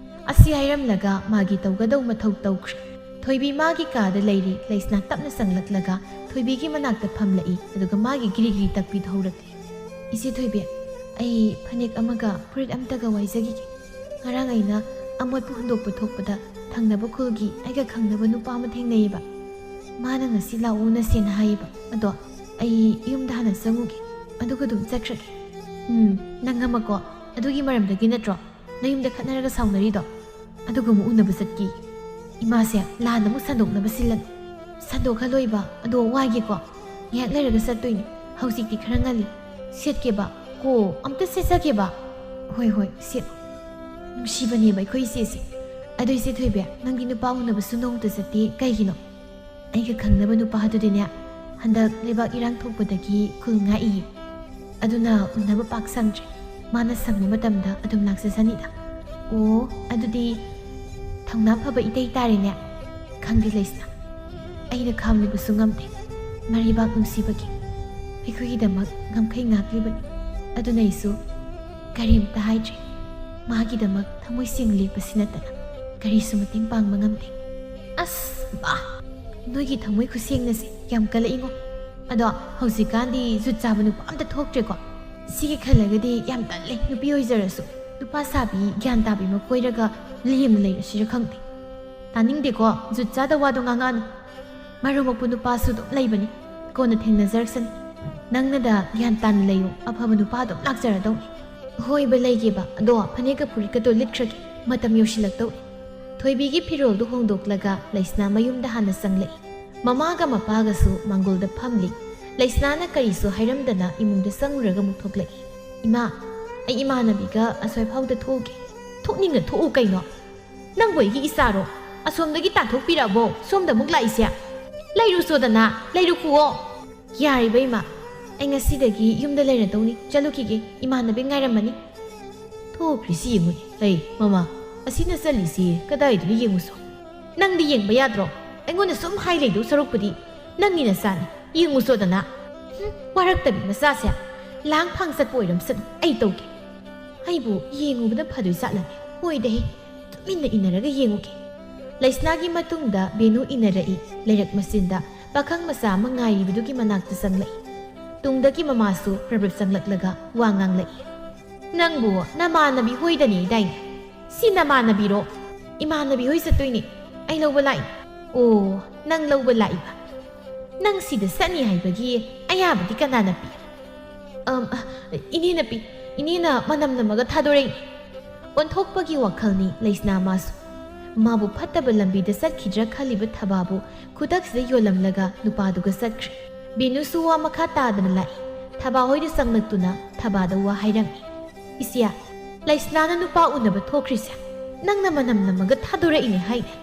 ꯑꯁꯤ ꯍꯥꯏꯔꯝꯂꯒ ꯃꯥꯒꯤ ꯇꯧꯒꯗꯧ ꯃꯊꯧ ꯇꯧꯈ꯭ꯔꯦ꯫ ꯊꯣꯏꯕꯤ ꯃꯥꯒꯤ ꯀꯥꯗ ꯂꯩꯔꯤ꯫ ꯂꯩꯁꯅꯥ ꯇꯞꯅ ꯆꯪꯂꯛꯂꯒ ꯊꯣꯏꯕꯤꯒꯤ ꯃꯅꯥꯛꯇ ꯐꯝꯂꯛꯏ, ꯑꯗꯨꯒ ꯃꯥꯒꯤ ꯒ꯭ꯔꯤ ꯒ꯭ꯔꯤ ꯇꯛꯄꯤꯗꯨ ꯍꯧꯔꯛꯂꯤ꯫ "ꯏꯆꯦ ꯊꯣꯏꯕꯤ, ꯑꯩ ꯐꯅꯦꯛ ꯑꯃꯒ ꯐꯨꯔꯤꯠ ꯑꯃꯇꯒ ꯋꯥꯏꯖꯈꯤꯒꯦ꯫ ꯉꯔꯥꯡ ꯑꯩꯅ ꯑꯃꯣꯠꯄ ꯍꯨꯟꯗꯣꯛꯄ ꯊꯣꯛꯄꯗ ꯊꯪꯅꯕ ꯈꯨꯜꯒꯤ ꯑꯩꯒ ꯈꯪꯅꯕ ꯅꯨꯄꯥ ꯑꯃ ꯊꯦꯡꯅꯩꯌꯦꯕ꯫ ꯃꯥꯅ ꯉꯁꯤ ꯂꯥꯛꯎꯅꯁꯦꯅ ꯍꯥꯏꯌꯦꯕ꯫ ꯑꯗꯣ ꯑꯩ ꯌꯨꯝꯗ ꯍꯥꯟꯅ ꯆꯪꯉꯨꯒꯦ꯫ ꯑꯗꯨꯒ ꯑꯗꯨꯝ ꯆꯠꯈ꯭ꯔꯒꯦ꯫ ꯎꯝ, ꯅꯪ ꯑꯃꯀꯣ, ꯑꯗꯨꯒꯤ ꯃꯔꯝꯗꯒꯤ ꯅꯠꯇ꯭ꯔꯣ ꯅꯌꯨꯝꯗ ꯈꯠꯅꯔꯒ ꯁꯥꯎꯅꯔꯤꯗꯣ? ꯑꯗꯨꯒ ꯑꯃꯨꯛ ꯎꯅꯕ ꯆꯠꯀꯦ꯫ ꯏꯃꯥꯁꯦ ꯂꯥꯟ ꯑꯃꯨꯛ ꯁꯟꯗꯣꯛꯅꯕ ꯁꯤꯜꯂꯅꯨ꯫ ꯁꯟꯗꯣꯛꯍꯜꯂꯣꯏꯕ, ꯑꯗꯣ ꯋꯥꯒꯦꯀꯣ꯫ ꯉꯥꯏꯍꯥꯛ ꯂꯩꯔꯒ ꯆꯠꯇꯣꯏꯅꯦ꯫ ꯍꯧꯖꯤꯛꯇꯤ ꯈꯔ ꯉꯜꯂꯤ꯫ ꯁꯦꯠꯀꯦꯕ꯫ ꯀꯣ, ꯑꯝꯇ ꯁꯦꯠꯆꯒꯦꯕ꯫ ꯍꯣꯏ, ꯍꯣꯏ, ꯁꯦꯠꯂꯣ꯫ ꯅꯨꯡꯁꯤꯕꯅꯦꯕ ꯑꯩꯈꯣꯏ ꯏꯆꯦꯁꯦ꯫ ꯑꯗꯣ ꯏꯆꯦ ꯊꯣꯏꯕꯤ, ꯅꯪꯗꯤ ꯅꯨꯄꯥ ꯎꯅꯕꯁꯨ ꯅꯣꯡꯃꯇ ꯆꯠꯇꯦ, ꯀꯩꯒꯤꯅꯣ? ꯑꯩꯒ ꯈꯪꯅꯕ ꯅꯨꯄꯥ ꯑꯗꯨꯗꯤꯅꯦ, ꯍꯟꯗꯛ ꯂꯩꯕꯥꯛ ꯏꯔꯥꯡ ꯊꯣꯛꯄꯗꯒꯤ ꯈꯨꯜ ꯉꯥꯛꯏꯌꯦ꯫ ꯑꯗꯨꯅ ꯎꯅꯕ ꯄꯥꯛ ꯁꯪꯗ꯭ꯔꯦ꯫ ꯃꯥꯅ ꯁꯪꯕ ꯃꯇꯝꯗ ꯑꯗꯨꯝ ꯂꯥꯛꯆꯁꯅꯤꯗ꯫ ꯑꯣ, ꯑꯗꯨꯗꯤ ꯊꯧꯅꯥ ꯐꯕ ꯏꯇꯩ ꯇꯥꯔꯦꯅꯦ꯫ ꯈꯪꯗꯦ ꯂꯩꯁꯅꯥ, ꯑꯩꯅ ꯈꯥꯝꯂꯤꯕꯁꯨ ꯉꯝꯗꯦ꯫ ꯃꯔꯩꯕꯥꯛ ꯅꯨꯡꯁꯤꯕꯒꯤ ꯑꯩꯈꯣꯏꯒꯤꯗꯃꯛ ꯉꯝꯈꯩ ꯉꯥꯛꯂꯤꯕꯅꯤ꯫ ꯑꯗꯨꯅ ꯑꯩꯁꯨ ꯀꯔꯤꯝꯇ ꯍꯥꯏꯗ꯭ꯔꯦ꯫ ꯃꯥꯒꯤꯗꯃꯛ ꯊꯃꯣꯏ ꯁꯦꯡꯅ ꯂꯦꯞꯄꯁꯤ ꯅꯠꯇꯅ ꯀꯔꯤꯁꯨ ꯃꯇꯦꯡ ꯄꯥꯡꯕ ꯉꯝꯗꯦ꯫ ꯑꯁ, ꯕꯥ! ꯅꯣꯏꯒꯤ ꯊꯃꯣꯏ ꯈꯨꯁꯦꯡꯅꯁꯦ ꯌꯥꯝ ꯀꯜꯂꯛꯏꯉꯣ꯫ ꯑꯗꯣ ꯍꯧꯖꯤꯛꯀꯥꯟꯗꯤ ꯖꯨꯠ ꯆꯥꯕ ꯅꯨꯄꯥ ꯑꯝꯇ ꯊꯣꯛꯇ꯭ꯔꯦꯀꯣ꯫ ꯁꯤꯒꯤ ꯈꯜꯂꯒꯗꯤ ꯌꯥꯝ ꯇꯜꯂꯦ, ꯅꯨꯄꯤ ꯑꯣꯏꯖꯔꯁꯨ꯫ ꯅꯨꯄꯥ ꯁꯥꯕꯤ ꯒ꯭ꯌꯥꯟ ꯇꯥꯕꯤ ꯑꯃ ꯀꯣꯏꯔꯒ ꯂꯦꯝꯅ ꯂꯩꯔꯁꯤꯔ ꯈꯪꯗꯦ꯫ ꯇꯥꯅꯤꯡꯗꯦꯀꯣ, ꯖꯨꯠ ꯆꯥꯗ ꯋꯥꯗꯣ ꯉꯥꯡꯉꯛꯑꯅꯨ꯫ ꯃꯔꯨꯞ ꯃꯄꯨ ꯅꯨꯄꯥꯁꯨ ꯑꯗꯨꯝ ꯂꯩꯕꯅꯤ, ꯀꯣꯟꯅ ꯊꯦꯡꯅꯖꯔꯛꯁꯅꯤ꯫ ꯅꯪꯅꯗ ꯒ꯭ꯌꯥꯟ ꯇꯥꯅ ꯂꯩꯌꯨ, ꯑꯐꯕ ꯅꯨꯄꯥ ꯑꯗꯨꯝ ꯂꯥꯛꯆꯔꯗꯧꯅꯤ꯫ ꯍꯣꯏꯕ, ꯂꯩꯒꯦꯕ, ꯑꯗꯣ ꯐꯅꯦꯛꯀ ꯐꯨꯔꯤꯠꯀꯗꯣ ꯂꯤꯠꯈ꯭ꯔꯒꯦ, ꯃꯇꯝ ꯌꯧꯁꯤꯜꯂꯛꯇꯧꯔꯦ꯫ ꯊꯣꯏꯕꯤꯒꯤ ꯐꯤꯔꯣꯜꯗꯨ ꯍꯣꯡꯗꯣꯛꯂꯒ ꯂꯩꯁꯅꯥ ꯃꯌꯨꯝꯗ ꯍꯥꯟꯅ ꯆꯪꯂꯛꯏ꯫ ꯃꯃꯥꯒ ꯃꯄꯥꯒꯁꯨ ꯃꯥꯡꯒꯣꯜꯗ ꯐꯝꯂꯤ꯫ ꯂꯩꯁꯅꯥꯅ ꯀꯔꯤꯁꯨ ꯍꯥꯏꯔꯝꯗꯅ ꯏꯃꯨꯡꯗ ꯆꯪꯂꯨꯔꯒ ꯑꯃꯨꯛ ꯊꯣꯛꯂꯛꯏ꯫ "ꯏꯃꯥ, ꯑꯩ ꯏꯃꯥꯟꯅꯕꯤꯒ ꯑꯁ꯭ꯋꯥꯏꯐꯥꯎꯗ ꯊꯣꯛꯎꯒꯦ꯫" "ꯊꯣꯛꯅꯤꯡꯅ ꯊꯣꯛꯎ ꯀꯩꯅꯣ? ꯅꯪꯕꯨ ꯑꯩꯒꯤ ꯏꯆꯥꯔꯣ? ꯑꯁꯣꯝꯗꯒꯤ ꯇꯥꯟꯊꯣꯛꯄꯤꯔꯛꯑꯕꯣ ꯁꯣꯝꯗ ꯑꯃꯨꯛ ꯂꯥꯛꯏꯁꯦ? ꯂꯩꯔꯨꯆꯣꯗꯅ, ꯂꯩꯔꯨꯈꯨꯑꯣ꯫" "ꯌꯥꯔꯤꯕ ꯏꯃꯥ, ꯑꯩ ꯉꯁꯤꯗꯒꯤ ꯌꯨꯝꯗ ꯂꯩꯔꯗꯧꯅꯤ꯫ ꯆꯠꯂꯨꯈꯤꯒꯦ, ꯏꯃꯥꯟꯅꯕꯤ ꯉꯥꯏꯔꯝꯃꯅꯤ꯫" ꯊꯣꯛꯈ꯭ꯔꯤꯁꯤ ꯌꯦꯡꯉꯨꯅꯦ꯫ ꯑꯩ, ꯃꯃꯥ, ꯑꯁꯤꯅ ꯆꯠꯂꯤꯁꯤ ꯀꯗꯥꯏꯗꯅꯣ ꯌꯦꯡꯉꯨꯁꯣ꯫ ꯅꯪꯗꯤ ꯌꯦꯡꯕ ꯌꯥꯗ꯭ꯔꯣ? ꯑꯩꯉꯣꯟꯗ ꯁꯨꯝ ꯍꯥꯏ ꯂꯩꯗꯧ ꯁꯔꯨꯛꯄꯨꯗꯤ ꯅꯪꯒꯤ ꯅꯆꯥꯅꯤ, ꯌꯦꯡꯉꯨꯁꯣꯗꯅ꯫ ꯍꯨꯝ, ꯋꯥꯔꯛꯇꯕꯤ ꯃꯆꯥꯁꯦ꯫ ꯂꯥꯡ ꯐꯥꯡ ꯆꯠꯄ ꯑꯣꯏꯔꯝꯁꯅꯨ, ꯑꯩ ꯇꯧꯒꯦ꯫ ꯑꯩꯕꯨ ꯌꯦꯡꯉꯨꯕꯅ ꯐꯗꯣꯏ ꯖꯥꯠꯂꯅꯦ? ꯍꯣꯏꯗꯍꯦ, ꯇꯨꯃꯤꯟꯅ ꯏꯟꯅꯔꯒ ꯌꯦꯡꯉꯨꯒꯦ꯫ ꯂꯩꯁꯅꯥꯒꯤ ꯃꯇꯨꯡꯗ ꯕꯦꯅꯨ ꯏꯟꯅꯔꯛꯏ꯫ ꯂꯩꯔꯛ ꯃꯆꯤꯟꯗ ꯄꯥꯈꯪ ꯃꯆꯥ ꯑꯃ ꯉꯥꯏꯔꯤꯕꯗꯨꯒꯤ ꯃꯅꯥꯛꯇ ꯆꯪꯂꯛꯏ꯫ ꯇꯨꯡꯗꯒꯤ ꯃꯃꯥꯁꯨ ꯄ꯭ꯔꯞ ꯄ꯭ꯔꯞ ꯆꯪꯂꯛꯂꯒ ꯋꯥ ꯉꯥꯡꯂꯛꯏ꯫ "ꯅꯪꯕꯨ ꯅꯃꯥꯟꯅꯕꯤ ꯍꯣꯏꯗꯅꯦ ꯗꯥꯏꯅꯦ? ꯁꯤ ꯅꯃꯥꯟꯅꯕꯤꯔꯣ?" "ꯏꯃꯥꯟꯅꯕꯤ ꯍꯣꯏ ꯆꯠꯇꯣꯏꯅꯦ꯫ ꯑꯩ ꯂꯧꯕ ꯂꯥꯛꯏ꯫" "ꯑꯣ, ꯅꯪ ꯂꯧꯕ ꯂꯥꯛꯏꯕ? ꯅꯪ ꯁꯤꯗ ꯆꯠꯅꯤ ꯍꯥꯏꯕꯒꯤ ꯑꯌꯥꯕꯗꯤ ꯀꯅꯥꯅ ꯄꯤ?" "ꯑꯝ, ꯏꯅꯦ ꯅꯄꯤ, ꯏꯅꯦꯅ ꯃꯅꯝ ꯅꯝꯃꯒ ꯊꯥꯗꯣꯔꯛꯏ꯫" ꯑꯣꯟꯊꯣꯛꯄꯒꯤ ꯋꯥꯈꯜꯅꯤ ꯂꯩꯁꯅꯥ ꯃꯥꯁꯨ꯫ ꯃꯥꯕꯨ ꯐꯠꯇꯕ ꯂꯝꯕꯤꯗ ꯆꯠꯈꯤꯗ꯭ꯔꯥ ꯈꯜꯂꯤꯕ ꯊꯕꯥꯕꯨ ꯈꯨꯗꯛꯁꯤꯗ ꯌꯣꯜꯂꯝꯂꯒ ꯅꯨꯄꯥꯗꯨꯒ ꯆꯠꯈ꯭ꯔꯦ꯫ ꯕꯤꯅꯨꯁꯨ ꯋꯥ ꯃꯈꯥ ꯇꯥꯗꯅ ꯂꯥꯛꯏ꯫ ꯊꯕꯥ ꯍꯣꯏꯗ ꯆꯪꯂꯛꯇꯨꯅ ꯊꯕꯥꯗ ꯋꯥ ꯍꯥꯏꯔꯝꯃꯤ꯫ "ꯏꯆꯦ, ꯂꯩꯁꯅꯥꯅ ꯅꯨꯄꯥ ꯎꯅꯕ ꯊꯣꯛꯈ꯭ꯔꯤꯁꯦ ꯅꯪꯅ ꯃꯅꯝ ꯅꯝꯃꯒ ꯊꯥꯗꯣꯔꯛꯏꯅꯦ ꯍꯥꯏꯅꯦ꯫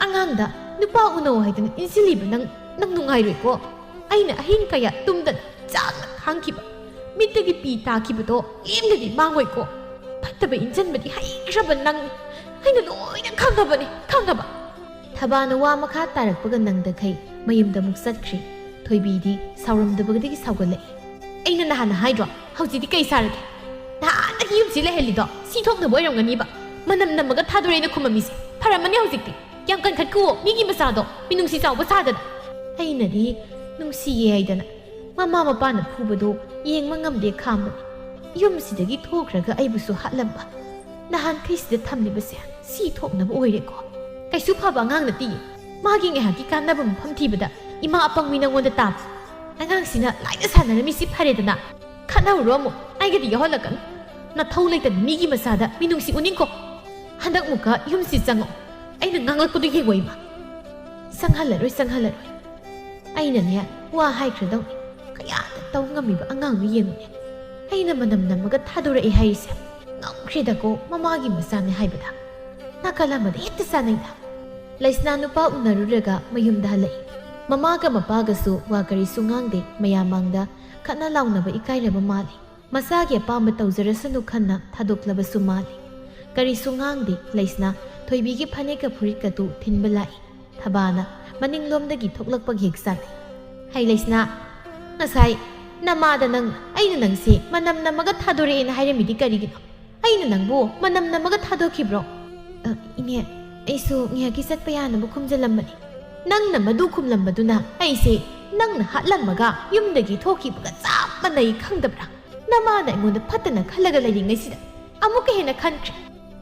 ꯑꯉꯥꯡꯗ ꯅꯨꯄꯥ ꯎꯅꯧ ꯍꯥꯏꯗꯅ ꯏꯟꯁꯤꯜꯂꯤꯕ ꯅꯪ, ꯅꯪ ꯅꯨꯡꯉꯥꯏꯔꯣꯏꯀꯣ꯫ ꯑꯩꯅ ꯑꯍꯤꯡ ꯀꯌꯥ ꯇꯨꯝꯗꯅ ꯆꯥꯛꯅ ꯈꯥꯡꯈꯤꯕ, ꯃꯤꯠꯇꯒꯤ ꯄꯤ ꯇꯥꯈꯤꯕꯗꯣ ꯂꯦꯝꯅꯗꯤ ꯃꯥꯡꯉꯣꯏꯀꯣ꯫ ꯐꯠꯇꯕ ꯏꯟꯁꯤꯟꯕꯗꯤ ꯍꯩꯈ꯭ꯔꯕ ꯅꯪꯅꯤ꯫ ꯑꯩꯅ ꯂꯣꯏꯅ ꯈꯪꯉꯕꯅꯦ, ꯈꯪꯉꯕ?" ꯊꯕꯥꯅ ꯋꯥ ꯃꯈꯥ ꯇꯥꯔꯛꯄꯒ ꯅꯪꯗꯈꯩ ꯃꯌꯨꯝꯗ ꯑꯃꯨꯛ ꯆꯠꯈ꯭ꯔꯤ꯫ ꯊꯣꯏꯕꯤꯗꯤ ꯁꯥꯎꯔꯝꯗꯕꯗꯒꯤ ꯁꯥꯎꯒꯠꯂꯛꯏ꯫ "ꯑꯩꯅ ꯅꯍꯥꯟꯅ ꯍꯥꯏꯗ꯭ꯔꯣ? ꯍꯧꯖꯤꯛꯇꯤ ꯀꯩ ꯁꯥꯔꯒꯦ? ꯅꯍꯥꯟꯗꯒꯤ ꯌꯨꯝꯁꯤ ꯂꯩꯍꯜꯂꯤꯗꯣ ꯁꯤ ꯊꯣꯛꯅꯕ ꯑꯣꯏꯔꯝꯒꯅꯤꯕ꯫ ꯃꯅꯝ ꯅꯝꯃꯒ ꯊꯥꯗꯣꯔꯦꯅ ꯈꯨꯝꯃꯝꯃꯤꯁꯦ꯫ ꯐꯔꯝꯃꯅꯤ ꯍꯧꯖꯤꯛꯇꯤ꯫ ꯌꯥꯝ ꯀꯟꯈꯠꯀꯨꯋꯣ, ꯃꯤꯒꯤ ꯃꯆꯥꯗꯣ ꯃꯤꯅꯨꯡꯁꯤ ꯆꯥꯎꯕ ꯁꯥꯗꯅ꯫" ꯑꯩꯅꯗꯤ ꯅꯨꯡꯁꯤꯌꯦ ꯍꯥꯏꯗꯅ ꯃꯃꯥ ꯃꯄꯥꯅ ꯐꯨꯕꯗꯣ ꯌꯦꯡꯕ ꯉꯝꯗꯦ ꯈꯥꯝꯕꯅꯤ꯫ ꯌꯨꯝꯁꯤꯗꯒꯤ ꯊꯣꯛꯈ꯭ꯔꯒ ꯑꯩꯕꯨꯁꯨ ꯍꯥꯠꯂꯝꯕ꯫ ꯅꯍꯥꯟꯈꯩꯁꯤꯗ ꯊꯝꯂꯤꯕꯁꯦ ꯁꯤ ꯊꯣꯛꯅꯕ ꯑꯣꯏꯔꯦꯀꯣ꯫ ꯀꯩꯁꯨ ꯐꯕ ꯑꯉꯥꯡ ꯅꯠꯇꯤꯌꯦ꯫ ꯃꯥꯒꯤ ꯉꯥꯏꯍꯥꯛꯀꯤ ꯀꯥꯟꯅꯕ ꯃꯐꯝ ꯊꯤꯕꯗ ꯏꯃꯥ ꯑꯄꯪꯕꯤ ꯅꯪꯉꯣꯟꯗ ꯇꯥꯕ꯫ ꯑꯉꯥꯡꯁꯤꯅ ꯂꯥꯏꯗ ꯁꯥꯟꯅꯔꯝꯃꯤꯁꯤ ꯐꯔꯦꯗꯅ꯫ ꯈꯠꯅꯔꯨꯔꯣ ꯑꯃꯨꯛ, ꯑꯩꯒꯗꯤ ꯌꯥꯎꯍꯜꯂꯛꯀꯅꯨ꯫ ꯅꯊꯧ ꯂꯩꯇꯅ ꯃꯤꯒꯤ ꯃꯆꯥꯗ ꯃꯤꯅꯨꯡꯁꯤ ꯎꯠꯅꯤꯡꯀꯣ꯫ ꯍꯟꯗꯛꯃꯨꯛꯀ ꯌꯨꯝꯁꯤ ꯆꯪꯉꯛꯑꯣ꯫ ꯑꯩꯅ ꯉꯥꯡꯂꯛꯄꯗꯨ ꯌꯦꯡꯉꯣ ꯏꯃꯥ꯫ ꯆꯪꯍꯜꯂꯔꯣꯏ, ꯆꯪꯍꯜꯂꯔꯣꯏ꯫ ꯑꯩꯅꯅꯦ ꯋꯥ ꯍꯥꯏꯈ꯭ꯔꯗꯧꯅꯤ꯫ ꯀꯌꯥꯗ ꯇꯧ ꯉꯝꯃꯤꯕ ꯑꯉꯥꯡꯅꯣ ꯌꯦꯡꯉꯨꯅꯦ꯫ ꯑꯩꯅ ꯃꯅꯝ ꯅꯝꯃꯒ ꯊꯥꯗꯣꯔꯛꯑꯦ ꯍꯥꯏꯔꯤꯁꯦ꯫ ꯉꯝꯈ꯭ꯔꯦꯗꯀꯣ ꯃꯃꯥꯒꯤ ꯃꯆꯥꯅꯦ ꯍꯥꯏꯕꯗ꯫ ꯅꯥꯀꯜ ꯑꯃꯗ ꯍꯦꯛꯇ ꯆꯥꯅꯩꯗ꯫ ꯂꯩꯁꯅꯥ ꯅꯨꯄꯥ ꯎꯅꯔꯨꯔꯒ ꯃꯌꯨꯝꯗ ꯍꯜꯂꯛꯏ꯫ ꯃꯃꯥꯒ ꯃꯄꯥꯒꯁꯨ ꯋꯥ ꯀꯔꯤꯁꯨ ꯉꯥꯡꯗꯦ꯫ ꯃꯌꯥꯝ ꯃꯥꯡꯗ ꯈꯠꯅ ꯂꯥꯎꯅꯕ ꯏꯀꯥꯏꯔꯕ ꯃꯥꯜꯂꯤ꯫ ꯃꯆꯥꯒꯤ ꯑꯄꯥꯝꯕ ꯇꯧꯖꯔꯁꯅꯨ ꯈꯟꯅ ꯊꯥꯗꯣꯛꯂꯕꯁꯨ ꯃꯥꯜꯂꯤ꯫ ꯀꯔꯤꯁꯨ ꯉꯥꯡꯗꯦ꯫ ꯂꯩꯁꯅꯥ ꯊꯣꯏꯕꯤꯒꯤ ꯐꯅꯦꯛꯀ ꯐꯨꯔꯤꯠꯀꯗꯨ ꯊꯤꯟꯕ ꯂꯥꯛꯏ꯫ ꯊꯕꯥꯅ ꯃꯅꯤꯡꯂꯣꯝꯗꯒꯤ ꯊꯣꯛꯂꯛꯄꯒ ꯍꯦꯛ ꯆꯥꯟꯅꯩ꯫ "ꯍꯩ ꯂꯩꯁꯅꯥ, ꯉꯁꯥꯏ ꯅꯃꯥꯗ ꯅꯪ, ꯑꯩꯅ ꯅꯪꯁꯦ ꯃꯅꯝ ꯅꯝꯃꯒ ꯊꯥꯗꯣꯔꯛꯑꯦꯅ ꯍꯥꯏꯔꯝꯃꯤꯗꯤ ꯀꯔꯤꯒꯤꯅꯣ? ꯑꯩꯅ ꯅꯪꯕꯨ ꯃꯅꯝ ꯅꯝꯃꯒ ꯊꯥꯗꯣꯛꯈꯤꯕ꯭ꯔꯣ?" "ꯑ, ꯏꯅꯦ, ꯑꯩꯁꯨ ꯉꯥꯏꯍꯥꯛꯀꯤ ꯆꯠꯄ ꯌꯥꯅꯕ ꯈꯨꯝꯖꯤꯜꯂꯝꯕꯅꯤ꯫ ꯅꯪꯅ ꯃꯗꯨ ꯈꯨꯝꯂꯝꯕꯗꯨꯅ ꯑꯩꯁꯦ ꯅꯪꯅ ꯍꯥꯠꯂꯝꯃꯒ ꯌꯨꯝꯗꯒꯤ ꯊꯣꯛꯈꯤꯕꯒ ꯆꯞ ꯃꯥꯟꯅꯩ, ꯈꯪꯗꯕ꯭ꯔꯥ? ꯅꯃꯥꯅ ꯑꯩꯉꯣꯟꯗ ꯐꯠꯇꯅ ꯈꯜꯂꯒ ꯂꯩꯔꯤꯉꯩꯁꯤꯗ ꯑꯃꯨꯛꯀ ꯍꯦꯟꯅ ꯈꯟꯈ꯭ꯔꯦ꯫"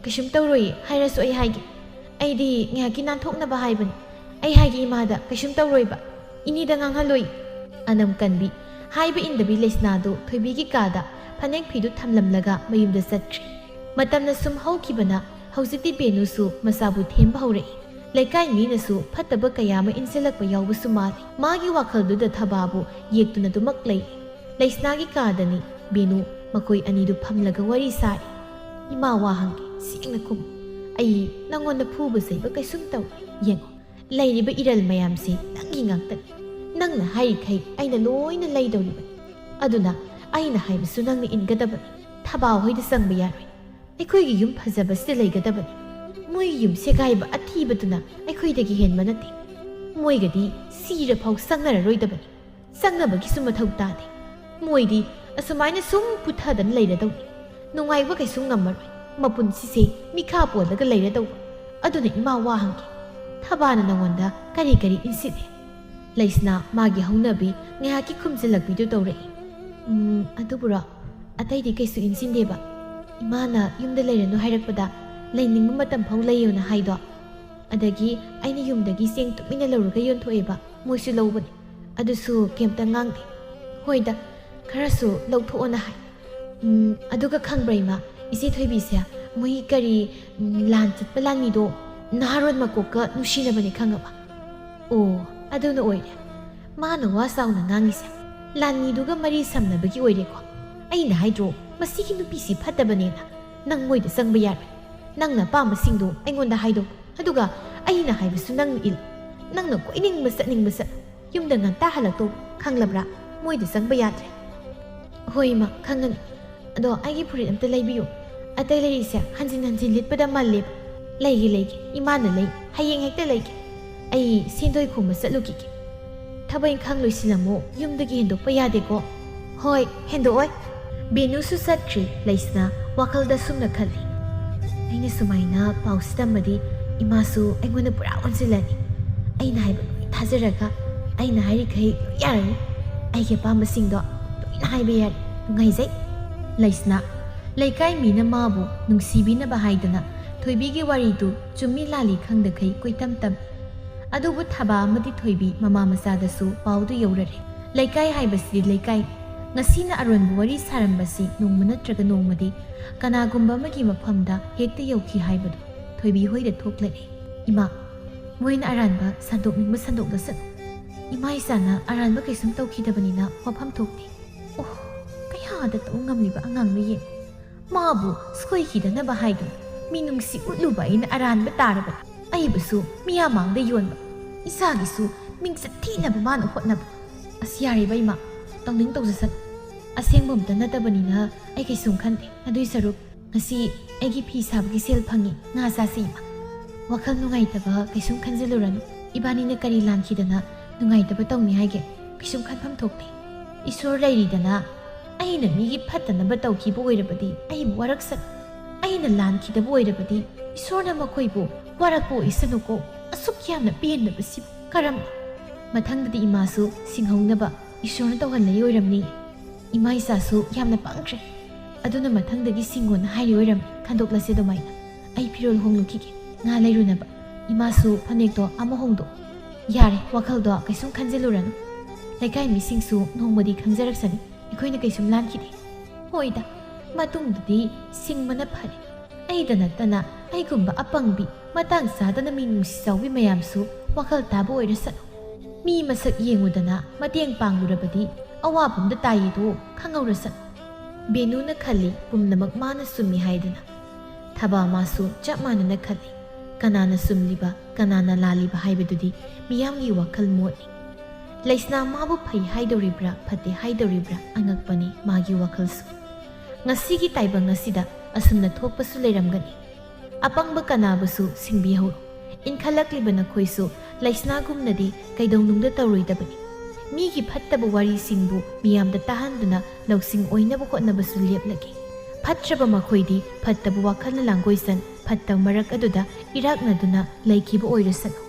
"ꯀꯩꯁꯨꯝ ꯇꯧꯔꯣꯏꯌꯦ, ꯍꯥꯏꯔꯁꯨ ꯑꯩ ꯍꯥꯏꯒꯦ꯫ ꯑꯩꯗꯤ ꯉꯥꯏꯍꯥꯛꯀꯤ ꯅꯥꯟꯊꯣꯛꯅꯕ ꯍꯥꯏꯕꯅꯤ꯫ ꯑꯩ ꯍꯥꯏꯒꯦ ꯏꯃꯥꯗ, ꯀꯩꯁꯨꯝ ꯇꯧꯔꯣꯏꯕ꯫ ꯏꯅꯦꯗ ꯉꯥꯡꯍꯜꯂꯣꯏ꯫" ꯑꯅꯝ ꯀꯟꯕꯤ ꯍꯥꯏꯕ ꯏꯟꯗꯕꯤ ꯂꯩꯁꯅꯥꯗꯨ ꯊꯣꯏꯕꯤꯒꯤ ꯀꯥꯗ ꯐꯅꯦꯛ ꯐꯤꯗꯨ ꯊꯝꯂꯝꯂꯒ ꯃꯌꯨꯝꯗ ꯆꯠꯈ꯭ꯔꯦ꯫ ꯃꯇꯝꯅ ꯁꯨꯝ ꯍꯧꯈꯤꯕꯅ ꯍꯧꯖꯤꯛꯇꯤ ꯕꯦꯅꯨꯁꯨ ꯃꯁꯥꯕꯨ ꯊꯦꯝꯕ ꯍꯧꯔꯛꯏ꯫ ꯂꯩꯀꯥꯏ ꯃꯤꯅꯁꯨ ꯐꯠꯇꯕ ꯀꯌꯥ ꯑꯃ ꯏꯟꯁꯤꯜꯂꯛꯄ ꯌꯥꯎꯕꯁꯨ ꯃꯥꯜꯂꯤ꯫ ꯃꯥꯒꯤ ꯋꯥꯈꯜꯗꯨꯗ ꯊꯕꯥꯕꯨ ꯌꯦꯛꯇꯨꯅ ꯑꯗꯨꯃꯛ ꯂꯩꯔꯤ꯫ ꯂꯩꯁꯅꯥꯒꯤ ꯀꯥꯗꯅꯤ ꯕꯦꯅꯨ ꯃꯈꯣꯏ ꯑꯅꯤꯗꯨ ꯐꯝꯂꯒ ꯋꯥꯔꯤ ꯁꯥꯔꯤ꯫ "ꯏꯃꯥ, ꯋꯥ ꯍꯪꯒꯦ, ꯁꯦꯡꯅ ꯈꯨꯝꯃꯨ꯫ ꯑꯩ ꯅꯪꯉꯣꯟꯗ ꯐꯨꯕ ꯆꯩꯕ ꯀꯩꯁꯨꯝ ꯇꯧꯗꯦ꯫ ꯌꯦꯡꯉꯣ, ꯂꯩꯔꯤꯕ ꯏꯔꯜ ꯃꯌꯥꯝꯁꯤ ꯅꯪꯒꯤ ꯉꯥꯛꯇꯅꯤ꯫ ꯅꯪꯅ ꯍꯥꯏꯔꯤꯈꯩ ꯑꯩꯅ ꯂꯣꯏꯅ ꯂꯩꯗꯧꯔꯤꯕꯅꯤ꯫ ꯑꯗꯨꯅ ꯑꯩꯅ ꯍꯥꯏꯕꯁꯨ ꯅꯪꯅ ꯏꯟꯒꯗꯕꯅꯤ꯫ ꯊꯕꯥ ꯍꯣꯏꯗ ꯆꯪꯕ ꯌꯥꯔꯣꯏ꯫ ꯑꯩꯈꯣꯏꯒꯤ ꯌꯨꯝ ꯐꯖꯕꯁꯤꯗ ꯂꯩꯒꯗꯕꯅꯤ꯫ ꯃꯣꯏꯒꯤ ꯌꯨꯝ ꯁꯦꯒꯥꯏꯕ ꯑꯊꯤꯕꯗꯨꯅ ꯑꯩꯈꯣꯏꯗꯒꯤ ꯍꯦꯟꯕ ꯅꯠꯇꯦ꯫ ꯃꯣꯏꯒꯗꯤ ꯁꯤꯔꯐꯥꯎ ꯆꯪꯅꯔꯔꯣꯏꯗꯕꯅꯤ꯫ ꯆꯪꯅꯕꯒꯤꯁꯨ ꯃꯊꯧ ꯇꯥꯗꯦ꯫ ꯃꯣꯏꯗꯤ ꯑꯁꯨꯃꯥꯏꯅ ꯁꯨꯝ ꯄꯨꯊꯗꯅ ꯂꯩꯔꯗꯧꯅꯤ꯫ ꯅꯨꯡꯉꯥꯏꯕ ꯀꯩꯁꯨ ꯉꯝꯃꯔꯣꯏ꯫ ꯃꯄꯨꯟꯁꯤꯁꯦ ꯃꯤꯈꯥ ꯄꯣꯜꯂꯒ ꯂꯩꯔꯗꯧꯕ꯫ ꯑꯗꯨꯅ ꯏꯃꯥ, ꯋꯥ ꯍꯪꯒꯦ꯫ ꯊꯕꯥꯅ ꯅꯉꯣꯟꯗ ꯀꯔꯤ ꯀꯔꯤ ꯏꯟꯁꯤꯜꯂꯦ?" ꯂꯩꯁꯅꯥ ꯃꯥꯒꯤ ꯍꯧꯅꯕꯤ ꯉꯥꯏꯍꯥꯛꯀꯤ ꯈꯨꯝꯖꯤꯜꯂꯛꯄꯤꯗꯨ ꯇꯧꯔꯛꯏ꯫ "ꯎꯝ, ꯑꯗꯨꯕꯨꯔꯣ? ꯑꯇꯩꯗꯤ ꯀꯩꯁꯨ ꯏꯟꯁꯤꯟꯗꯦꯕ꯫ ꯏꯃꯥꯅ ꯌꯨꯝꯗ ꯂꯩꯔꯅꯨ ꯍꯥꯏꯔꯛꯄꯗ ꯂꯩꯅꯤꯡꯕ ꯃꯇꯝ ꯐꯥꯎ ꯂꯩꯌꯣꯅ ꯍꯥꯏꯗꯣ꯫ ꯑꯗꯒꯤ ꯑꯩꯅ ꯌꯨꯝꯗꯒꯤ ꯆꯦꯡ ꯇꯨꯃꯤꯟꯅ ꯂꯧꯔꯒ ꯌꯣꯟꯊꯣꯛꯑꯦꯕ, ꯃꯣꯏꯁꯨ ꯂꯧꯕꯅꯤ꯫ ꯑꯗꯨꯁꯨ ꯀꯩꯝꯇ ꯉꯥꯡꯗꯦ꯫ ꯍꯣꯏꯗ, ꯈꯔꯁꯨ ꯂꯧꯊꯣꯛꯑꯣꯅ ꯍꯥꯏ꯫ ꯎꯝ, ꯑꯗꯨꯒ ꯈꯪꯕ꯭ꯔꯥ ꯏꯃꯥ, ꯏꯆꯦ ꯊꯣꯏꯕꯤꯁꯦ ꯃꯣꯏ ꯀꯔꯤ, ꯎꯝ, ꯂꯥꯟ ꯆꯠꯄ ꯂꯥꯟꯃꯤꯗꯣ ꯅꯍꯥꯔꯣꯟ ꯃꯀꯣꯛꯀ ꯅꯨꯡꯁꯤꯅꯕꯅꯦ, ꯈꯪꯉꯕ?" "ꯑꯣ, ꯑꯗꯨꯅ ꯑꯣꯏꯔꯦ ꯃꯥꯅ ꯋꯥ ꯆꯥꯎꯅ ꯉꯥꯡꯉꯤꯁꯦ꯫ ꯂꯥꯟꯃꯤꯗꯨꯒ ꯃꯔꯤ ꯁꯝꯅꯕꯒꯤ ꯑꯣꯏꯔꯦꯀꯣ꯫ ꯑꯩꯅ ꯍꯥꯏꯗ꯭ꯔꯣ, ꯃꯁꯤꯒꯤ ꯅꯨꯄꯤꯁꯤ ꯐꯠꯇꯕꯅꯦꯅ? ꯅꯪ ꯃꯣꯏꯗ ꯆꯪꯕ ꯌꯥꯔꯣꯏ꯫ ꯅꯪꯅ ꯑꯄꯥꯝꯕꯁꯤꯡꯗꯣ ꯑꯩꯉꯣꯟꯗ ꯍꯥꯏꯗꯣꯛꯎ, ꯑꯗꯨꯒ ꯑꯩꯅ ꯍꯥꯏꯕꯁꯨ ꯅꯪꯅ ꯏꯜꯂꯨ꯫ ꯅꯪꯅ ꯀꯣꯏꯅꯤꯡꯕ ꯆꯠꯅꯤꯡꯕ ꯆꯠꯂꯨ꯫ ꯌꯨꯝꯗ ꯉꯟꯇꯥ ꯍꯜꯂꯛꯇꯧꯕ, ꯈꯪꯂꯕ꯭ꯔꯥ? ꯃꯣꯏꯗ ꯆꯪꯕ ꯌꯥꯗ꯭ꯔꯦ꯫" "ꯍꯣꯏ ꯏꯃꯥ, ꯈꯪꯉꯅꯤ꯫ ꯑꯗꯣ ꯑꯩꯒꯤ ꯐꯨꯔꯤꯠ ꯑꯝꯇ ꯂꯩꯕꯤꯌꯨ꯫ ꯑꯇꯩ ꯂꯩꯔꯤꯁꯦ ꯍꯟꯖꯤꯟ ꯍꯟꯖꯤꯟ ꯂꯤꯠꯄꯗ ꯃꯜꯂꯦꯕ꯫" "ꯂꯩꯒꯦ, ꯂꯩꯒꯦ, ꯏꯃꯥꯅ ꯂꯩ꯫ ꯍꯌꯦꯡ ꯍꯦꯛꯇ ꯂꯩꯒꯦ꯫ ꯑꯩ ꯁꯦꯟꯗꯣꯏ ꯈꯣꯝꯕ ꯆꯠꯂꯨꯈꯤꯒꯦ꯫ ꯊꯕꯛ ꯏꯪꯈꯥꯡ ꯂꯣꯏꯁꯤꯜꯂꯝꯃꯣ, ꯌꯨꯝꯗꯒꯤ ꯍꯦꯟꯗꯣꯛꯄ ꯌꯥꯗꯦꯀꯣ꯫" "ꯍꯣꯏ, ꯍꯦꯟꯗꯣꯛꯑꯣꯏ꯫" ꯕꯦꯅꯨꯁꯨ ꯆꯠꯈ꯭ꯔꯤ꯫ ꯂꯩꯁꯅꯥ ꯋꯥꯈꯜꯗ ꯁꯨꯝꯅ ꯈꯜꯂꯤ, "ꯑꯩꯅ ꯁꯨꯃꯥꯏꯅ ꯄꯥꯎꯁꯤ ꯇꯝꯃꯗꯤ ꯏꯃꯥꯁꯨ ꯑꯩꯉꯣꯟꯗ ꯄꯨꯔꯥ ꯑꯣꯟꯁꯤꯜꯂꯅꯤ꯫ ꯑꯩꯅ ꯍꯥꯏꯕ ꯂꯣꯏ ꯊꯥꯖꯔꯒ ꯑꯩꯅ ꯍꯥꯏꯔꯤꯈꯩ ꯂꯣꯏ ꯌꯥꯔꯅꯤ꯫ ꯑꯩꯒꯤ ꯑꯄꯥꯝꯕꯁꯤꯡꯗꯣ ꯂꯣꯏꯅ ꯍꯥꯏꯕ ꯌꯥꯔꯦ꯫ ꯅꯨꯡꯉꯥꯏꯖꯩ꯫" ꯂꯩꯁꯅꯥ ꯂꯩꯀꯥꯏ ꯃꯤꯅ ꯃꯥꯕꯨ ꯅꯨꯡꯁꯤꯕꯤꯅꯕ ꯍꯥꯏꯗꯅ ꯊꯣꯏꯕꯤꯒꯤ ꯋꯥꯔꯤꯗꯨ ꯆꯨꯝꯃꯤ ꯂꯥꯜꯂꯤ ꯈꯪꯗꯈꯩ ꯀꯣꯏꯇꯝ ꯇꯝꯃꯤ꯫ ꯑꯗꯨꯕꯨ ꯊꯕꯥ ꯑꯃꯗꯤ ꯊꯣꯏꯕꯤ ꯃꯃꯥ ꯃꯆꯥꯗꯁꯨ ꯄꯥꯎꯗꯨ ꯌꯧꯔꯔꯦ꯫ ꯂꯩꯀꯥꯏ ꯍꯥꯏꯕꯁꯤꯗꯤ ꯂꯩꯀꯥꯏ꯫ ꯉꯁꯤꯅ ꯑꯔꯣꯟꯕ ꯋꯥꯔꯤ ꯁꯥꯔꯝꯕꯁꯤ ꯅꯣꯡꯃ ꯅꯠꯇ꯭ꯔꯒ ꯅꯣꯡꯃꯗꯤ ꯀꯅꯥꯒꯨꯝꯕ ꯑꯃꯒꯤ ꯃꯐꯝꯗ ꯍꯦꯛꯇ ꯌꯧꯈꯤ ꯍꯥꯏꯕꯗꯨ ꯊꯣꯏꯕꯤ ꯍꯣꯏꯗ ꯊꯣꯛꯂꯛꯏ꯫ ꯏꯃꯥ, ꯃꯣꯏꯅ ꯑꯔꯥꯟꯕ ꯁꯟꯗꯣꯛꯅꯤꯡꯕ ꯁꯟꯗꯣꯛꯂꯁꯅꯨ꯫ ꯏꯃꯥ ꯏꯆꯥꯅ ꯑꯔꯥꯟꯕ ꯀꯩꯁꯨꯝ ꯇꯧꯈꯤꯗꯕꯅꯤꯅ ꯋꯥꯐꯝ ꯊꯣꯛꯇꯦ꯫ ꯑꯣ, ꯀꯌꯥꯗ ꯇꯧ ꯉꯝꯂꯤꯕ ꯑꯉꯥꯡꯅꯣ ꯌꯦꯡ꯫ ꯃꯥꯕꯨ ꯁꯣꯏꯈꯤꯗꯅꯕ ꯍꯥꯏꯗꯨꯅ ꯃꯤꯅꯨꯡꯁꯤ ꯎꯠꯂꯨꯕ ꯑꯩꯅ ꯑꯔꯥꯟꯕ ꯇꯥꯔꯕꯅꯤ꯫ ꯑꯩꯕꯨꯁꯨ ꯃꯤꯌꯥꯝ ꯃꯥꯡꯗ ꯌꯣꯟꯕ, ꯏꯆꯥꯒꯤꯁꯨ ꯃꯤꯡꯆꯠ ꯊꯤꯅꯕ ꯃꯥꯅ ꯍꯣꯠꯅꯕ꯫ ꯑꯁ, ꯌꯥꯔꯦꯕ ꯏꯃꯥ, ꯇꯧꯅꯤꯡ ꯇꯧꯖꯁꯅꯨ꯫ ꯑꯁꯦꯡꯕ ꯑꯝꯇ ꯅꯠꯇꯕꯅꯤꯅ ꯑꯩ ꯀꯩꯁꯨꯝ ꯈꯟꯗꯦ꯫ ꯑꯗꯨꯏ ꯁꯔꯨꯛ ꯉꯁꯤ ꯑꯩꯒꯤ ꯐꯤ ꯁꯥꯕꯒꯤ ꯁꯦꯜ ꯐꯪꯉꯤ, ꯉꯥ ꯆꯥꯁꯤ ꯏꯃꯥ꯫ ꯋꯥꯈꯜ ꯅꯨꯡꯉꯥꯏꯇꯕ ꯀꯩꯁꯨꯝ ꯈꯟꯖꯤꯜꯂꯨꯔꯅꯨ꯫ ꯏꯕꯥꯅꯤꯅ ꯀꯔꯤ ꯂꯥꯟꯈꯤꯗꯅ ꯅꯨꯡꯉꯥꯏꯇꯕ ꯇꯧꯅꯤ ꯍꯥꯏꯒꯦ? ꯀꯩꯁꯨꯝ ꯈꯟꯐꯝ ꯊꯣꯛꯇꯦ꯫ ꯏꯁꯣꯔ ꯂꯩꯔꯤꯗꯅ ꯑꯩꯅ ꯃꯤꯒꯤ ꯐꯠꯇꯅꯕ ꯇꯧꯈꯤꯕ ꯑꯣꯏꯔꯕꯗꯤ ꯑꯩꯕꯨ ꯋꯥꯔꯛꯁꯅꯨ꯫ ꯑꯩꯅ ꯂꯥꯟꯈꯤꯗꯕ ꯑꯣꯏꯔꯕꯗꯤ ꯏꯁꯣꯔꯅ ꯃꯈꯣꯏꯕꯨ ꯋꯥꯔꯛꯄ ꯑꯣꯏꯁꯅꯨꯀꯣ꯫ ꯑꯁꯨꯛ ꯌꯥꯝꯅ ꯄꯦꯟꯗꯕꯁꯤꯕꯨ ꯀꯔꯝꯅ? ꯃꯊꯪꯗꯗꯤ ꯏꯃꯥꯁꯨ ꯁꯤꯡꯍꯧꯅꯕ ꯏꯁꯣꯔꯅ ꯇꯧꯍꯜꯂꯛꯏ ꯑꯣꯏꯔꯝꯅꯤ꯫ ꯏꯃꯥ ꯏꯆꯥꯁꯨ ꯌꯥꯝꯅ ꯄꯪꯈ꯭ꯔꯦ꯫ ꯑꯗꯨꯅ ꯃꯊꯪꯗꯒꯤ ꯁꯤꯡꯉꯣꯅ ꯍꯥꯏꯔꯤ ꯑꯣꯏꯔꯝꯅꯤ꯫ ꯈꯟꯗꯣꯛꯂꯁꯦ ꯑꯗꯨꯃꯥꯏꯅ꯫ ꯑꯩ ꯐꯤꯔꯣꯜ ꯍꯣꯡꯂꯨꯈꯤꯒꯦ꯫ ꯉꯥ ꯂꯩꯔꯨꯅꯕ꯫ ꯏꯃꯥꯁꯨ ꯐꯅꯦꯛꯇꯣ ꯑꯃ ꯍꯣꯡꯗꯣꯛ꯫ ꯌꯥꯔꯦ, ꯋꯥꯈꯜꯗꯣ ꯀꯩꯁꯨꯝ ꯈꯟꯖꯤꯜꯂꯨꯔꯅꯨ꯫ ꯂꯩꯀꯥꯏ ꯃꯤꯁꯤꯡꯁꯨ ꯅꯣꯡꯃꯗꯤ ꯈꯪꯖꯔꯛꯁꯅꯤ ꯑꯩꯈꯣꯏꯅ ꯀꯩꯁꯨꯝ ꯂꯥꯟꯈꯤꯗꯦ꯫ ꯍꯣꯏꯗ, ꯃꯇꯨꯡꯗꯗꯤ ꯁꯤꯡꯕꯅ ꯐꯔꯦ꯫ ꯑꯩꯗ ꯅꯠꯇꯅ ꯑꯩꯒꯨꯝꯕ ꯑꯄꯪꯕꯤ, ꯃꯇꯥꯡ ꯆꯥꯗꯅ ꯃꯤꯅꯨꯡꯁꯤ ꯆꯥꯎꯕꯤ ꯃꯌꯥꯝꯁꯨ ꯋꯥꯈꯜ ꯇꯥꯕ ꯑꯣꯏꯔꯁꯅꯨ꯫ ꯃꯤ ꯃꯁꯛ ꯌꯦꯡꯉꯨꯗꯅ ꯃꯇꯦꯡ ꯄꯥꯡꯂꯨꯔꯕꯗꯤ ꯑꯋꯥꯕ ꯑꯝꯗ ꯇꯥꯏꯌꯦꯗꯣ ꯈꯪꯍꯧꯔꯁꯅꯨ꯫ ꯕꯦꯅꯨꯅ ꯈꯜꯂꯤ ꯄꯨꯝꯅꯃꯛ ꯃꯥꯅ ꯆꯨꯝꯃꯤ ꯍꯥꯏꯗꯅ꯫ ꯊꯕꯥ ꯃꯥꯁꯨ ꯆꯞ ꯃꯥꯟꯅꯅ ꯈꯜꯂꯤ꯫ ꯀꯅꯥꯅ ꯆꯨꯝꯂꯤꯕ, ꯀꯅꯥꯅ ꯂꯥꯜꯂꯤꯕ ꯍꯥꯏꯕꯗꯨꯗꯤ ꯃꯤꯌꯥꯝꯒꯤ ꯋꯥꯈꯜ ꯃꯣꯠꯅꯤ꯫ ꯂꯩꯁꯅꯥ ꯃꯥꯕꯨ ꯐꯩ ꯍꯥꯏꯗꯧꯔꯤꯕ꯭ꯔꯥ, ꯐꯠꯇꯦ ꯍꯥꯏꯗꯧꯔꯤꯕ꯭ꯔꯥ ꯑꯉꯛꯄꯅꯤ ꯃꯥꯒꯤ ꯋꯥꯈꯜꯁꯨ꯫ ꯉꯁꯤꯒꯤ ꯇꯥꯏꯕꯪ ꯑꯁꯤꯗ ꯑꯁꯨꯝꯅ ꯊꯣꯛꯄꯁꯨ ꯂꯩꯔꯝꯒꯅꯤ꯫ ꯑꯄꯪꯕ ꯀꯅꯥꯕꯨꯁꯨ ꯁꯤꯡꯕꯤꯍꯧꯔꯣ꯫ ꯏꯟꯈꯠꯂꯛꯂꯤꯕ ꯅꯈꯣꯏꯁꯨ ꯂꯩꯁꯅꯥꯒꯨꯝꯅꯗꯤ ꯀꯩꯗꯧꯅꯨꯡꯗ ꯇꯧꯔꯣꯏꯗꯕꯅꯤ꯫ ꯃꯤꯒꯤ ꯐꯠꯇꯕ ꯋꯥꯔꯤꯁꯤꯡꯕꯨ ꯃꯤꯌꯥꯝꯗ ꯇꯥꯍꯟꯗꯨꯅ ꯂꯧꯁꯤꯡ ꯑꯣꯏꯅꯕ ꯍꯣꯠꯅꯕꯁꯨ ꯂꯦꯞꯂꯒꯦ꯫ ꯐꯠꯇ꯭ꯔꯕ ꯃꯈꯣꯏꯗꯤ ꯐꯠꯇꯕ ꯋꯥꯈꯜꯅ ꯂꯥꯡꯒꯣꯏꯆꯟ, ꯐꯠꯇꯕ ꯃꯔꯛ ꯑꯗꯨꯗ ꯏꯔꯥꯛꯅꯗꯨꯅ ꯂꯩꯈꯤꯕ ꯑꯣꯏꯔꯁꯅꯨ꯫